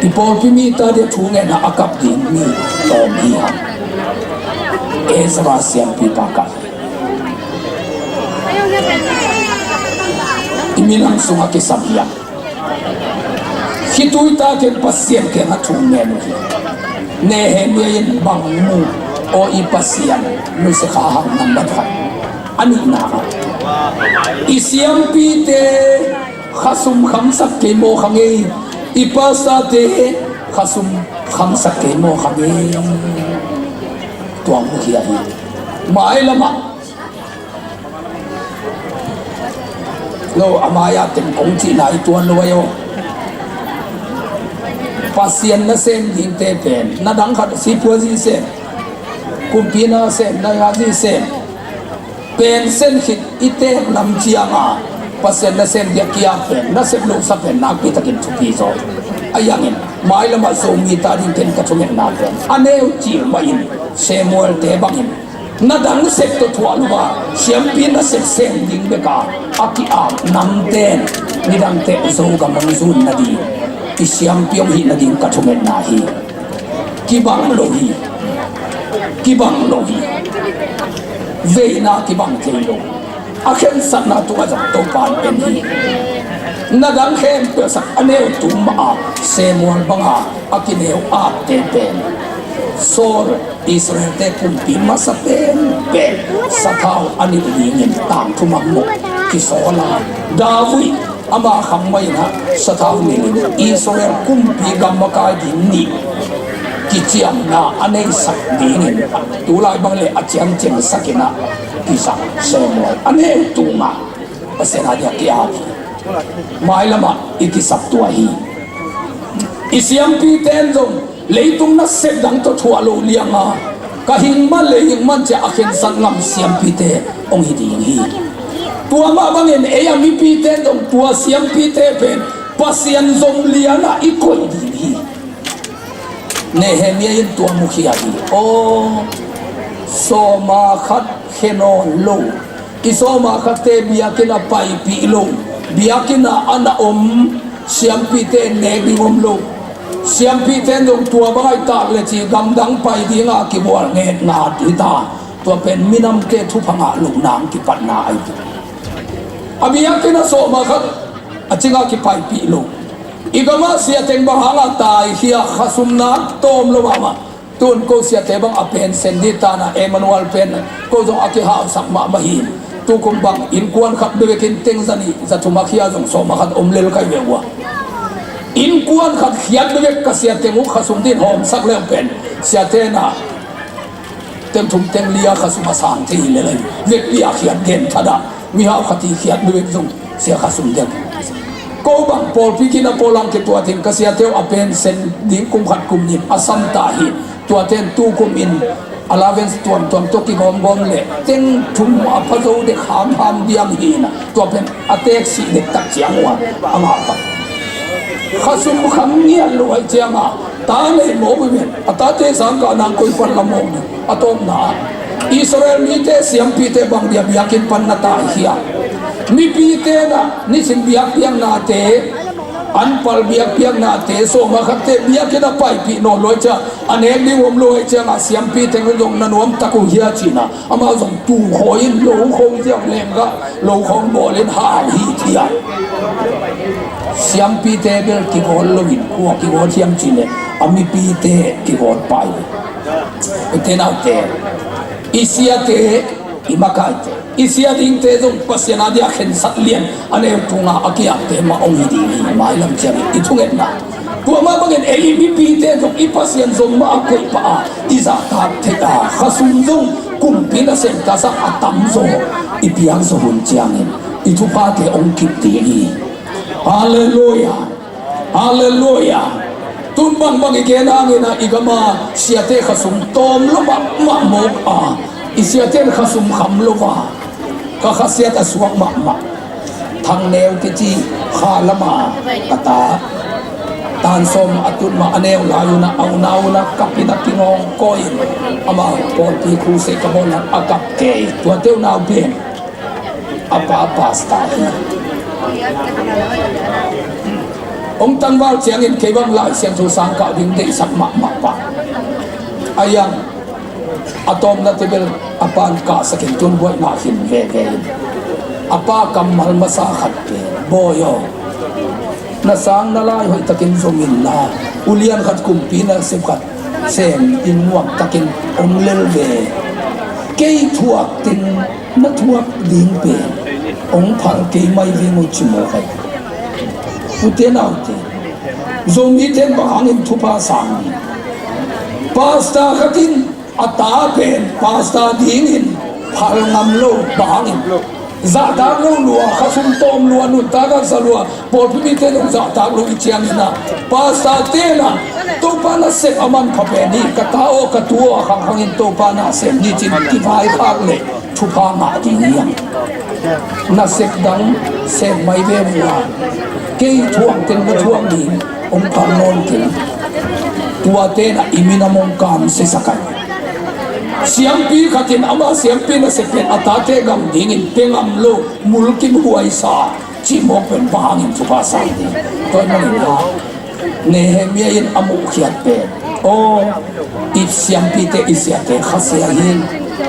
i pawlpi mite adingin thu ngen a a kap ding mi tawm hi hang. Ezra siampipa kap hi. I minam sungah kisam hi hang. Khitui takin Pasian kiangah thu ngen uh hi. Nehemiah in bang mu? Aw, i Pasian nusia kha hang, nambat khat. A nihna ah, i siampite khasum khamsak kei maw, kha ngei, i pastorte Khasum khamsak kei maw, kham hi. Tua mukhia hi. Mailamah lo, a mai-ah teng kong cihna i tuan lo ahi aw. Pasian nasem dingte pen, na dang khat, sipuazi sem, kumpi nasem, nazi sem, pen sen khit i tek lam cianga Pasian nasem dia kia pen, nasep lo sa pen nakpi takin thupi zaw. A yangin mailamah Zomi ta ding ken ka thungetna pen, a neu cil mahin Samuel te bangin na dang sep tawh thuah lo a, siampi nasep sem ding beka a ki-ap namten nidangte Zogam hong zun nading, i siampi hong hih nading ka thungetna hi. Kibang lo hi. Kibang lo hi. Veina kibang thei lo. A khensatna tungah zong Topa in en hi. Na dang khempeuh sak a neu tung mah a, Samuel banga a kineu atte pen, Saul, Israel-te kumpi masa penpen sathau a nilh dingin tangthu mangmuh kisawl a, David ama khang mah in ah sathau nilhin Israel kumpi gam makai ding nih kiciamna a neisak dingin, tulai bang le a ciamciamsak in ah kisak Samuel a neu tungah Pasian a dia ki-ap hi. Mailamah i kisap tua hi. I siampite in zong leitung nasep dang tawh thuah lo lianga, ka hing man lei hing man ciah a khensat ngam siampite hong hi ding hi. Tua mah bangin ei a mipite in zong tua siampite pen Pasian zom lianah i koih ding hi. Nehemiah in tua mukhia hi. Aw, sawma khat khe nawn lo, i sawma khatte biakinn ah paipih lo, biakinn ah a na om siampite nek ding om lo. Siampite in zong tua bang ahih tak leh ci gamdang pai dinga kibual nget ngat hi ta. Tua pen minamte thupha ngah lohna hong kipatna ahi hi. A biakinn ah sawma khat a cinga kipaipih lo. I gamah siateng bang hanga taikhia, khasumna tawm lo mahmah. Tun ko siate bang a pension ding tana Emmanuel pen ko zong a kihausak mahmah hi. Tukum bang innkuan khat bebekin teng za nih za thum a khia zong sawma khat om lel kai ve uh a. Innkuan khat khiat bebek ka siateng uh khasum dingin hawmsak leng pen siate na teng thum teng li a khasum a sang thei hi lel ahi. Vekpi a khiat gen thadah, mihau khat hi khiat bebek zong sia khasum deuh. Ko bang pawlpi kina pawlang kituat in ka siate uh a pension ding kum khat kum nih a sam ta hi. Tuate in tukum in allowance tuamtuam tawh kigawmgawm leh teng thum a pha zo dek hamham diam hi na, tua pen a teeksih dektak ciang uh a, a ngah tak. Khasum kham ngiat lo ahih cianga ta nei mawk uh hi. A tate sangkah nang koi pan la mawk ding? A tawpna ah Israel mite siampite bang dia biakinn pan na taikhia? Mipite na nisim biakpiaknate, anpal biakpiaknate, sawma khatte biakinn a paipih nawn lo ahih ciang, a nek ding om lo ahih cianga siampi teng uh zong na nuamtak uh hia cihna, amau zong tuu khawi in lo kho ziau lenggah lo khawng bawlin hau hi thiam. Siampite bel kigawl loin kua kigawl thiam cihleh a mipite kigawl pai. Ute naute, i siate, i makaite, i sia dingte zong Pasian a dia khensat lian a neu tunga a kiapte mah hong hi ding hi. Mailam ciangin i thungetna, tua mah bangin ei i mipite zong i Pasian zong mah a koih pah a, i zahtak theih a, khasum zong kumpi nasem tasak a tamzaw i piakzaw hun ciangin i thuphate hong kip ding hi. Halleluiah. Halleluiah. Tun bangbang i gen hangin ah i gama siate khasum tawm lo mahmah mawk a, i siate in khasum kham lo a, ka khasiat a suak mahmah. Thangneu kici kha lama ka ta, tan sawm a tut mah a neu lai un ah a unau un ah kapin a kingawng kawi in, amau pawlpi crusade ka bawl in a kap kei. Tuate unau pen a pa pastor hi. Hong tangval ciangin kei bang Lai Siangtho sang kah ding deihsak mahmah pah. A yang a tawpna tebel a pan kahsakin tun buaina khin veve in, a pa kammal masa khat pen, "Bawi aw, na sang na lai hoihtakin zom inla, ulian khat kumpi nasep khat sem in nuamtakin om lel ve. Kei thuak teng na thuak ding pen hong phal kei mai veng aw," ci mawk hi. Ute naute, Zomite bang hangin thupha sang? Pastor khat in a ta pen pastor dingin phal ngam lo, bang hangin? Zahtak lo lua, khasum tawm lua, nuntak a za lua, pawlpi mite lo zahtak lo i ciangin ah, pastor te in ah Topa nasep a manpha pen hi, ka ta aw, ka tu aw, a khang khangin Topa nasem ni cin kivaikhak leh thupha ngah ding hi hang. Nasep dang sem mai ve vua, kei thuang teng na thuang ding hong phal nawn keng. Tuate in ah i minam hong kamsia sak hi. Siampi khat in ama siampi nasep pen a tate gam dingin pia ngam lo, mulkimhuaisa cih mawk pen bang hangin thupha sang ding? Tua ahih manin ah Nehemiah in a muhkhiat pen, aw, i siampite, i siate khasia hi.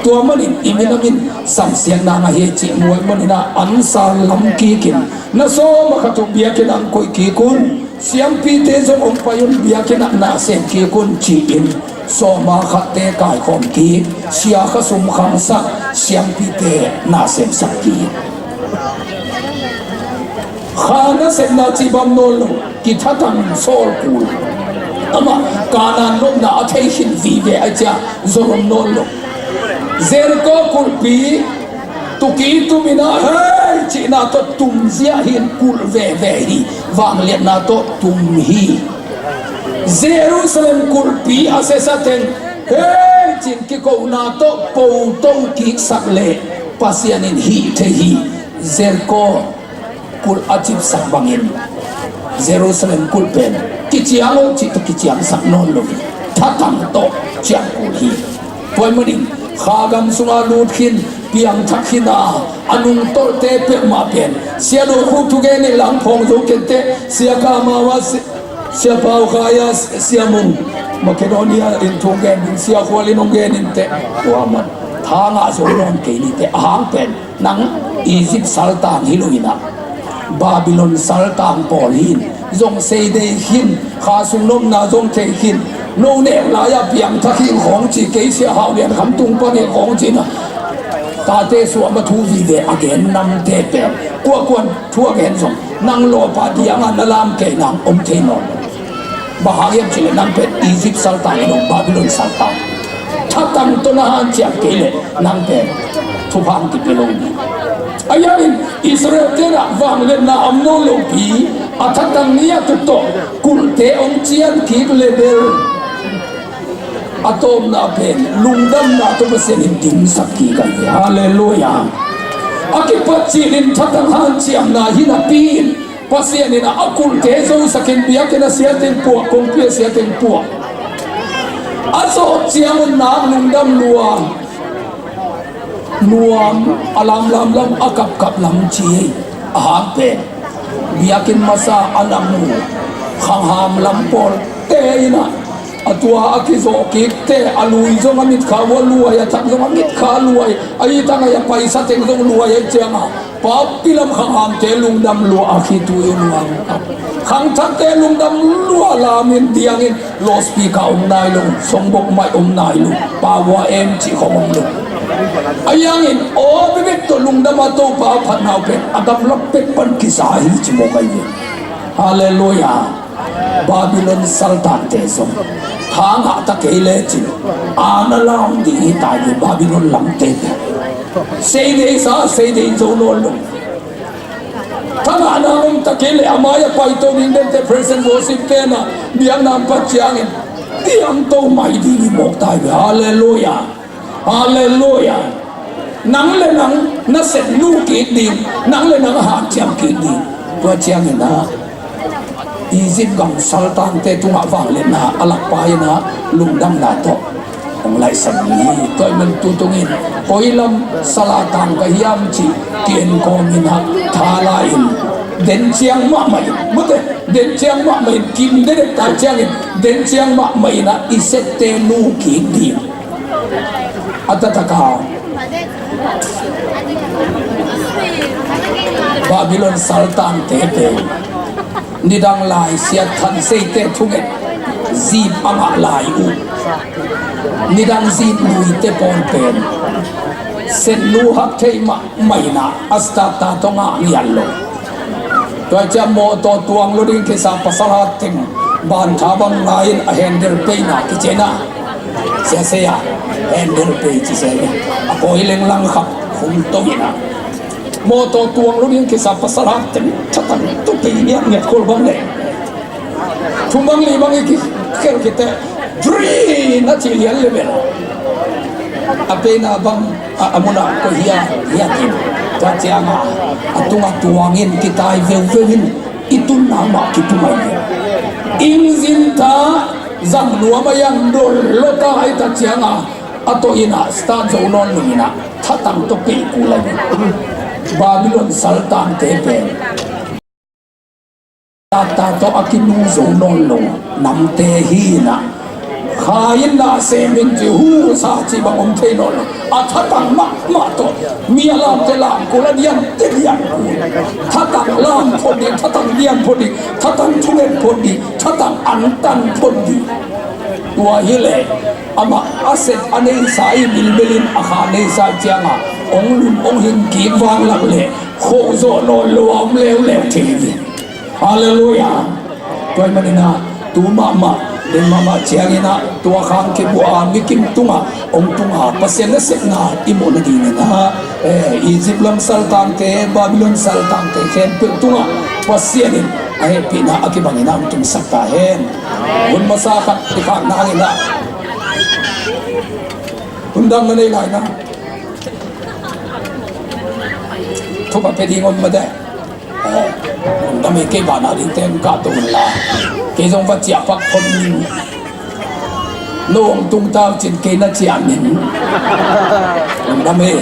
Tua manin i minam in samsiatna ngah hi cih mu ahih manin ah ansa lam kikin na sawm a khat uh biakinn ah hong koih kik un. Siampite zong hong pai un, biakinn ah na sem kik un ci-in sawm a khatte kaikhawm kik, sia khasum khangsak, siampite na semsak kik. Kha nasepna cih bang nawn lo, kithatang sawl kul. Amah Kanaan nopna a thei khin vive ahih ciang zolom nawn lo. Jeriko kulhpi tuki tum in ah, hei cihna tawh tum zia hi in kulh veve hi. Vangliatna tawh tum hi. Jerusalem kulhpi a siasa teng, hei ci-in kikona tawh poto kiksak leh Pasian in hih thei hi. Jeriko kulh a cipsak bangin Jerusalem kulh pen kiciang aw cih tawh kiciangsak nawn lo hi. Thatang tawh ciang kul hi. Tua ahih manin kha gam sungah lut khin, piangthak khin a, a nungtolhte peuhmah pen Sia Luk Khuk thugen in lang phawng zo kei inteh, Sia Kamau a, Si-, Sia Pau Khai a, Sia Mung, Macedonia in thu gen ding, Sia Khual in hong gen inteh. Tua man tha ngah zo nawn kei ni teh, a hang pen nang Egypt saltang hi lo in ah, Babylon saltang pawl hi in, zong sei dei khin, kha sung nopna zong thei khin, no neu lai-ah piangthak hing khawng ci, kei Sia Hau Lian Kham tung pan hing khawng ci in ah, tate suahma thu vive a gen namte pen kuakuan thu a gen zong nang lawpa diangah na lam kei nang om thei nawn lo. Bang hang hiam cih leh nang pen Egypt saltang hi lo, Babylon saltang. Thatang tawh na hanciam kei leh nang pen thupha hong kipia lo hi. Ahi hangin Israel-te in ah vangliatna om nawn lopi, a thatang ni a tuk tawh kulhte hong cian kik leh bel a tawpna pen lungdamna tawh Pasian in dimsak kik ahi ve. Halleluiah. A kipat cil in thatang hanciamna hi napi in Pasian in ah a kulhte zosak in biakinn a sia teng puah, kongpi a sia teng puah. A zawh ciangun nak lungdam lua, nuam a lamlam lam, a kapkap lam ci hi. A hang pen biakinn masa a na mu khangham lam pawlte in ah, a tua a kizawh kikte, a lui zong a mitkha uh a luai, a thak zong a mitkha luai, a itang a, a paisa teng zong luai ahih ciangah, papi lam khanghamte lungdam lua a khitui uh luang. Khangthakte lungdam lua, lam in diang in, loudspeaker om nai lo, songbok mic om nai lo, pau a em cih khong om lo. Ahi hangin aw bibit tawh lungdam a Topa a phatna uh pen a gamlak pek pan kisa hi ci mawk ahi ve. Halleluiah. Babylon saltangte zong tha ngah ta kei lecin a na lam ding hi ta hi ve, Babylon lamte pen. Sei dei sa, sei dei zo nawn lo. Thangahna om ta kei leh a mai-ah paito ding dente, praise and worship-te in ah biakna hong pat ciangin diangto mai ding hi mawk ta hi ve. Halleluiah. Halleluiah. Nang le nang na sep nu kik ding, nang le nang hanciam kik ding. Tua ciangin ah Egypt gam saltangte tungah vangliatna a lakpai in ah lungdamna tawh hong laihsan hi. Tua ahih man tu tungin koi lam sal a tang ka hiam cih kienkawm in ah tha la-in, den ciang mahmah in, mute, den ciang mahmah in, kim dedek ta ciangin den ciang mahmah in ah i septe nu kik ding. A taktak a Babylon saltangte pen nidang lai siat than seite thunget zip a ngah lai uh, nidang zip luite pawl pen sepnu hak thei mahmah in ah a start ta tawh ngah ngiat lo. Tua ciang mawtaw tuang lo ding kisa pasal hat teng Bantha bang ngai-in a handle pei na kician a, sia sia, handle pei ci se ni. A kawi leng lang khat hong to in a, mawtaw tuang lo ding kisa pasal hak teng thatang to pei niang nget khol bang le. Thum bang li bang i kikhel khit teh, dri na ci lian le bel. A peina bang a, a mun ah koih hia, hia kin. Tua ciang a, a tung a tuang in kitai veuveu in, i tunna mah kitum ai. Engine ta zang nuam a, yang dol lo ta ai ta ciang a, a tawh in a start zo nawn lo in a, thatang tawh pei kul ai. Babylon saltangte pen ta tawh a kinu zo nawn lo namte hi in a, kha in na sem in ci, hu sa ci bang om thei nawn lo. A thatang mahmah tawh mi a lamte lam kul, a diante dian kul. Thatang lam phot ding, thatang dian phot ding, thatang thungen phot ding, thatang antan phot ding. Tua hi leh amah a sep a neisa i bilbel in a kha neisa ciang a, ong lum ong hing kik vang lak leh khoh zawh nawn lo a om leuleu thei hi. Halleluiah. Tua ahih manin a, tu mahmah, den mahmah ciangin a, tua khang kibuak a, mikim tungah ong tung a, Pasian nasepna i muh nadingin a, eh, Egypt lam saltangte, Babylon saltangte khempeuh tungah Pasian in a hehpihna a kibangin a hong tungsak ta hen. Hun masa khat i khakna hangin a, hun dang na nei lai na, thupi pia ding om mah de. Eh, lungdam hi. Kei bana ding teng kah to un la, kei zong va ciah pak khol ning. No hong tung ta uh cin kei na ciah ning. Lungdam hi.